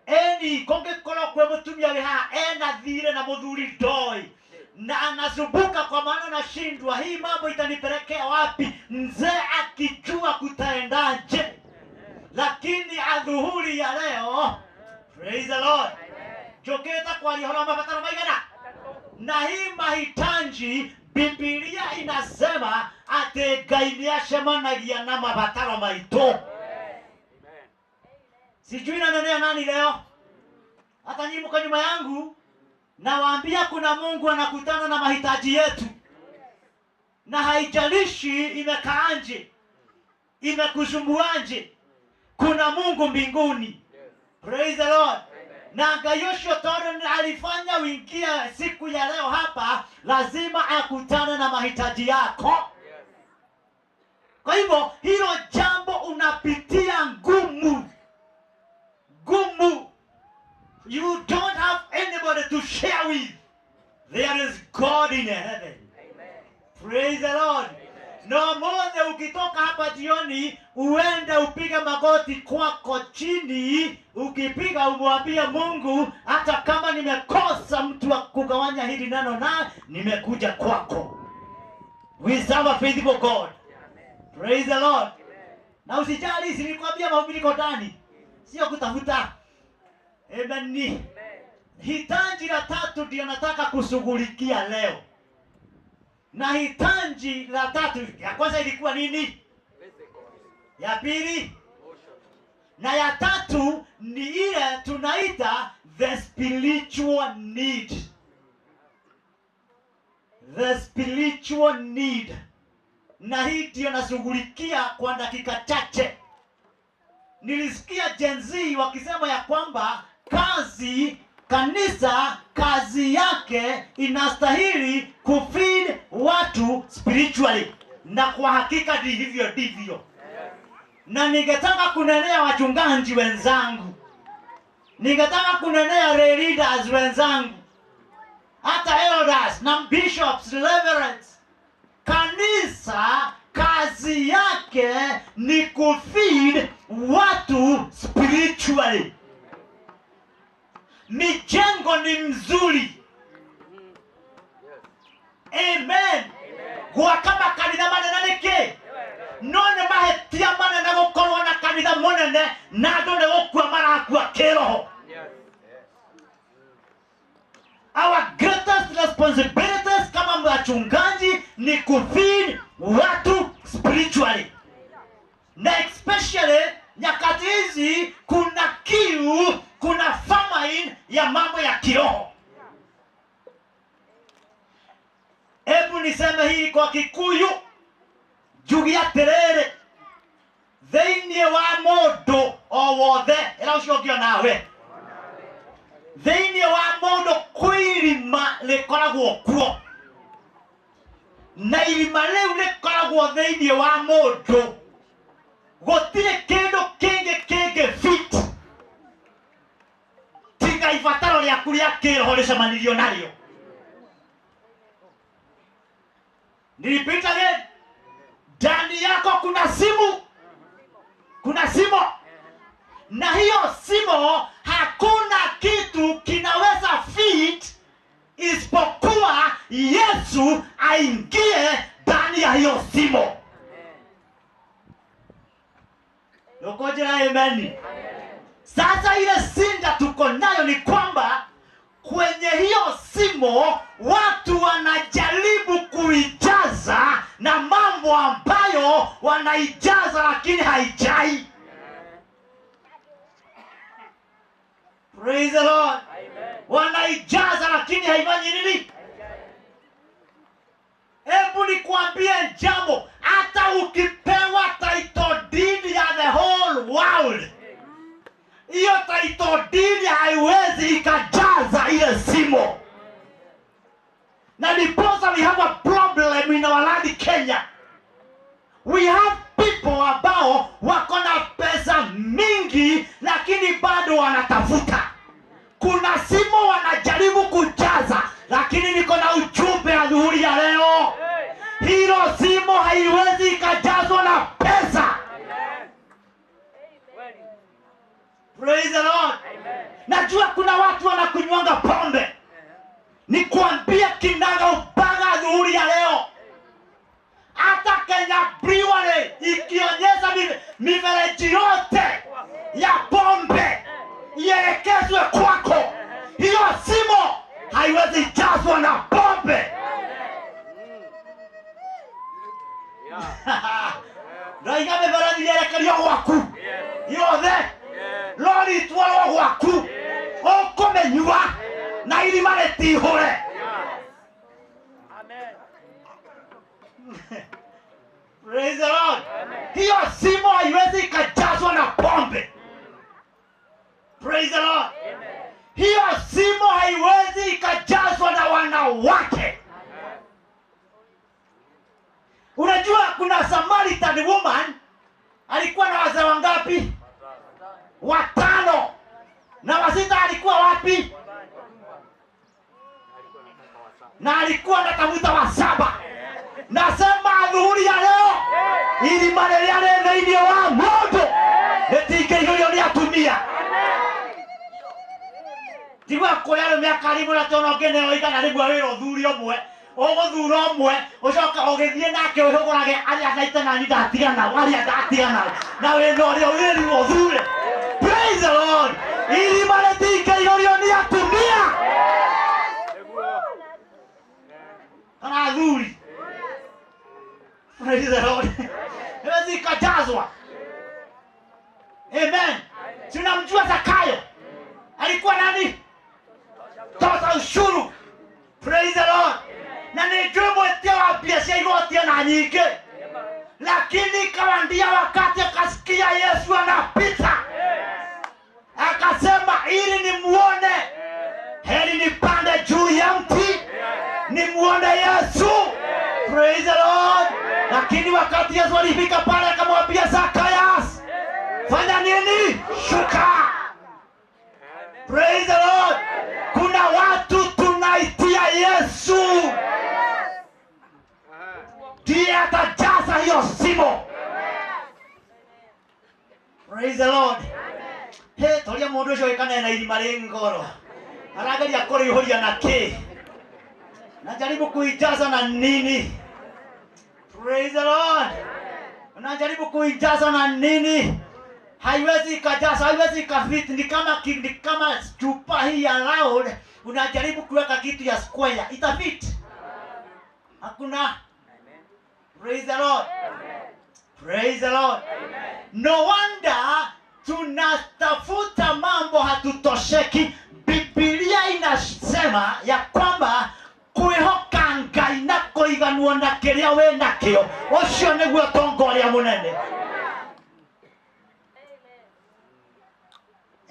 Eni kũngĩkorwo kwĩ mũtumia wĩ haha ena thirĩ na mũthuri ndoi, Na anasumbuka kwa maana anashindwa, hii mambo itanipelekea wapi? Mzee akijua kutaendaje. Lakini adhuhuri ya leo, praise the Lord, njũkĩte kwaria ũhoro wa mabataro maigana. Na hii mahitaji, Biblia inasema atĩ Ngai nĩacemanagia na mabataro maitũ. Sijui nanenea nani leo, hata nyinyi mko nyuma yangu, nawaambia kuna Mungu anakutana na mahitaji yetu, na haijalishi imekaanje, imekusumbuanje, kuna Mungu mbinguni. Praise the Lord. Na Ngai ũcio tondũ alifanya uingie siku ya leo hapa, lazima akutane na mahitaji yako. Kwa hivyo hilo jambo unapitia ngumu ngumu, you don't have anybody to share with. There is God in heaven. Praise the Lord. No mothe ukitoka hapa jioni uende upige magoti kwako chini, ukipiga umwambie Mungu, hata kama nimekosa mtu wa kugawanya hili neno na nimekuja kwako. We serve a faithful God. Praise the Lord. Na usijali, si nilikwambia mahubiri iko ndani, sio kutafuta. Amen. Hitaji la tatu ndio nataka kushughulikia leo. Na hitaji la tatu, ya kwanza ilikuwa nini? Ya pili? Na ya tatu ni ile tunaita the spiritual need. The spiritual need. Na hii ndio nashughulikia kwa dakika chache. Nilisikia Gen Z wakisema ya kwamba kazi kanisa kazi yake inastahili kufeed watu spiritually, na kwa hakika ndi hivyo ndivyo. Na ningetaka kunenea wachungaji wenzangu, ningetaka kunenea leaders wenzangu, hata elders na bishops, reverends. Kanisa kazi yake ni kufeed watu spiritually. Mijengo ni mzuri. Amen. Gwaka makanitha manene nĩkĩ? No nĩ mahĩtia manene gũkorwo na kanitha mũnene na andũ nĩ gũkua marakua kĩroho. Our greatest responsibilities kama wachungaji ni kufeed watu spiritually. Na especially nyakati hizi kuna kiu, kuna famine ya mambo ya kiroho. Hebu niseme hii kwa Kikuyu, njuge atĩrĩrĩ, thĩinĩ wa mũndũ o wothe, ĩra ũcio ũngĩ onawe, thĩinĩ wa mũndũ kwĩ irima rĩkoragwo kuo, na irima rĩu rĩkoragwo thĩinĩ wa mũndũ, gũtirĩ kĩndũ kĩngĩ kĩngĩ fit tiga ibataro rĩaku rĩa kĩroho rĩcemanirio narĩo. Repeat again. Ndani yako kuna simu, kuna simo, na hiyo simo hakuna kitu kinaweza fit isipokuwa Yesu aingie ndani ya hiyo simo. Lokojera amen. Sasa ile sinda tuko nayo ni kwamba kwenye hiyo simo watu wanajaribu kuijaza na mambo ambayo wanaijaza lakini haijai. Praise the Lord. Wanaijaza lakini haifanyi nini? Hebu nikuambie jambo, hata ukipewa title deed ya the whole world, hiyo title deed haiwezi ikajaza ile simo. Na ndiposa we have a problem in our land Kenya. We have people ambao wako na pesa mingi lakini bado wanatafuta. Kuna simo wanajaribu kujaza, lakini niko na ujumbe adhuhuri ya leo. Hilo simo haiwezi ikajazwa na pesa. Praise the Lord. Najua kuna watu wanakunywanga pombe, Nikwambie kinaga ubaga adhuhuri ya leo, hata Kenya Brewery ikionyesha mifereji yote ya pombe ielekezwe kwako, hiyo simo haiwezi jazwa na pombe. Ndaiga mifereji yerekerio gwaku yothe, lori itwarwo gwaku, ũkũmĩnyua na irima rĩtihũre. Praise the Lord. Hiyo simo haiwezi ikajazwa na pombe. Praise the Lord. Hiyo simo haiwezi ikajazwa na wanawake. Unajua kuna Samaritan woman alikuwa na wazee wangapi? 5. Na 6 alikuwa wapi? Na alikuwa anatafuta wa 7. Nasema adhuhuri ya leo, irima rĩrĩa rĩ thĩinĩ wa mũndũ rĩtingĩihũrio nĩ atumia. Tigua kũrĩa arũme akarimũ na tondũ ũngĩ nĩwe igana rĩmwe wĩra ũthure ũmwe, ũgũthura ũmwe, ũcoka ũgĩthiĩ nake ũhũgũrage arĩa ndaita nani ndatiga nao, arĩa ndatiga nao, na wĩna ũrĩa wĩrirwo ũthure. Praise the Lord. Irima rĩtingĩihũrio nĩ atumia kana athuri. Praise the Lord. Haiwezi ikajazwa. Amen. Si unamjua Zakayo? Alikuwa nani? Toza ushuru. Praise the Lord. Na nijue mwetia wa mbia igoti na nyingĩ, lakini ikawandia wakati akasikia Yesu anapita, akasema ili nimuone, heri nipande juu ya mti nimuone Yesu. Praise the Lord. Lakini wakati Yesu alifika pale akamwambia Zakayas, fanya nini? Shuka. Praise the Lord. Kuna watu tunaitia Yesu ndiye atajaza hiyo simo. Praise the Lord. He, toria mundu ucio wikane na irima ri ngoro, arageria kurihuria na ki, najaribu kuijaza na nini? Praise the Lord. Unajaribu kuijaza na nini? Haiwezi ikajaza, haiwezi ikafit. Ni kama chupa hii ya round, unajaribu kuweka kitu ya square, itafit? Hakuna. Praise the Lord. Praise the Lord. No wonder tunatafuta mambo hatutosheki. Biblia inasema ya kwamba kwihoka Ngai na kũiganwo na kĩrĩa wĩ nakĩo, ũcio nĩguo ũtonga ũrĩa mũnene.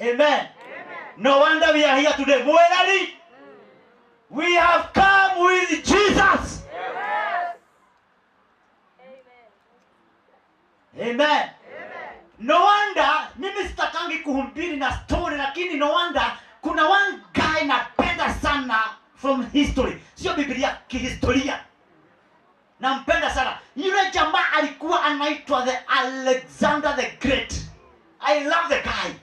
Amen. No wonder we are here today. Mwelali, we have come with Jesus. Amen. No wonder mimi sitakangi kuhubiri na story, lakini no wonder kuna one guy napenda sana from history, sio Biblia, kihistoria. Nampenda sana yule jamaa, alikuwa anaitwa the Alexander the Great. I love the guy.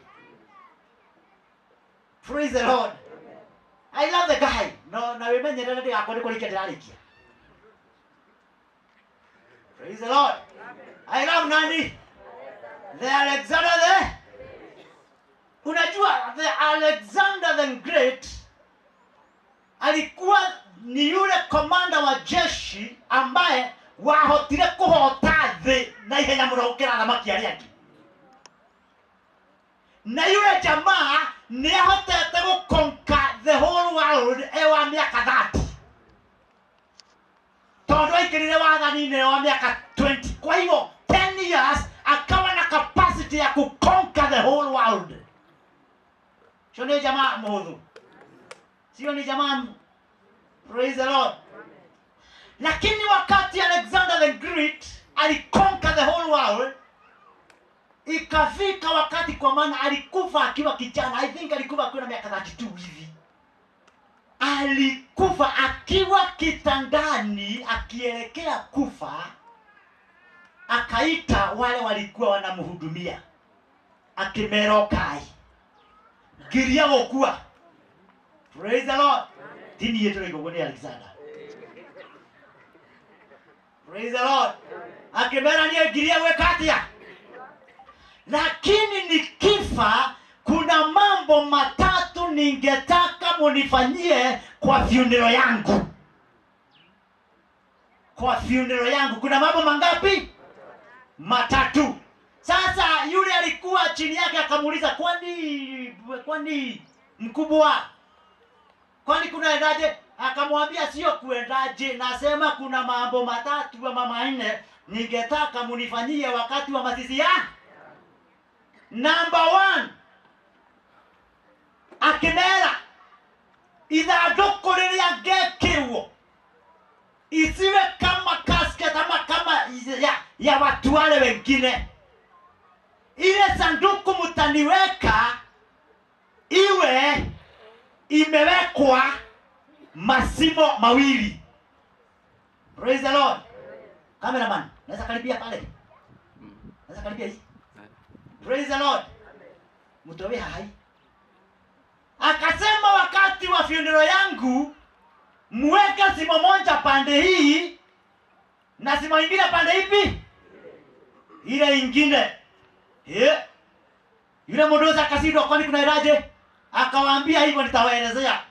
Praise the Lord. I love the guy. No, na wimenyerere ndigakorwo nĩ kũrĩkia ndĩrarĩkia. Praise the Lord. I love nani? The Alexander the. Unajua the Alexander the Great alikuwa ni yule komanda wa jeshi ambaye wahotire kuhota thĩ na ihenya mũno gũkĩra athamaki arĩa angĩ. Na yule jamaa nĩ ahotete gũconquer the whole world e wa mĩaka 30, tondũ aikĩrire wathani-inĩ wa mĩaka 20. Kwa hivyo 10 years akawa na capacity ya kuconquer the whole world. Sio ni jamaa mhudhu, sio ni jamaa. Praise the Lord. Lakini wakati Alexander the Great aliconquer the whole world, ikafika wakati, kwa maana alikufa akiwa kijana. I think alikufa akiwa na miaka 32 hivi. Alikufa akiwa kitandani akielekea kufa, akaita wale walikuwa wanamhudumia, akimera kai ngiria gukua. Praise the Lord. Ti niĩ tũroiga ũguo, nĩ Alexander. Praise the Lord. Akĩmera niĩ ngirie gwĩka atĩa, lakini nikifa kuna mambo matatu ningetaka munifanyie kwa funeral yangu. Kwa funeral yangu kuna mambo mangapi? Matatu. Sasa yule alikuwa chini yake akamuuliza, kwani mkubwa, kwani kunaendaje? Akamwambia sio kuendaje, nasema kuna mambo matatu ama manne ningetaka munifanyie wakati wa mazishi yangu. Number 1, akimera ithandũkũ rĩrĩa ngekĩrwo isiwe kama casket ama kama ya watu wale wengine. Ile sanduku mtaniweka iwe imewekwa masimo mawili. Praise the Lord. Cameraman, naweza karibia pale? Naweza karibia hii? Praise the Lord. Mtowe hai. Akasema wakati wa funeral yangu muweke simo moja pande hii na simo ingine pande ipi? Ile ingine. Yule mdozi akasindwa, kwani kuna iraje? Akawaambia hivyo nitawaelezea.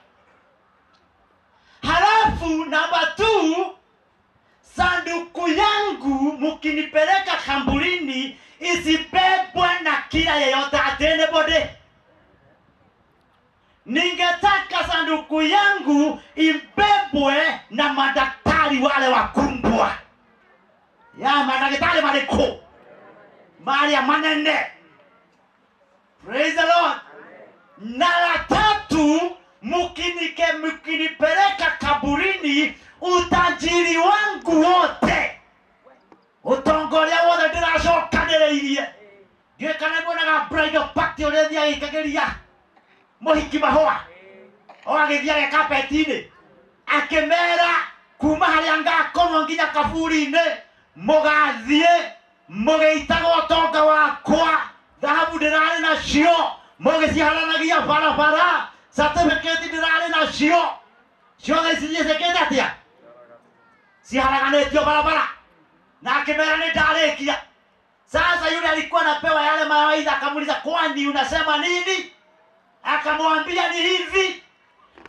Halafu namba 2, sanduku yangu mkinipeleka kamburini isibebwe na kila yeyote atene bode. Ningetaka sanduku yangu ibebwe na madaktari wale wakumbwa. Ya madaktari mariko. Maria manene. Praise the Lord. Na la tatu, mkinipeleka kaburini utajiri wangu wote, utongoria wothe ndĩracokanĩrĩirie, ndiũĩ kana muonaga bridal party ũrĩa ĩthiaga ĩkageria mũhiki mahũa o agĩthiaga kapeti-inĩ, akĩmera kuma harĩa ngakorwo nginya kaburi-inĩ mũgathiĩ mũgĩitaga ũtonga wakwa, thahabu ndĩrarĩ nacio mũgĩciharanagia barabara, certificate ndĩrarĩ nacio ciothe icikĩte atĩa, ciharaganĩtio barabara. Na akĩmera nĩ ndarĩkia. Sasa yule alikuwa anapewa yale mawaidha akamuuliza, kwani unasema nini? Akamwambia ni hivi,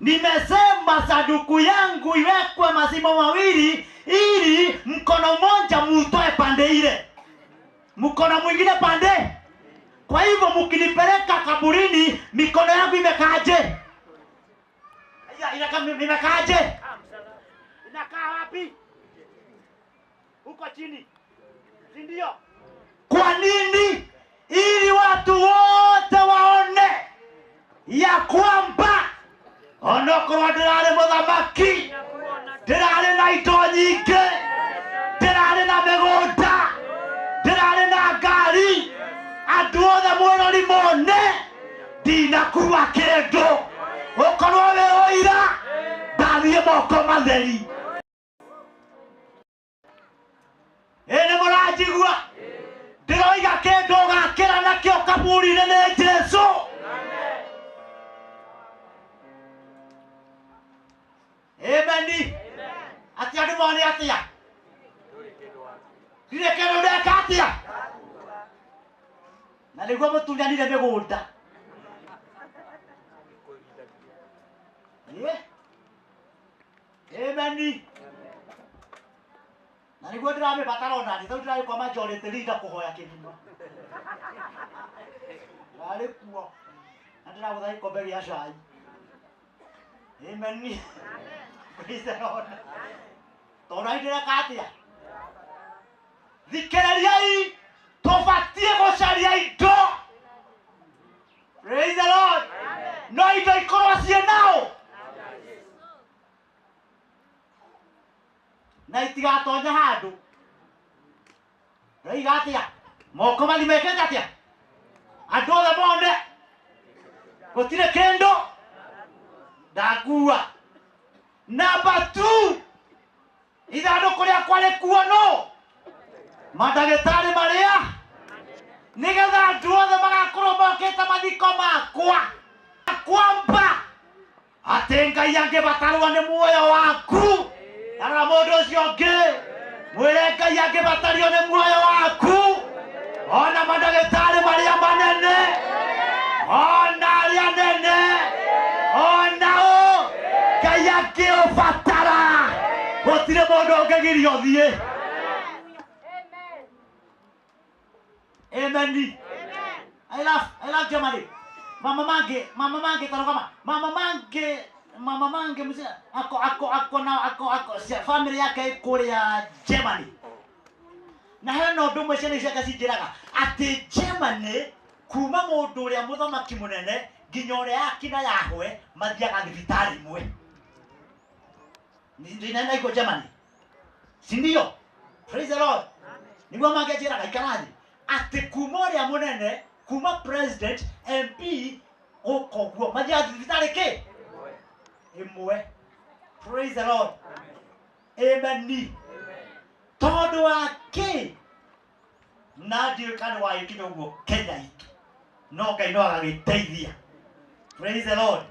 nimesema sanduku yangu iwekwe masimo mawili ili mkono mmoja mutoe pande ile, mkono mwingine pande. Kwa hivyo mkinipeleka kaburini mikono yangu imekaaje? Imekaaje? Inakaa wapi? Huko chini, si ndio? Kwa nini? Ili watu wote waone ya kwamba onokorwo ndĩrarĩ mũthamaki, ndĩrarĩ na indo nyingĩ, ndĩrarĩ na mĩgũnda, ndĩrarĩ na ngari, andũ othe mwĩrori mone ndinakua kĩndũ, ũkorwo wĩ ũira ndathiĩ moko matheri. Ĩ nĩ mũranjigua? Ndĩroiga kĩndũ ũgakĩra nakĩo kaburi-inĩ nĩ Jesũ. Amen. Ati andũ mone atĩa? Ndirĩ kĩndũ ndeka atĩa? Na nĩguo mũtunyanire mĩgũnda. Amen. Na nĩguo ndĩramĩbatara ona niĩ, tondũ ndĩrarĩ kwa majority leader kũhoya kĩthima. Ndarĩ kuo na ndĩragũtha gĩkombe gĩa cai. Amen. Praise the Lord. Tondũ ai ndĩreka atĩa? Thikĩrĩriai, tũbatiĩ gũcaria indo. Praise the Lord. No indo ikorwo ciĩ nao na itigatonye handũ. Ndĩroiga atĩa? Moko mathi mekĩte atĩa? Andũ othe mone gũtirĩ kĩndũ ndakua. Namba 2, ithandũkũ rĩakwa rĩkuo no mandagĩtarĩ marĩa, nĩgetha andũ othe magakorwo mokĩte mathiko makwa kwamba Atĩ Ngai angĩbatarwo nĩ muoyo waku. Tarora mũndũ ũcio ũngĩ. Mwĩre Ngai angĩbatario nĩ muoyo waku. Ona mandagĩtarĩ marĩa manene. Ona arĩa nene. Ona ũ. Ngai angĩũbatara. Gũtirĩ mũndũ ũngĩgiria ũthiĩ. Amen. I love Germany. Mama mange tarogama. Mama mange mzee ako na ako family yake ikuria Germany. Na hena undu umwe ciana ciake cinjiraga ati Germany kuma mundu uria muthamaki munene nginya uria akina Yahwe mathiaga thibitari imwe. Ndinaenda iko Germany. Si ndio? Praise the Lord. Niguo mangenjiraga ikarathi ati kuma uria munene kuma president MP ukoguo mathiaga thibitari ki imwe. Praise the Lord. Amen. Tondu wa ki na ndiũĩ kana wagĩkinya ũguo Kenya itũ no Ngai no agagĩteithia. Praise the Lord.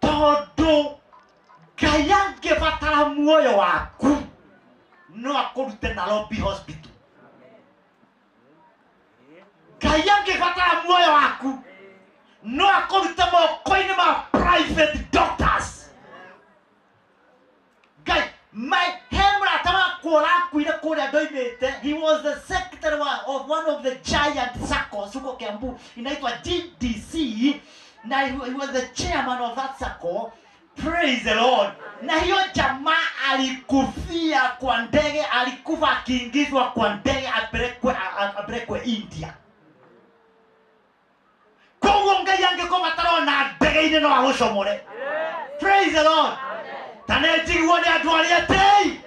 Tondu Ngai angĩbatara muoyo waku no akũrute Nairobi Hospital. Ngai angĩbatara muoyo waku no akũrute moko-inĩ ma private doctors. Ngai my hemrata wakwa ũrakuire kũrĩa ndoimĩte, he was the secretary of one of the giant SACCOs huko Kiambu inaitwa GDC, na he was the chairman of that SACCO. Praise the Lord. Na hiyo jamaa alikufia kwa ndege, alikufa akiingizwa kwa ndege apelekwe India. Koguo Ngai angĩkũbatara ona ndege-inĩ no agũcomore. Praise the Lord. Ta nĩ njiguo nĩ andũ arĩa etĩi.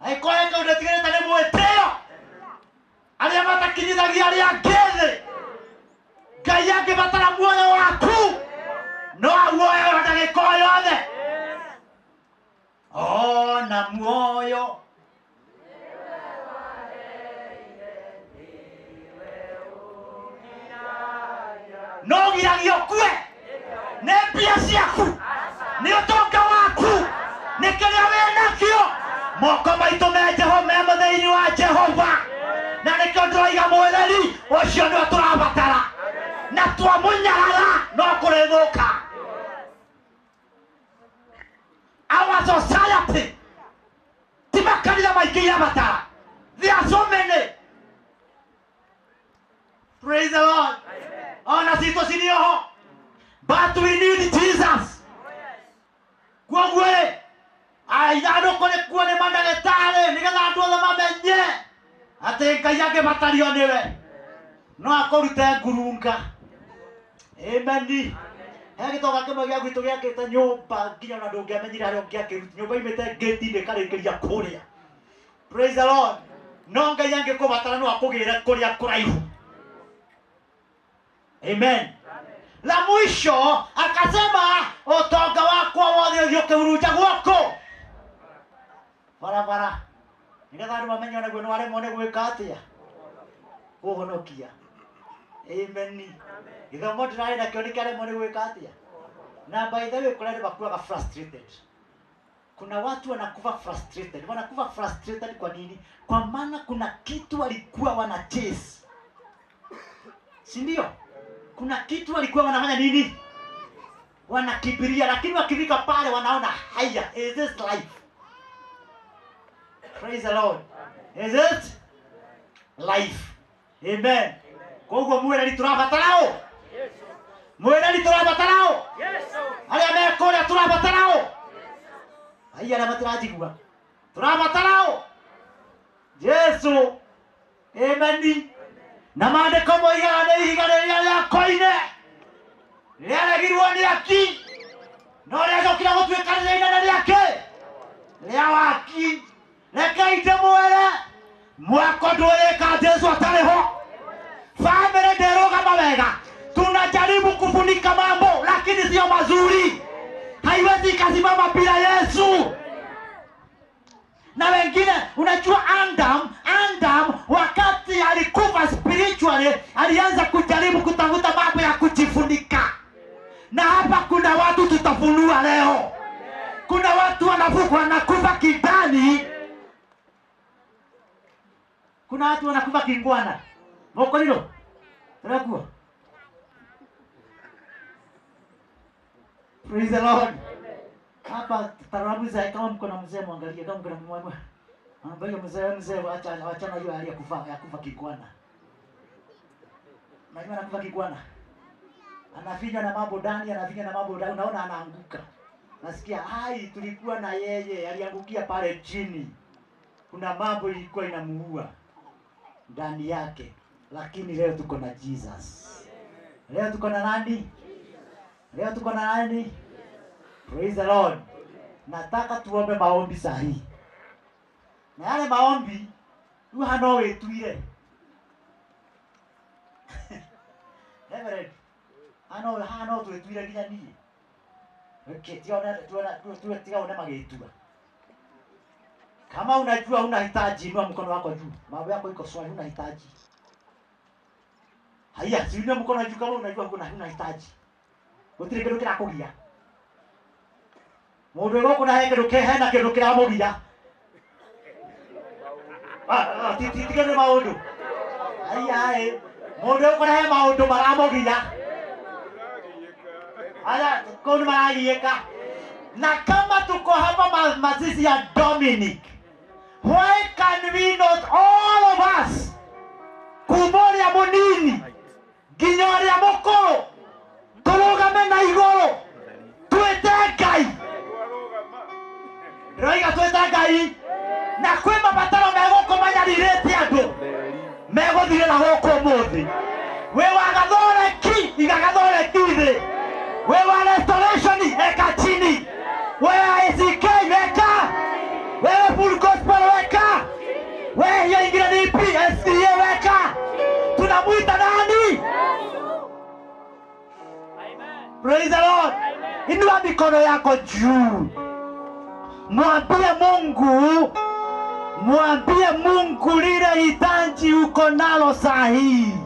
Angĩkorwo he kaũndũ ĩtigĩrĩte nĩ mwĩtĩo, arĩa matakinyithagia arĩa angĩ thĩ. Ngai angĩbatara muoyo waku no auoe o ndagĩka o yothe. Ona muoyo no giragia ũkue nĩ mbia ciaku, nĩ ũtonga waku, nĩ kĩrĩa wĩ nakĩo. Moko maitũ me Jehova, me mũthĩinĩ wa Jehova, na nĩkĩo ndĩroiga mwĩreri ũcio nĩwe tũrabatara, na twamũnyarara no kũrĩthũka. Our society ti makanitha maingĩ irabatara. There are so many. Praise the Lord. Ona citũ cirĩ oho, but we need Jesus. Kwoguo rĩ, ithandũkũ rĩkuo nĩ mandagĩtarĩ nĩgetha andũ othe mamenye atĩ Ngai angĩbatario nĩwe no akũrute ngurunga. Amen. He gĩtonga kĩmwe gĩa gwitũ gĩakĩte nyũmba nginya ona ndũngĩamenyire harĩa ũngĩakĩruta nyũmba imĩte ngĩti-inĩ ĩkarĩkĩria kũrĩa. Praise the Lord. No Ngai angĩkũbatara no akũgĩre kũrĩa kũraihu. Amen. La mwisho akasema utonga wakwa wothe ũthiĩ ũkĩhurunja guoko barabara nĩgetha andũ mamenye onaguo nĩwaremwo nĩ gwĩka atĩa kũhonokia. Amen. Gĩthomo ndĩrarĩ nakĩo nĩkĩaremwo nĩ gwĩka atĩa. Na by the way kũrĩa andũ makuaga frustrated. Kuna watu wanakufa frustrated. Wanakufa frustrated kwa nini? Kwa maana kuna kitu walikuwa wana chase, si ndio? Kuna kitu walikuwa wanafanya nini? Wanakibiria, lakini wakifika pale wanaona haya, is this life? Praise the Lord. Is it life? Amen. Koguo mwĩreri tũrabatara ũ? Mwĩreri tũrabatara ũ? Arĩa me kũrĩa tũrabatara ũ? Ai arĩa matiranjigua. Tũrabatara ũ? Jesu. Amen. Na maandĩko moigaga nĩ ihiga rĩrĩa rĩa koine rĩaregirwo nĩ aki no rĩacokire gũtuĩka rĩrĩa inene rĩake rĩa waki. Rekei ndĩmwĩre mwako ndũrĩka Jesu atarĩ ho. Family ndĩrũgama wega. Tunajaribu kufunika mambo lakini sio mazuri, haiwezi ikasimama bila Yesu. Na wengine unajua Adam wakati alikufa spiritually alianza kujaribu kutafuta mambo ya kujifunika, na hapa kuna Kuna watu wanakufa kingwana. Mokolilo. Tunakuwa. Praise the Lord. Hapa tarabu za kama mko na mzee mwangalie, kama mko na mwana. Angalia mzee, mzee acha achana hiyo hali ya kufa kingwana. Unajua anakufa kingwana. Anafinywa na mambo ndani, anafinywa na mambo ndani, unaona anaanguka. Nasikia hai tulikuwa na yeye, aliangukia pale chini. Kuna mambo ilikuwa inamuua ndani yake. Lakini leo tuko na Jesus. Leo tuko na nani? Leo tuko na nani? Praise the Lord. Nataka tuombe maombi sahihi. Na yale maombi rĩu no wĩtuire. Reverend, haha no twĩtuire nginya niĩ. Okay, tiga one magĩtua. Kama unajua unahitaji, inua mkono wako juu. Mambo yako iko swali, unahitaji. Haya, si inua mkono juu kama unajua kuna unahitaji. Gũtirĩ kĩndũ kĩrakũgia. Mũndũ wĩ gũkũ na he kĩndũ hena kĩndũ kĩramũgia. Tiga nĩ maũndũ. Haya, ĩ. Mũndũ wĩ gũkũ na he maũndũ maramũgia. Haya, kũu nĩ maragiĩka. Na kama tuko hapa mazishi ya Dominic, why can we not all of us kuma ũrĩa mũnini nginya ũrĩa mũkũrũ tũrũgame na igũrũ twĩte Ngai? Ndĩroiga twĩte Ngai, na kwĩ mabataro megũkũ manyarirĩte andũ megũthirĩra gũkũ ũmũthĩ. Wĩ wa gathoreki, iga gathoreki thĩ. Wĩ wa restoration, eka chini. Wewe ACK weka. Wewe full gospel weka. Wewe hiyo ingine ni ipi? SDA weka. Tunamuita nani? Praise the Lord. Inua mikono yako juu. Mwambie Mungu, mwambie Mungu lile hitaji uko nalo sahihi.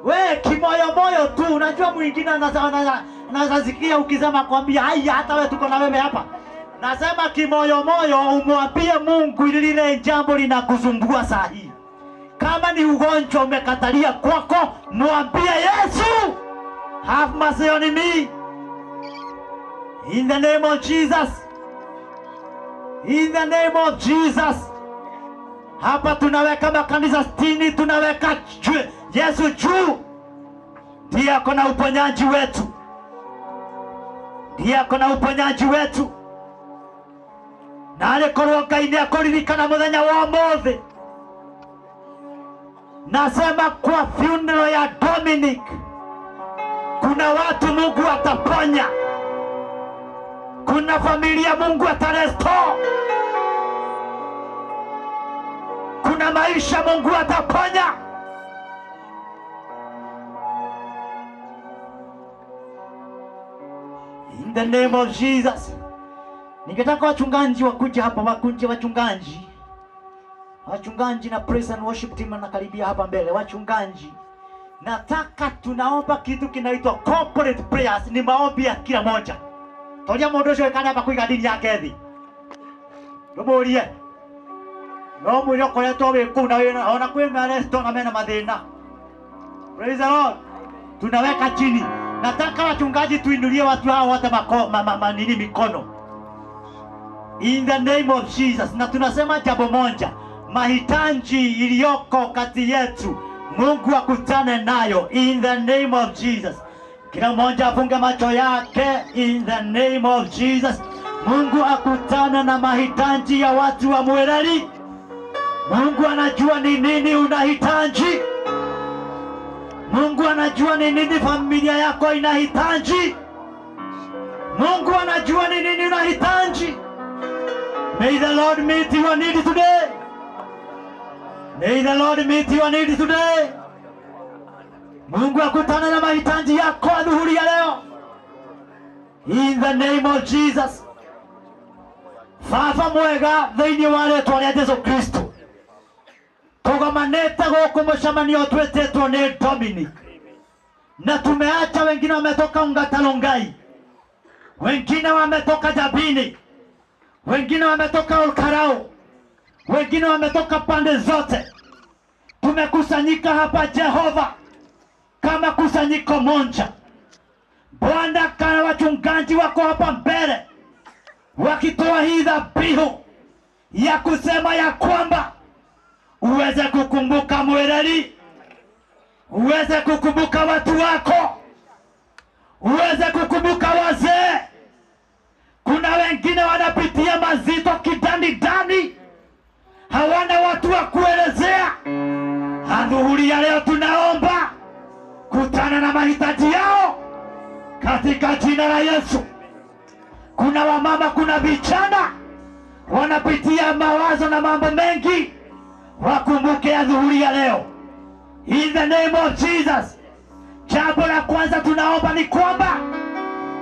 We kimoyo moyo tu, unajua mwingine anaweza ukisema kwambia haya hata wewe tuko na wewe hapa. Nasema kimoyo moyo umwambie Mungu lile jambo linakusumbua sahihi. Kama ni ugonjwa umekatalia kwako, mwambie Yesu, have mercy on me. In the name of Jesus. In the name of Jesus. Hapa tunaweka makanisa 60, tunaweka Yesu juu. Ndiye ako na uponyaji wetu. Ndiye ako na uponyaji wetu. Na arĩkorwo Ngai nĩakũririkana mũthenya wa ũmũthĩ. Nasema kwa funeral ya Dominic kuna watu Mungu ataponya. Kuna familia Mungu atarestore. Kuna maisha Mungu ataponya. In the name of Jesus. Ningetaka wachungaji wakuje hapa, wakuje wachungaji. Wachungaji na praise and worship team wanakaribia hapa mbele. Wachungaji, nataka tunaomba kitu kinaitwa corporate prayers, ni maombi ya kila moja. Toria mundu ucio wikane hapa kuiga dini yake thi. Ndumurie. No mwire ukoretwo wi kuu na wina ona kwi maresto na mena mathina. Praise the Lord. Tunaweka chini. Nataka wachungaji tuinulie watu hao wote nini mikono. In the name of Jesus. Na tunasema jambo moja, mahitaji iliyoko kati yetu Mungu akutane nayo in the name of Jesus. Kila mmoja afunge macho yake in the name of Jesus. Mungu akutane na mahitaji ya watu wa Mwereri. Mungu anajua ni nini unahitaji. Mungu anajua ni nini familia yako inahitaji. Mungu anajua ni nini unahitaji. May the Lord meet your need today. May the Lord meet your need today. Mungu akutane na mahitaji yako adhuhuri ya leo. In the name of Jesus. Baba mwega thĩinĩ wa rĩtwa rĩa Jesu Kristo. Tugomanĩte gũkũ mũcemanio twĩtĩtwo nĩ Dominic. Na tumeacha wengine wametoka Ungatalongai. Wengine wametoka Jabini. Wengine wametoka Olkarau. Wengine wametoka pande zote. Tumekusanyika hapa Jehova kama kusanyiko moja. Bwana, kana wachungaji wako hapa mbele wakitoa hii dhabihu ya kusema ya kwamba uweze kukumbuka Mwireri, uweze kukumbuka watu wako, uweze kukumbuka wazee. Kuna wengine wanapitia mazito kidani dani, hawana watu wa kuelezea. Adhuhuri ya leo tunaomba kutana na mahitaji yao katika jina la Yesu. Kuna wamama, kuna vijana wanapitia mawazo na mambo mengi, wakumbuke adhuhuri ya leo. In the name of Jesus. Jambo la kwanza tunaomba ni kwamba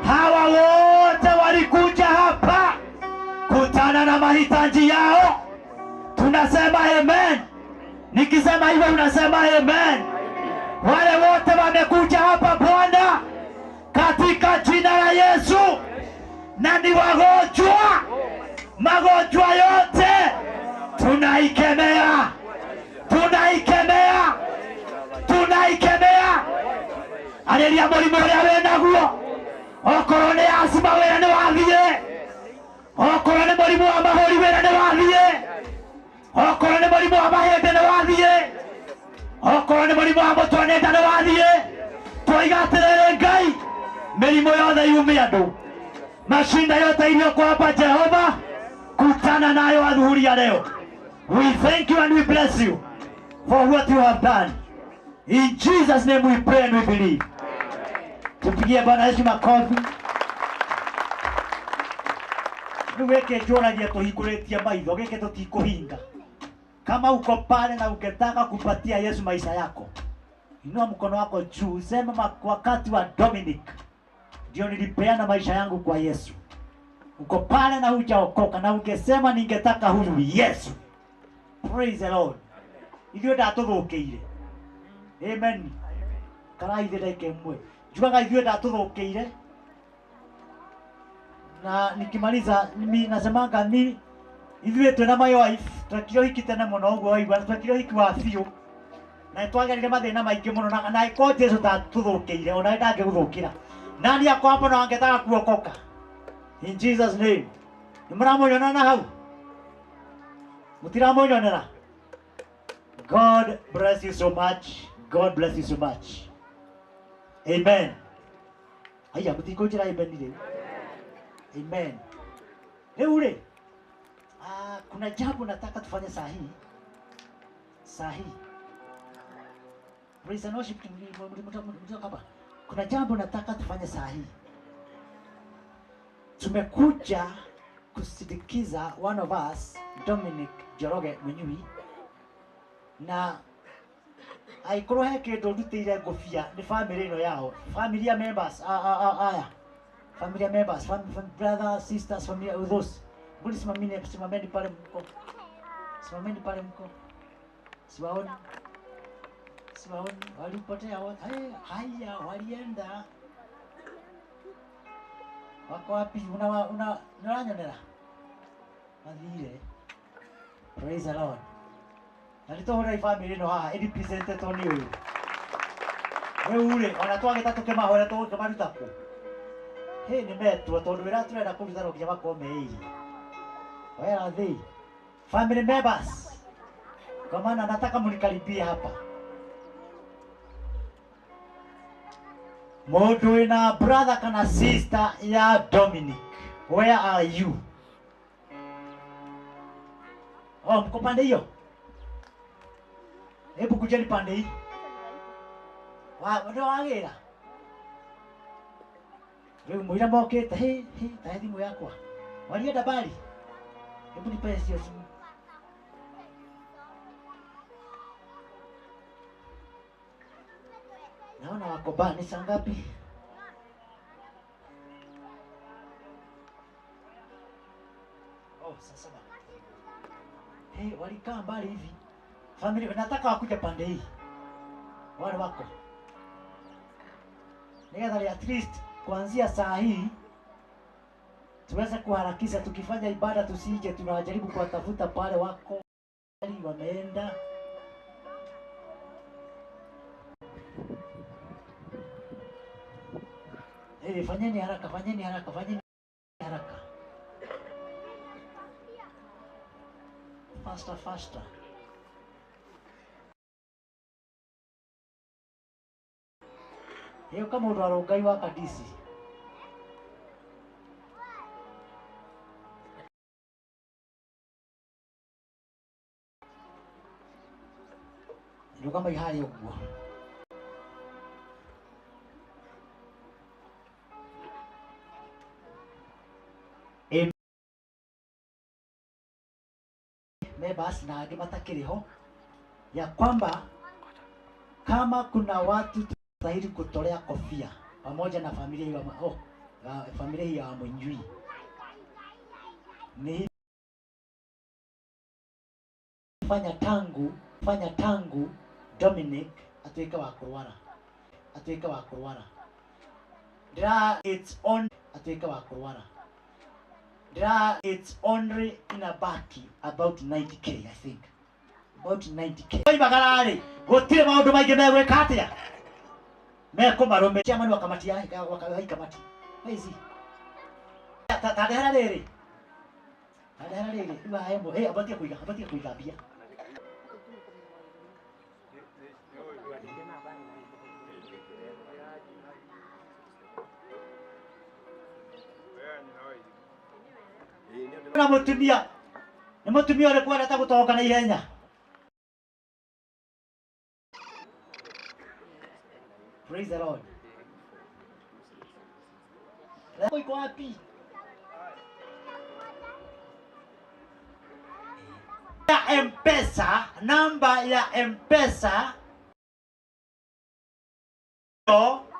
hawa wote walikuja hapa kutana na mahitaji yao. Tunasema amen. Nikisema hivyo unasema amen. Wale wote wamekuja hapa Bwana katika jina la Yesu, na ni wagonjwa, magonjwa yote tunaikemea, tunaikemea, tunaikemea. Arĩria mũrimũ ũrĩa wĩnaguo, okorwo nĩ asima wĩra nĩ wathiĩ, okorwo nĩ mũrimũ wa mahũri wĩra nĩ wathiĩ, okorwo nĩ mũrimũ wa mahĩndĩ nĩ wathiĩ, okorwo nĩ mũrimũ wa mũtwe nĩ nda nĩ wathiĩ. Twoiga atĩrĩrĩ Ngai, mĩrimũ yothe yume andũ, mashinda yote iliyoko hapa Jehova, kutana nayo adhuhuri ya leo. We thank you and we bless you for what you have done. In Jesus name we pray and we believe. Tupigie Bwana Yesu makofi. Rĩu gĩkĩ njũragia tũhingũrĩtie maitho, gĩkĩ tũtikũhinga. Kama uko pale na ungetaka kupatia Yesu maisha yako, inua mkono wako juu, sema wakati wa Dominic ndio nilipeana maisha yangu kwa Yesu. Uko pale na hujaokoka na ungesema ningetaka huyu Yesu. Praise the Lord. Ithuĩ ndatũthũkĩire. Amen. Karaithe ndagĩka ĩmwe. Njugaga ithuĩ ndatũthũkĩire. Na nikimaliza mimi nasemanga mi ithuĩ twĩna my wife twekire ũhiki tene mũno ũguo waigua, na twekire ũhiki wa biũ na nĩtwagerire mathĩna maingĩ mũno, na angĩkorwo Jesũ ndatũthũkĩire ona we ndangĩgũthũkĩra. Nani ako hapo na angetaka kuokoka? In Jesus name. Nĩ mũramũnyona na hau? Mũtiramũnyonera? God bless you so much. God bless you so much. Amen. Haya, mũtikũnjĩra amen rĩu. Amen. Rĩu rĩ, kuna jambo nataka tufanye saa hii. Saa hii. Praise and worship hapa. Kuna jambo nataka tufanye saa hii. Tumekuja kusindikiza one of us, Dominic Njoroge Munyui, na aikorwo he kĩndũ ndutĩire ngũbia nĩ family ĩno yao, familia members, aya familia members, brothers, sisters, familia those. Mbona simameni, simameni pale mko, simameni pale mko, siwaoni, siwaoni, walipotea wote. Haya, walienda wako wapi? Una nĩũranyonera? Mathire. Praise the Lord. Na nĩtũhũrĩra family ĩno haha ĩrepresentetwo nĩ ũyũ. Rĩu rĩ, ona twagĩta tũkĩmahoera tũgũkĩmaruta kũ? Hĩ, nĩmetwo tondũ wĩra tũrenda kũruta no nginya makorwo meĩirie. Where are they? Family members. Kwa maana nataka mnikaribie hapa. Mũndũ wĩna brother kana sister ya Dominic, where are you? Oh, mko pande hiyo? Hebu kujeni pande hii. Wa, ndio wagĩra. Rĩu mũira mokĩte, hĩ, hĩ, tahe thimũ yakwa. Walienda mbali. Hebu nipe hiyo simu. Naona wako bani saa ngapi? Oh, saa 7. Hey, walikaa mbali hivi. Familia nataka wakuja pande hii. Wale wako. Nigethali at least kuanzia saa hii tuweze kuharakisha, tukifanya ibada tusije tunajaribu kuwatafuta pale wako wameenda. Eh, fanyeni haraka, fanyeni haraka, fanyeni haraka. Faster, faster. Hiyo kama utwaro Ngai wa kadisi. Rũgama harĩa ũguo. Members na angĩ matakĩrĩ ho, ya kwamba kama kuna watu tunastahili kutolea kofia pamoja na familia hiyo oh, familia hii ya Mwenjui ni fanya tangu Dominic atuike wa kurwara ndira it's on atuike wa kurwara ndira it's only inabaki about 90k I think about 90k oimagarari gutire maundu maingi megwika atia mekumarume chairman wa kamati ya wa kamati hizi tandehera riri riu hae mo abatie kuiga mbia. Na mutumia ni mutumia uriku wendete gutonga na ihenya. Praise the Lord. Leo iko wapi? Ya M-Pesa, namba ya M-Pesa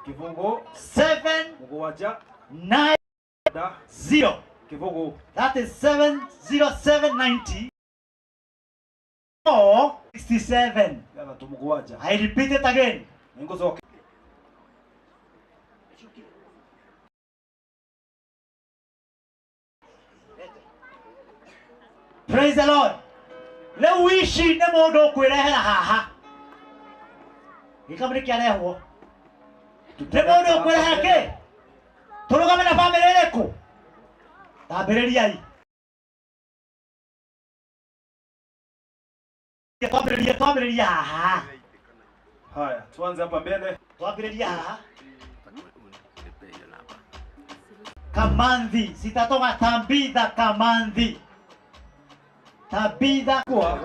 kifungu 7 mugwanja 9 0 kifungu. That is 70790 467. Ithathatũ mugwanja. I repeat it again. Nĩngũcoka. Praise the Lord. Rĩu ici nĩ mũndũ ũkwĩrehera haha. Gĩkamu nĩkĩarehwo. Nĩ mũndũ ũkwĩrehera kĩ? Tũrũgame na bamĩrĩ ĩrĩkũ? Tambĩrĩriai. Twambĩrĩrie haha. Haya, tuanze hapa mbele. Twambĩrĩrie haha. Kamanthi, sitatoka Tambitha Kamanthi. Tabitha kwa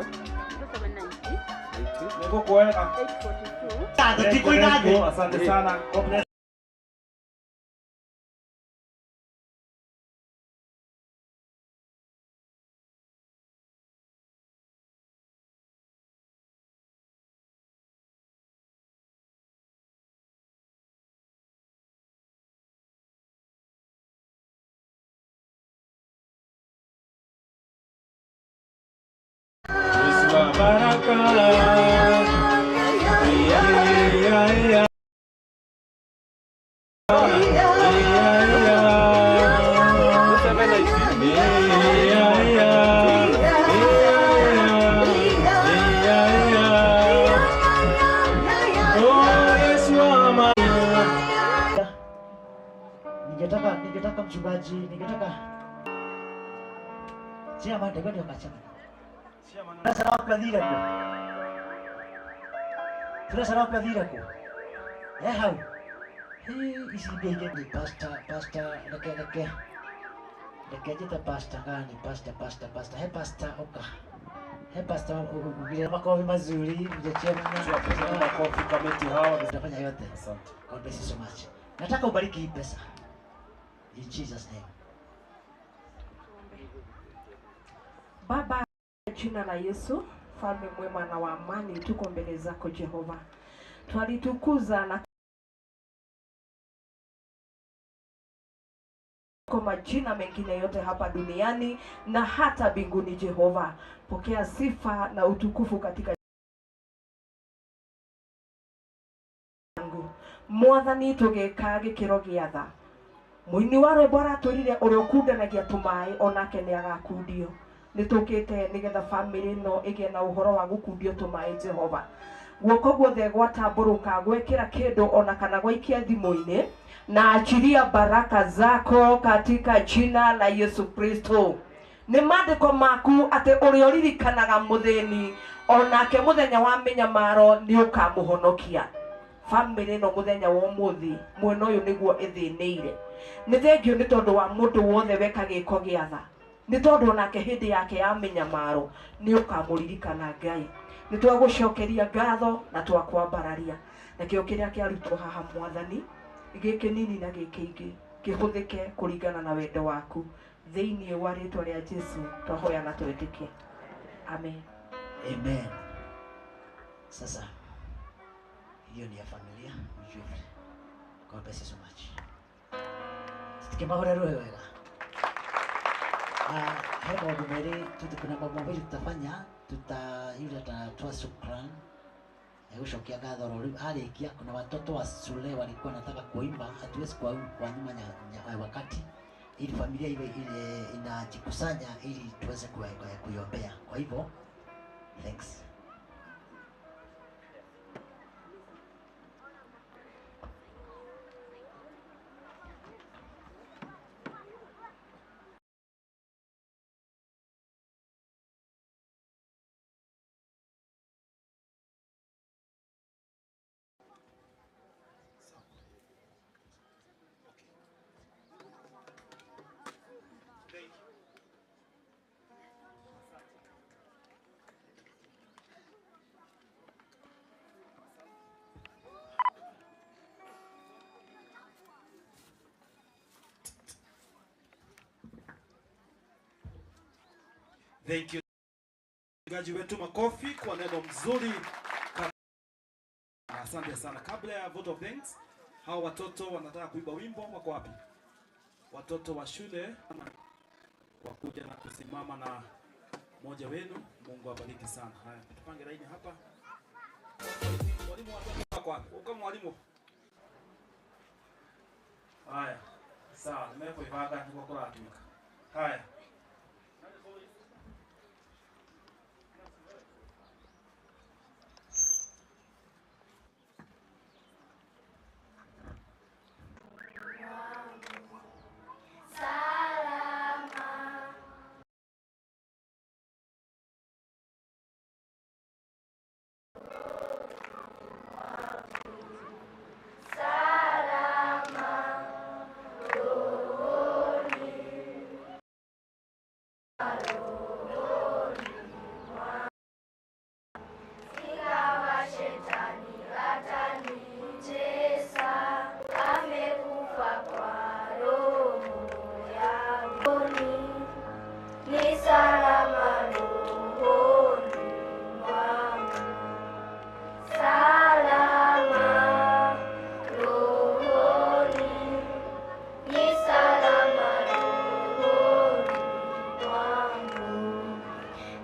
nĩngũkuoera. Asante sana. God bless. Ningetaka mchungaji, ningetaka chairman, ndio chairman. Turacarawa kwathire kũ? He hau. Ici mbia ingĩ ni pastor, reke njĩte pastor gani, pastor. He pastor ũka. He pastor ugire makofi mazuri, mzee chairman. Makofi kamati hawa. Tutafanya yote. Asante. God bless you so much. Nataka ubariki hii pesa. In Jesus name. Baba, jina la Yesu, mfalme mwema na wa amani, tuko mbele zako Jehova. Twalitukuza na kwa majina mengine yote hapa duniani na hata mbinguni Jehova. Pokea sifa na utukufu katika yangu. Mwathani tugeka gikiro gia tha. Muini wa rwimbo aratwirire uria ukundanagia tumaĩ onake nĩ agakundio. Nĩtũkĩte nĩgetha family ĩno ĩgĩe na ũhoro wa gũkundio tũmaĩ Jehova. Guoko guothe gwatambũrũka gwekĩra kĩndũ ona kana gwaikia thimũ-inĩ, Na achilia baraka zako katika jina la Yesu Kristo. Nĩ maandĩko maku atĩ ũrĩa ũririkanaga mũthĩni onake mũthenya wa mĩnyamaro nĩ ũkamũhonokia. Famĩlĩ ĩno mũthenya wa ũmũthĩ mwena ũyũ nĩguo ĩthĩnĩire. Nĩ thengio nĩ tondũ wa mũndũ wothe weka gĩko gĩa tha, nĩ tondũ onake hĩndĩ yake ya mĩnyamaro nĩ ũkamũririkana Ngai. Nĩ twagũcokeria ngatho na twakwambararia. Nakĩo kĩrĩa kĩarutwo haha Mwathani, gĩkĩ nini na gĩkĩ ingĩ kĩhũthĩke kũringana na wendo waku. Thĩinĩ wa rĩtwa rĩa Jesu twahoya na twetĩkia. Amen. Amen. Sasa hiyo ni ya familia, mjue. God bless you so much. Tukimahora roho wega. He maũndũ merĩ kuna mambo mawili tutafanya, yule atatoa shukrani ya gũcokia ngatho rĩu arĩkia. Kuna watoto wa shule walikuwa wanataka kuimba, hatuwezi kuwanyima wakati ili familia iwe ile inajikusanya ili tuweze kuiombea. Kwa hivyo thanks. Thank you. Mchungaji wetu, makofi kwa neno mzuri. Asante sana. Kabla ya vote of thanks, hao watoto wanataka kuimba wimbo, wako wapi? Watoto wa shule wakuja na kusimama na mmoja wenu. Mungu awabariki sana. Haya, tupange laini hapa. Mwalimu, watoto wako wapi? Uko mwalimu? Haya. Sawa, nimekuivanga niko kuratumika. Haya.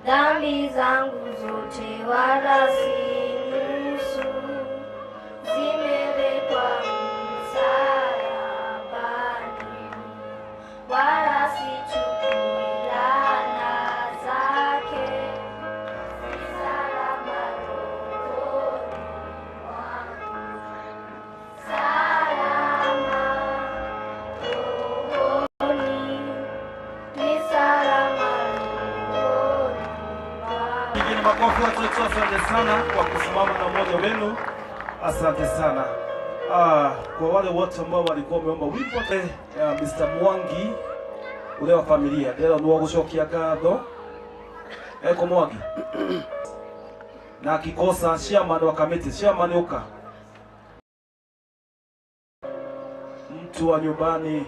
Dhambi zangu zote wala si nusu, zimewekwa msalabani, wala sichukui laana zake, si salama rohoni mwangu. Salama rohoni, ni salama. Makofi watoto, asante sana kwa kusimama na mmoja wenu. Asante sana. Kwa wale wote ambao walikuwa wameomba wimbo Mr. Mwangi ule wa familia ndero nwa gucokia ngatho eko Mwangi na akikosa chairman wa committee, chairman uka mtu wa nyumbani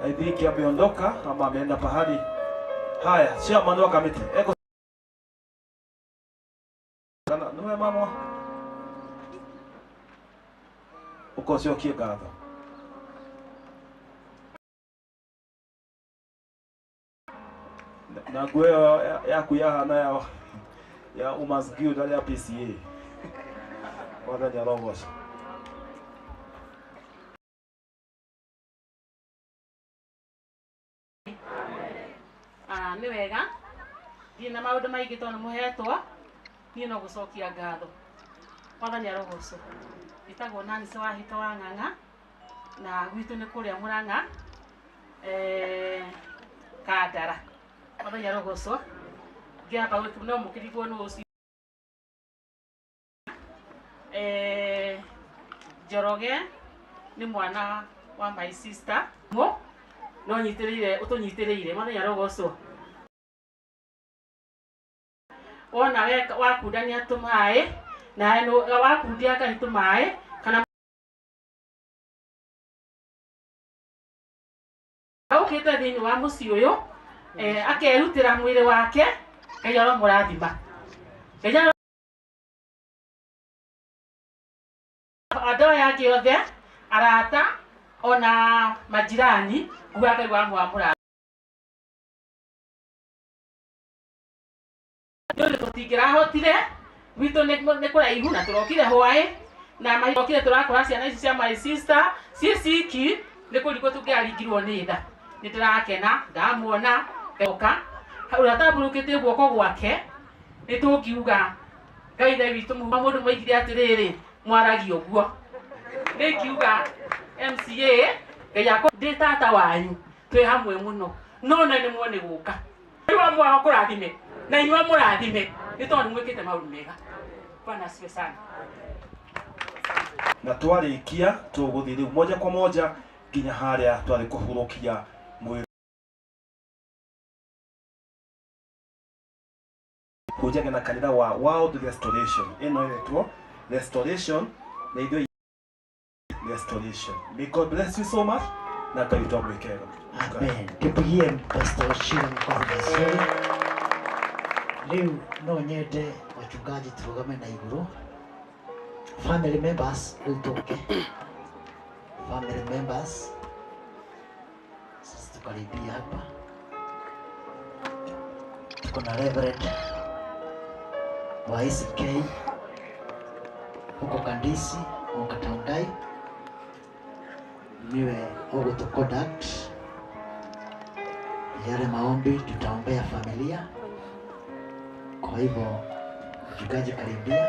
I think ameondoka ama ameenda pahali. Haya, chairman wa committee eko Nuwe mama ukocokie ngatho. Na nguo ĩyo yaku yahana ya Umas Guild ya PCA. Mwathani arogoca. Nĩ wega ndirĩ na maũndũ maingĩ tondũ mũhetwo niĩ no gũcokia ngatho. Mwathani arogocwo. Njĩtagwo Nancy Wahĩto wa Ng'ang'a Na gwitũ nĩ kũrĩa Murang'a Kandara. Mwathani arogocwo. Ngĩamba no mũkĩrigwo nĩ ũcio. Njoroge nĩ mwana wa my sister. Mo no nyitĩrĩire ũtũnyitĩrĩire. Mwathani arogocwo. Wona we wakundania tũmaĩ na wakundia Ngai tũmaĩ kana aukĩte thĩinĩ wa mũciĩ ũyũ akerutĩra mwĩrĩ wake. Ngai aromũrathima. Ngai andũ aya angĩ othe arata ona majirani nguga Ngai wa mwamũra. Nĩ tũtingĩrahotire gwitũ nĩ kũraihu na tũrokire hwaĩ na mahokire tũrakora ciana ici cia my sister ciĩ ciki nĩ kũringwo tũngĩaringirwo nĩ tha. Nĩ ndĩrakena ndamuona oka ũrĩa atambũrũkĩtie guoko gwake nĩ tũngiuga Ngai ithe witũ mũndũ moigire atĩrĩrĩ mwaragia ũguo. Nĩ ngiuga MCA Ngai akwa ndĩ tata wanyu twĩ hamwe mũno no na nĩ muone gũka. Ngai wa mwago kũrathime na inyuĩ mũrathime nĩ tondũ nĩ mwĩkĩte maũndũ mega. Bwana asifiwe sana. Na twarĩkia tũgũthiĩ rĩu moja kwa moja nginya harĩa twarĩ kũhurũkia mwĩrĩ. Hunjaga na kanitha wa World Restoration. Ĩno ĩretwo Restoration na ithuĩ Restoration. May God bless you so much na Ngai witũ amwĩke wega. Amen. Tupigie Pastor Shira makofi mazuri. Rĩu no nyende wachungaji turugame na igũrũ. Family members rĩu tũke. Family members sisi tukaribia hapa. Tuko na Reverend wa ACK huko Kandisi Ongataongai, niwe huko to conduct yale maombi, tutaombea familia. Kwa hivyo mchungaji karibia,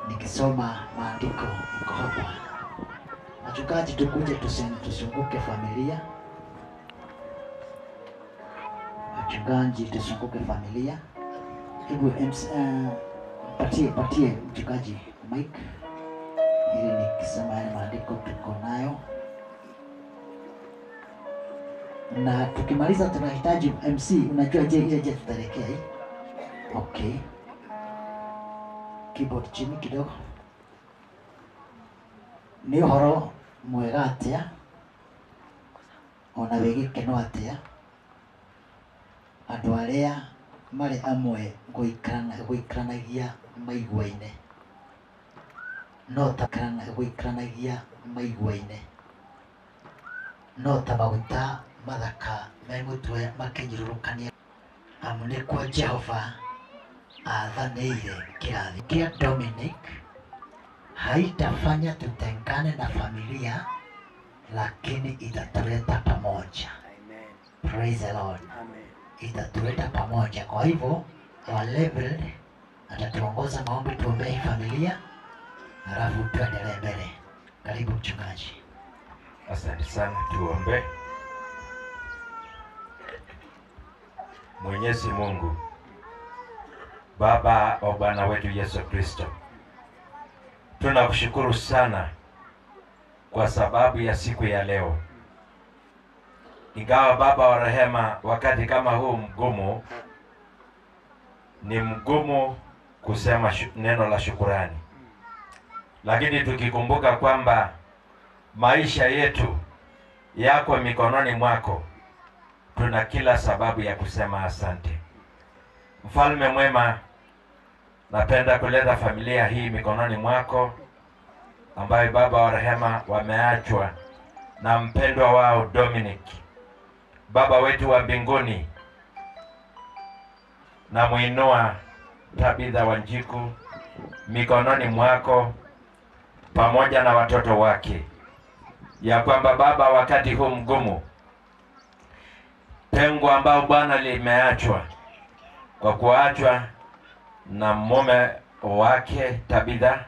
nikisoma maandiko iko hapa. Wachungaji tukuje tusunguke familia. Wachungaji tusunguke familia. Hebu patie mchungaji mic ili nikisoma yale maandiko tuko nayo. Na tukimaliza tunahitaji MC, unajua je ile je tutaelekea hii. Okay. Keyboard chini kidogo. Ni ũhoro mwega atĩa ona wĩ gĩkeno atĩa andũ arĩa marĩ amwe gũikaranagia maiguaine no ta gũikaranagia maiguaine no ta maguta mathaka me mũtwe makĩnyũrũrũkania amu nĩkuo Jehova aathanĩire kĩrathi kĩa Dominic haitafanya tutengane na familia, lakini itatuleta pamoja. Amen. Praise the Lord. Amen. Itatuleta pamoja. Kwa hivyo our level atatuongoza maombi, tuombee hii familia halafu tuendelee mbele. Karibu mchungaji. Asante sana, tuombe. Mwenyezi Mungu Baba wa Bwana wetu Yesu Kristo, tunakushukuru sana kwa sababu ya siku ya leo. Ingawa Baba wa rehema, wakati kama huu mgumu, ni mgumu kusema neno la shukurani, lakini tukikumbuka kwamba maisha yetu yako mikononi mwako, tuna kila sababu ya kusema asante. Mfalme mwema, napenda kuleta familia hii mikononi mwako, ambayo Baba wa rehema wameachwa na mpendwa wao Dominic. Baba wetu wa mbinguni, na muinua Tabitha Wanjiku mikononi mwako pamoja na watoto wake, ya kwamba Baba, wakati huu mgumu, pengo ambao Bwana limeachwa kwa kuachwa na mume wake Tabitha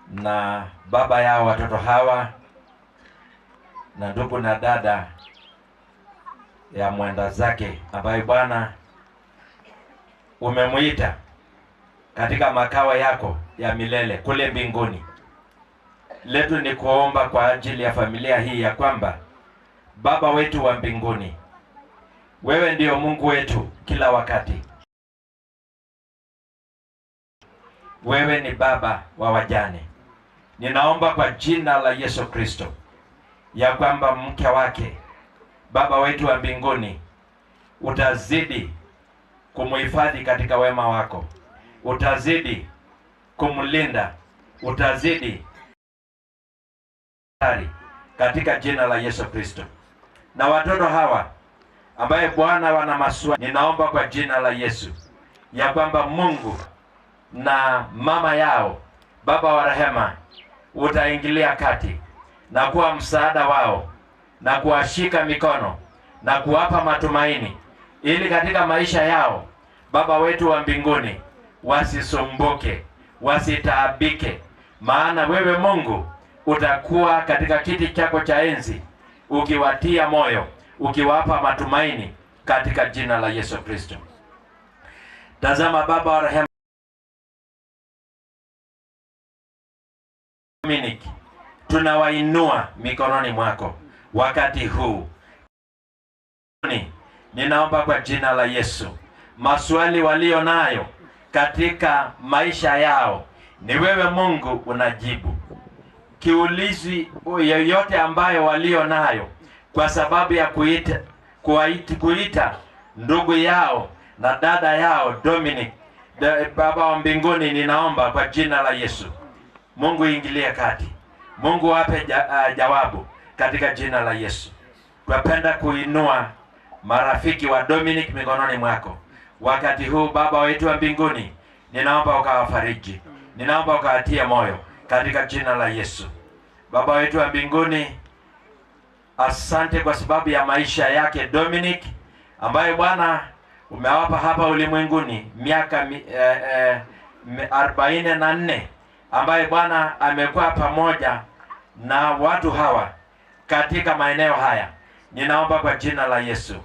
na baba yao watoto hawa na ndugu na dada ya mwenda zake ambaye Bwana umemuita katika makao yako ya milele kule mbinguni. Letu ni kuomba kwa ajili ya familia hii ya kwamba Baba wetu wa mbinguni, wewe ndiyo Mungu wetu kila wakati. Wewe ni baba wa wajane. Ninaomba kwa jina la Yesu Kristo ya kwamba mke wake Baba wetu wa mbinguni utazidi kumuhifadhi katika wema wako, utazidi kumlinda, utazidi katika jina la Yesu Kristo. Na watoto hawa ambaye Bwana wana maswali, ninaomba kwa jina la Yesu ya kwamba Mungu na mama yao Baba wa rehema utaingilia kati na kuwa msaada wao na kuwashika mikono na kuwapa matumaini, ili katika maisha yao Baba wetu wa mbinguni wasisumbuke, wasitaabike, maana wewe Mungu utakuwa katika kiti chako cha enzi ukiwatia moyo, ukiwapa matumaini katika jina la Yesu Kristo. Tazama Baba wa rehema, Dominic, tunawainua mikononi mwako wakati huu. Ninaomba kwa jina la Yesu, maswali walio nayo katika maisha yao ni wewe Mungu unajibu. Kiulizi yoyote ambayo walio nayo kwa sababu ya kuita ndugu yao na dada yao Dominic, Baba wa mbinguni, ninaomba kwa jina la Yesu, Mungu ingilie kati, Mungu wape jawabu katika jina la Yesu. Twapenda kuinua marafiki wa Dominic mikononi mwako wakati huu. Baba wetu wa mbinguni, ninaomba ukawafariji, ninaomba ukawatie moyo katika jina la Yesu. Baba wetu wa mbinguni, asante kwa sababu ya maisha yake Dominic ambaye Bwana umewapa hapa ulimwenguni miaka 44 ambaye Bwana amekuwa pamoja na watu hawa katika maeneo haya. Ninaomba kwa jina la Yesu,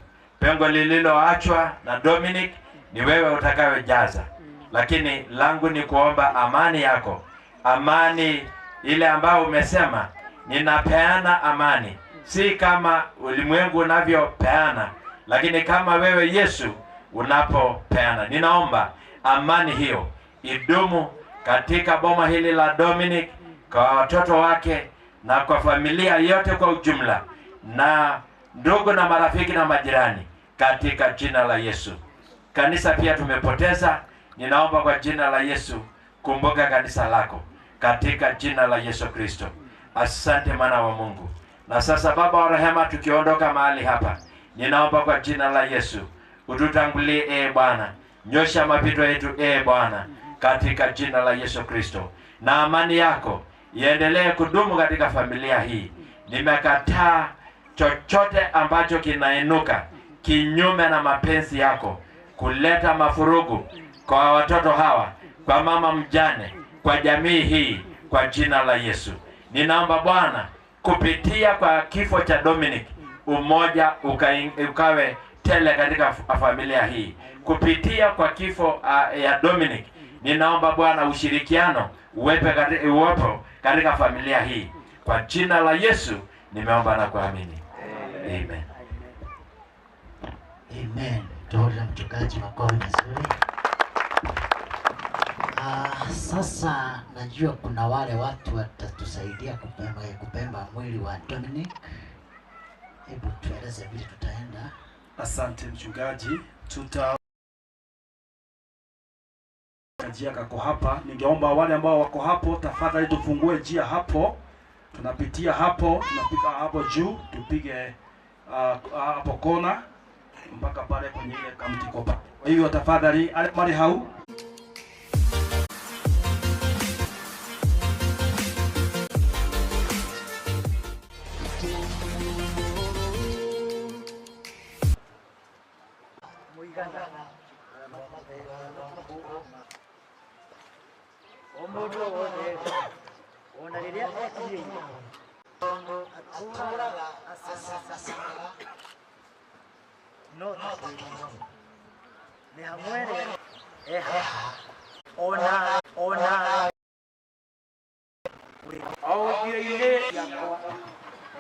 pengo lililoachwa na Dominic ni wewe utakayojaza, lakini langu ni kuomba amani yako, amani ile ambayo umesema ninapeana amani, si kama ulimwengu unavyopeana, lakini kama wewe Yesu unapopeana. Ninaomba amani hiyo idumu katika boma hili la Dominic, kwa watoto wake na kwa familia yote kwa ujumla, na ndugu na marafiki na majirani, katika jina la Yesu. Kanisa pia tumepoteza, ninaomba kwa jina la Yesu, kumbuka kanisa lako katika jina la Yesu Kristo. Asante mwana wa Mungu. Na sasa Baba wa rehema, tukiondoka mahali hapa, ninaomba kwa jina la Yesu ututangulie, Bwana, nyosha mapito yetu, Bwana, katika jina la Yesu Kristo, na amani yako iendelee kudumu katika familia hii. Nimekataa chochote ambacho kinainuka kinyume na mapenzi yako kuleta mafurugu kwa watoto hawa, kwa mama mjane, kwa jamii hii, kwa jina la Yesu. Ninaomba Bwana, kupitia kwa kifo cha Dominic, umoja ukawe tele katika familia hii. Kupitia kwa kifo ya Dominic, ninaomba Bwana ushirikiano uwepo katika familia hii. Kwa jina la Yesu nimeomba na kuamini. Amen. Amen. Tuone mchungaji makofi mazuri. Sasa najua kuna wale watu watatusaidia kupemba mwili wa Dominic. Hebu tueleze vile tutaenda. Asante mchungaji. Tuta njia kako hapa. Ningeomba wale ambao wako hapo tafadhali tufungue njia hapo. Tunapitia hapo, tunapika hapo juu, tupige hapo kona mpaka pale kwenye ile kamti kopa. Kwa hiyo tafadhali mali hau Ona rĩrĩa ekinyĩire atũraga acacamaga no ta kĩndũ nĩ hamwe eha ona ona o ũthiũ-inĩ yakwa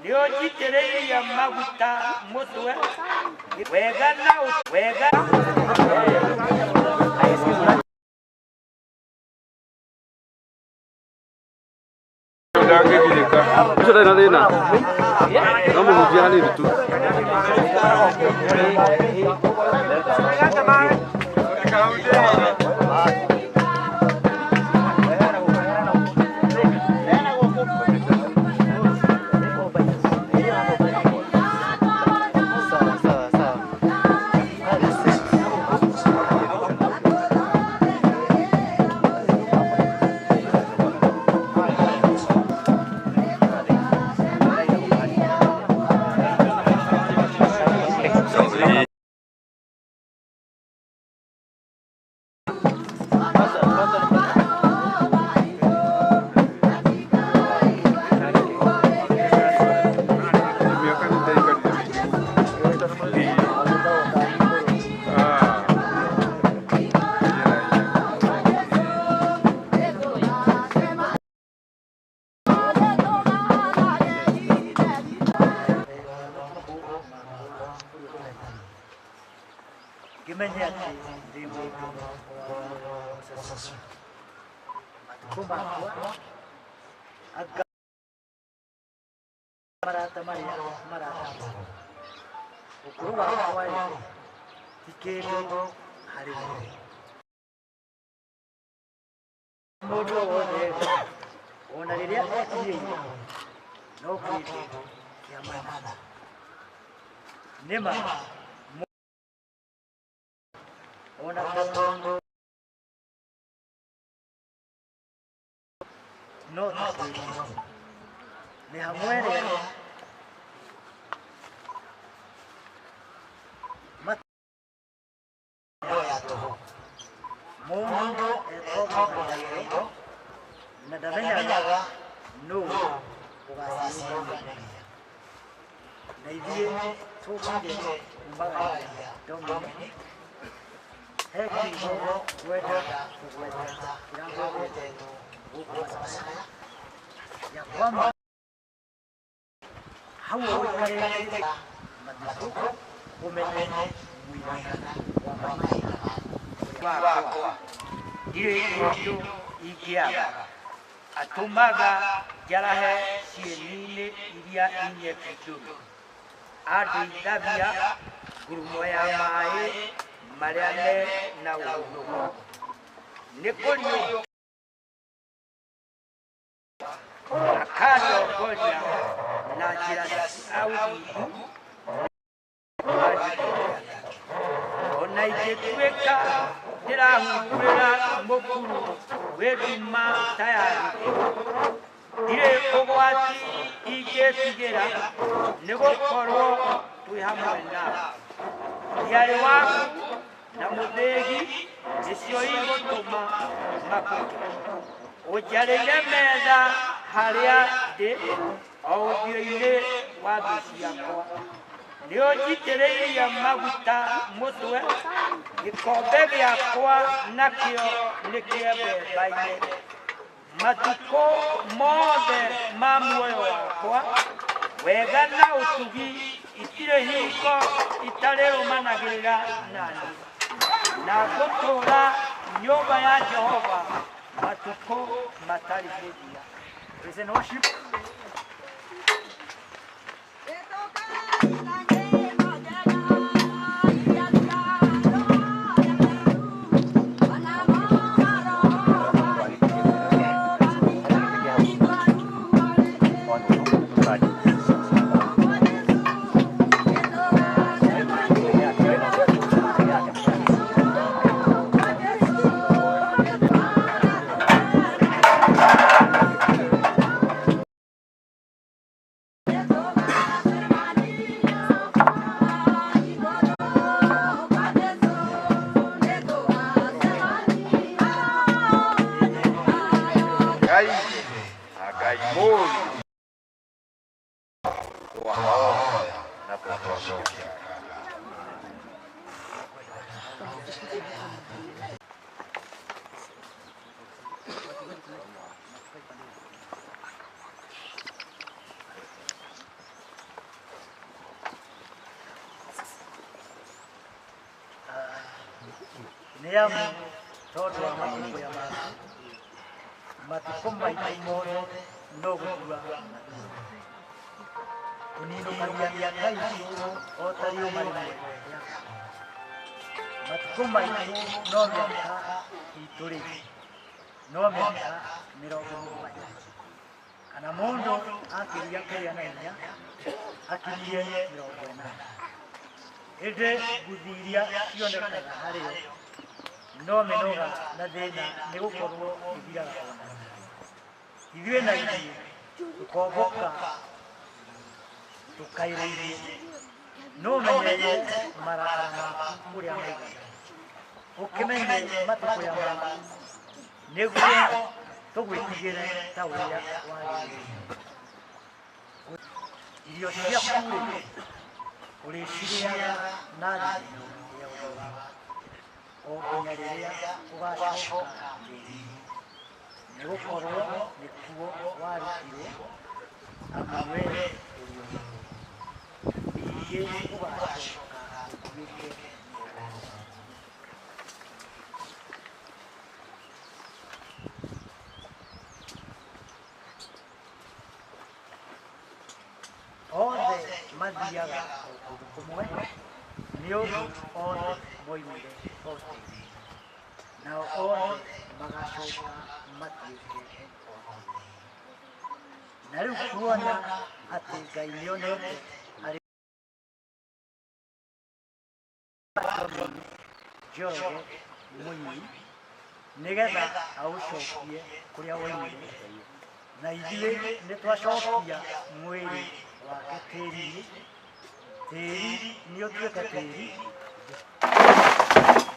nĩ ũnjitĩrĩirie maguta mũtwe wega na wega. Ucio ndarĩ na thĩna no mũhunjia hanini tu. Ngĩmenye atĩ ndĩ mũndũ mũcacu matukũ makwa anga marata marĩa maratamba ũkũrũ wakwa rĩ ti kĩndũ harĩ we mũndũ o wothe ona rĩrĩa ekinyĩire no kĩndũ kĩa mana nĩma ona tondũ no ta kĩndũ nĩ hamwe rĩ ya tũhũ mũndũ etongoragia na ndamenyaga nũ ũgaciũnganagia na ithuĩ tũkire kumagaria Dominic he kiugo ngwenda kũgweta kĩragwetetwo gũkũ Macakaya ya kwamba hau ũikarĩte matukũ ũmenye mũigana wa mahinda wakwa ndirĩ kĩndũ ingĩaga atũmaga njarahe cieni-inĩ iria inyeki ndũrũ andeithagia ngurumo ya maĩ marĩa me na ũhurũko nĩ kũriũka akandongoria na njĩra cia ũthingu ona ingĩtuĩka ndĩrahungurĩra mũkuru wĩ nduma ta ya gĩkuũ ndirĩ ũgwati ingĩtigĩra nĩ gũkorwo twĩ hamwe nawe thiarĩ waku na mũthĩgi nĩcio igũtũma makũke ũnjarĩire metha harĩa ndĩ o ũthiũ-inĩ wa thũ ciakwa nĩ ũnjitĩrĩirie maguta mũtwe gĩkombe gĩakwa nakĩo nĩ kĩembembaine matukũ mothe ma muoyo wakwa wega na ũtugi itirĩ hingo itarĩrũmanagĩrĩra nani na ngũtũũra nyũmba ya Jehova matukũ matarĩ mũthia. Praise and worship. Nĩ amu tondũ wa matukũya maku matukũ maitũ mothe no gũthua tũninũkagia mĩaka itũ o ta riũma rĩmwe. Matukũ maitũ no mĩaka itũ rĩ no mĩaka 70, kana mũndũ akĩria kũgĩa na hinya akinyie 80. Ĩndĩ nguthi iria cionekaga harĩo no mĩnoga na thĩna, nĩ gũkorwo ithiraga o narua. Ithuĩ na ithuĩ tũkomboka tũkairĩirie, no menyete marakara maku ũrĩa maigana, ũkĩmenye matukũya maku, nĩguo tũgwĩtigĩre ta ũrĩa wagĩrĩire. Irio ciaku-rĩ, ũrĩcirĩaga na thithino ya ũthiũ waku o nginya rĩrĩa ũgaacoka tĩĩri-inĩ, nĩgũkorwo nĩkuo warutirwo, amu wee ũrĩ o rũkũngũ, ningĩ ũgaacoka ũtuĩke rũkũngũ. Othe mathiaga o kũndũ kũmwe, nĩ ũndũ othe moimire o tĩĩri-inĩ, nao othe magacoka matuĩke o tĩĩri. Na rĩu kuona atĩ Ngai nĩonete arĩ Njoroge mũini nĩgetha aũcokie kũrĩa woimire, na ithuĩ nĩtwacokia mwĩrĩ wake tĩĩri-inĩ, tĩĩri nĩũtuĩke tĩĩri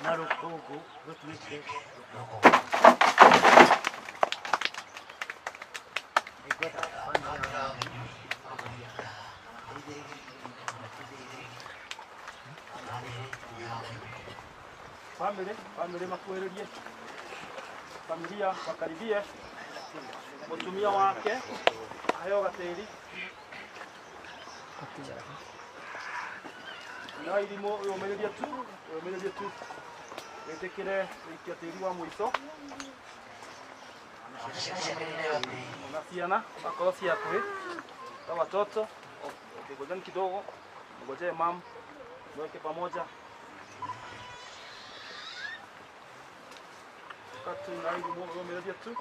na rũkũngũ rũtuĩke rũkũngũ. Nĩngwenda bamĩrĩ ya Family, family makuhĩrĩrie, familia wakaribie, mũtumia wake aheo gatĩri na irimũ ũmĩrĩrie tu, ũmĩrĩrie tu, wĩtĩkĩre gũikia tĩri wa mũico na ciana akorwo ci hakuhĩ ta watoto, ngojeni kidogo, ngojee mam mweke pamoja katu na irimũ ũmĩrĩrie tu.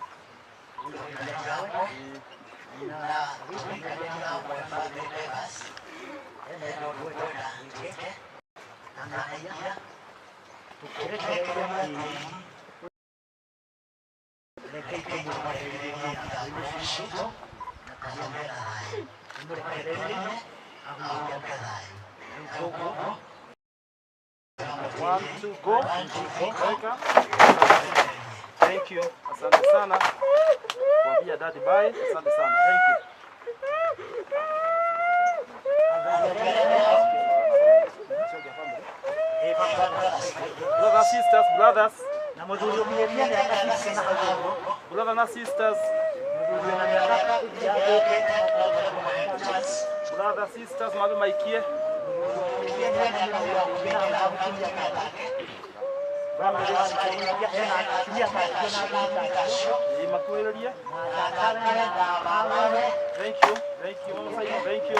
One, two, go. Weka. Thank you. Asante sana. Kuambia daddy bye. Asante sana. Thank you. Brothers, sisters, brothers. Brothers and sisters. Brothers, sisters, mabe maikie. Thank you, thank you, thank you,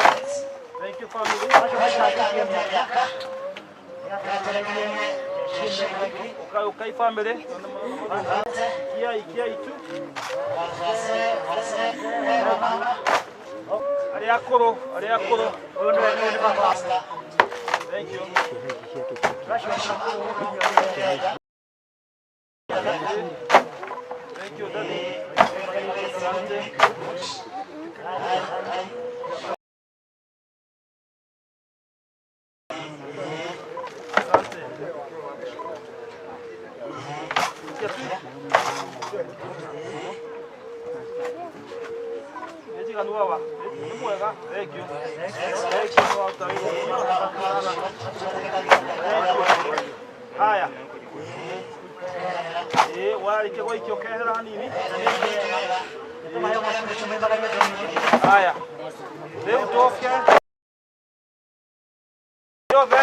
thank you, family. Okay, okay, family. Kia, kia itu. Ariakoro, ariakoro. Thank you. Thank you, Daddy. Asante. Asante. Thank you. Thank you. Haya. Warĩkia gũikia ũkehera hanini. Haya. Rĩu tũke. Yothe.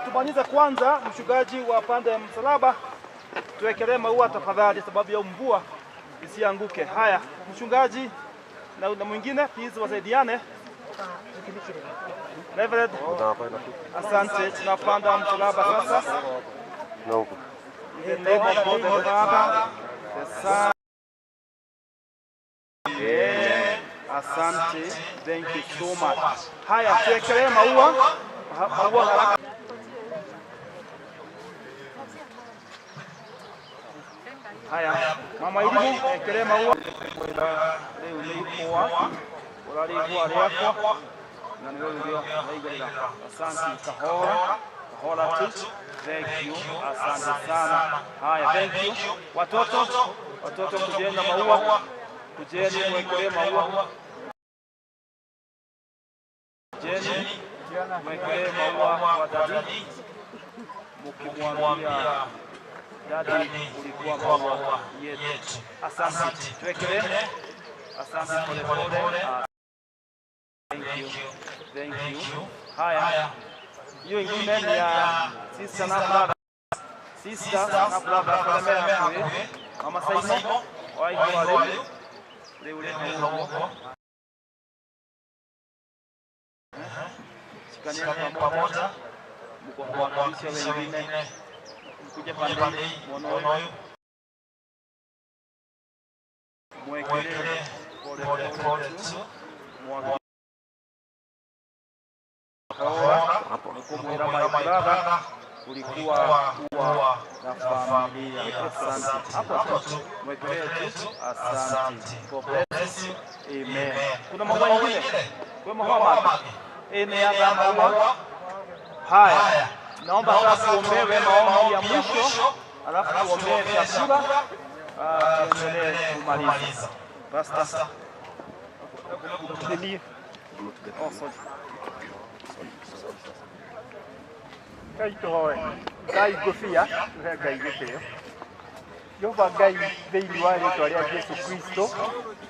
Tumalize kwanza mchungaji wa pande ya msalaba, tuwekelee maua tafadhali, sababu ya mvua isianguke. Haya, mchungaji na mwingine please wasaidiane. Reverend, asante. Tunapanda msalaba sasa. In the name of God the Father, the Son. Yeah. Asante, thank you so much. Haya, tuwekelee maua haraka. Haya, mama Irimu, ekelee maua. Leo ni ihũa, ũrarĩ ihũa rĩakwa na nĩ rĩu rĩaigĩrĩra. Asante, kahora, kahora tu. Thank you, asante sana. Haya, thank you. Watoto kujeni na maua. Kujeni mwekelee maua. Kujeni. Kujeni mwekelee maua kwa dadi, mkimwambia dadi ulikuwa maua yetu. Asante, tuwekelee. Asante, pole pole. Thank you, thank you. Haya, hiyo ingine ni ya sister na brother, sister na brother kalemera hakuhi mama Saimo waigua riu riu riu uguo shikanieni pamoja mkuwakaribisha wengine mkuje pande hii muone huyu mwekelee pole pole tu nikumwira my brother ulikuwa kuwa na familia. Asante hapo tu mwekelee tu. Asante, God bless you. Amen. Kuna maua ingine kwa maua mapi ni ya maua haya. Naomba sasa tuombewe maombi ya mwisho, alafu tuombee chakula, tuendelee kumaliza. Pastor. Oh, sorry. Ngai tũhoe Ngai ngũbia tũhe Ngai gĩtĩo. Jehova Ngai thĩinĩ wa rĩtwa rĩa Jesu Kristo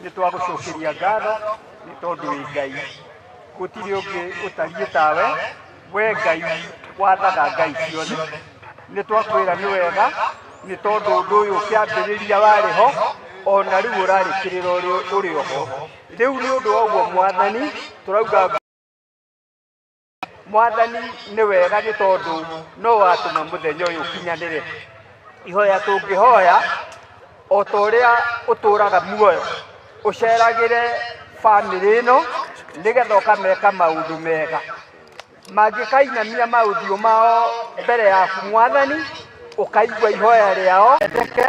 nĩ twagũcokeria ngatho nĩ tondũ wĩ Ngai, gũtirĩ ũngĩ ũtariĩ tawe, we Ngai wathaga ngai ciothe. Nĩ twakwĩra nĩ wega nĩ tondũ ũndũ ũyũ ũkĩambĩrĩria warĩ ho ona rĩu ũrarĩkĩrĩra ũrĩ oho. Rĩu nĩ ũndũ wa ũguo Mwathani tũrauga Mwathani nĩ wega nĩ tondũ no watũma mũthenya ũyũ ũkinyanĩre. Ihoya tũngĩhoya o ta ũrĩa ũtũraga muoyo ũceragĩre bamĩrĩ ĩno nĩgetha ũkameka maũndũ mega mangĩkainamia maũthiũ mao mbere yaku Mwathani, ũkaigua ihoya rĩao endeke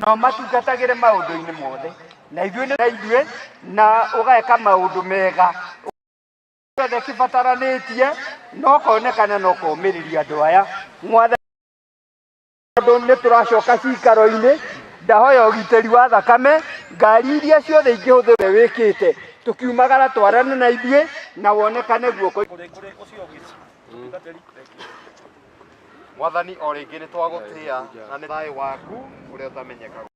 na ũmatungatagĩre maũndũ-inĩ mothe na ithuĩ na ithuĩ na ũgeka maũndũ mega gĩothe kĩbataranĩtie no konekana no komĩrĩria andũ aya Mwathani, tondũ nĩ tũracoka cikaro-inĩ ndahoya ũgitĩri wa thakame ngari iria ciothe ingĩhũthĩrwo wĩkĩte tũkiumagara twarane na ithuĩ na wonekane guoko. Mwathani o rĩngĩ nĩ twagũtĩa na nĩ thayũ waku ũrĩa ũtamenyekaga.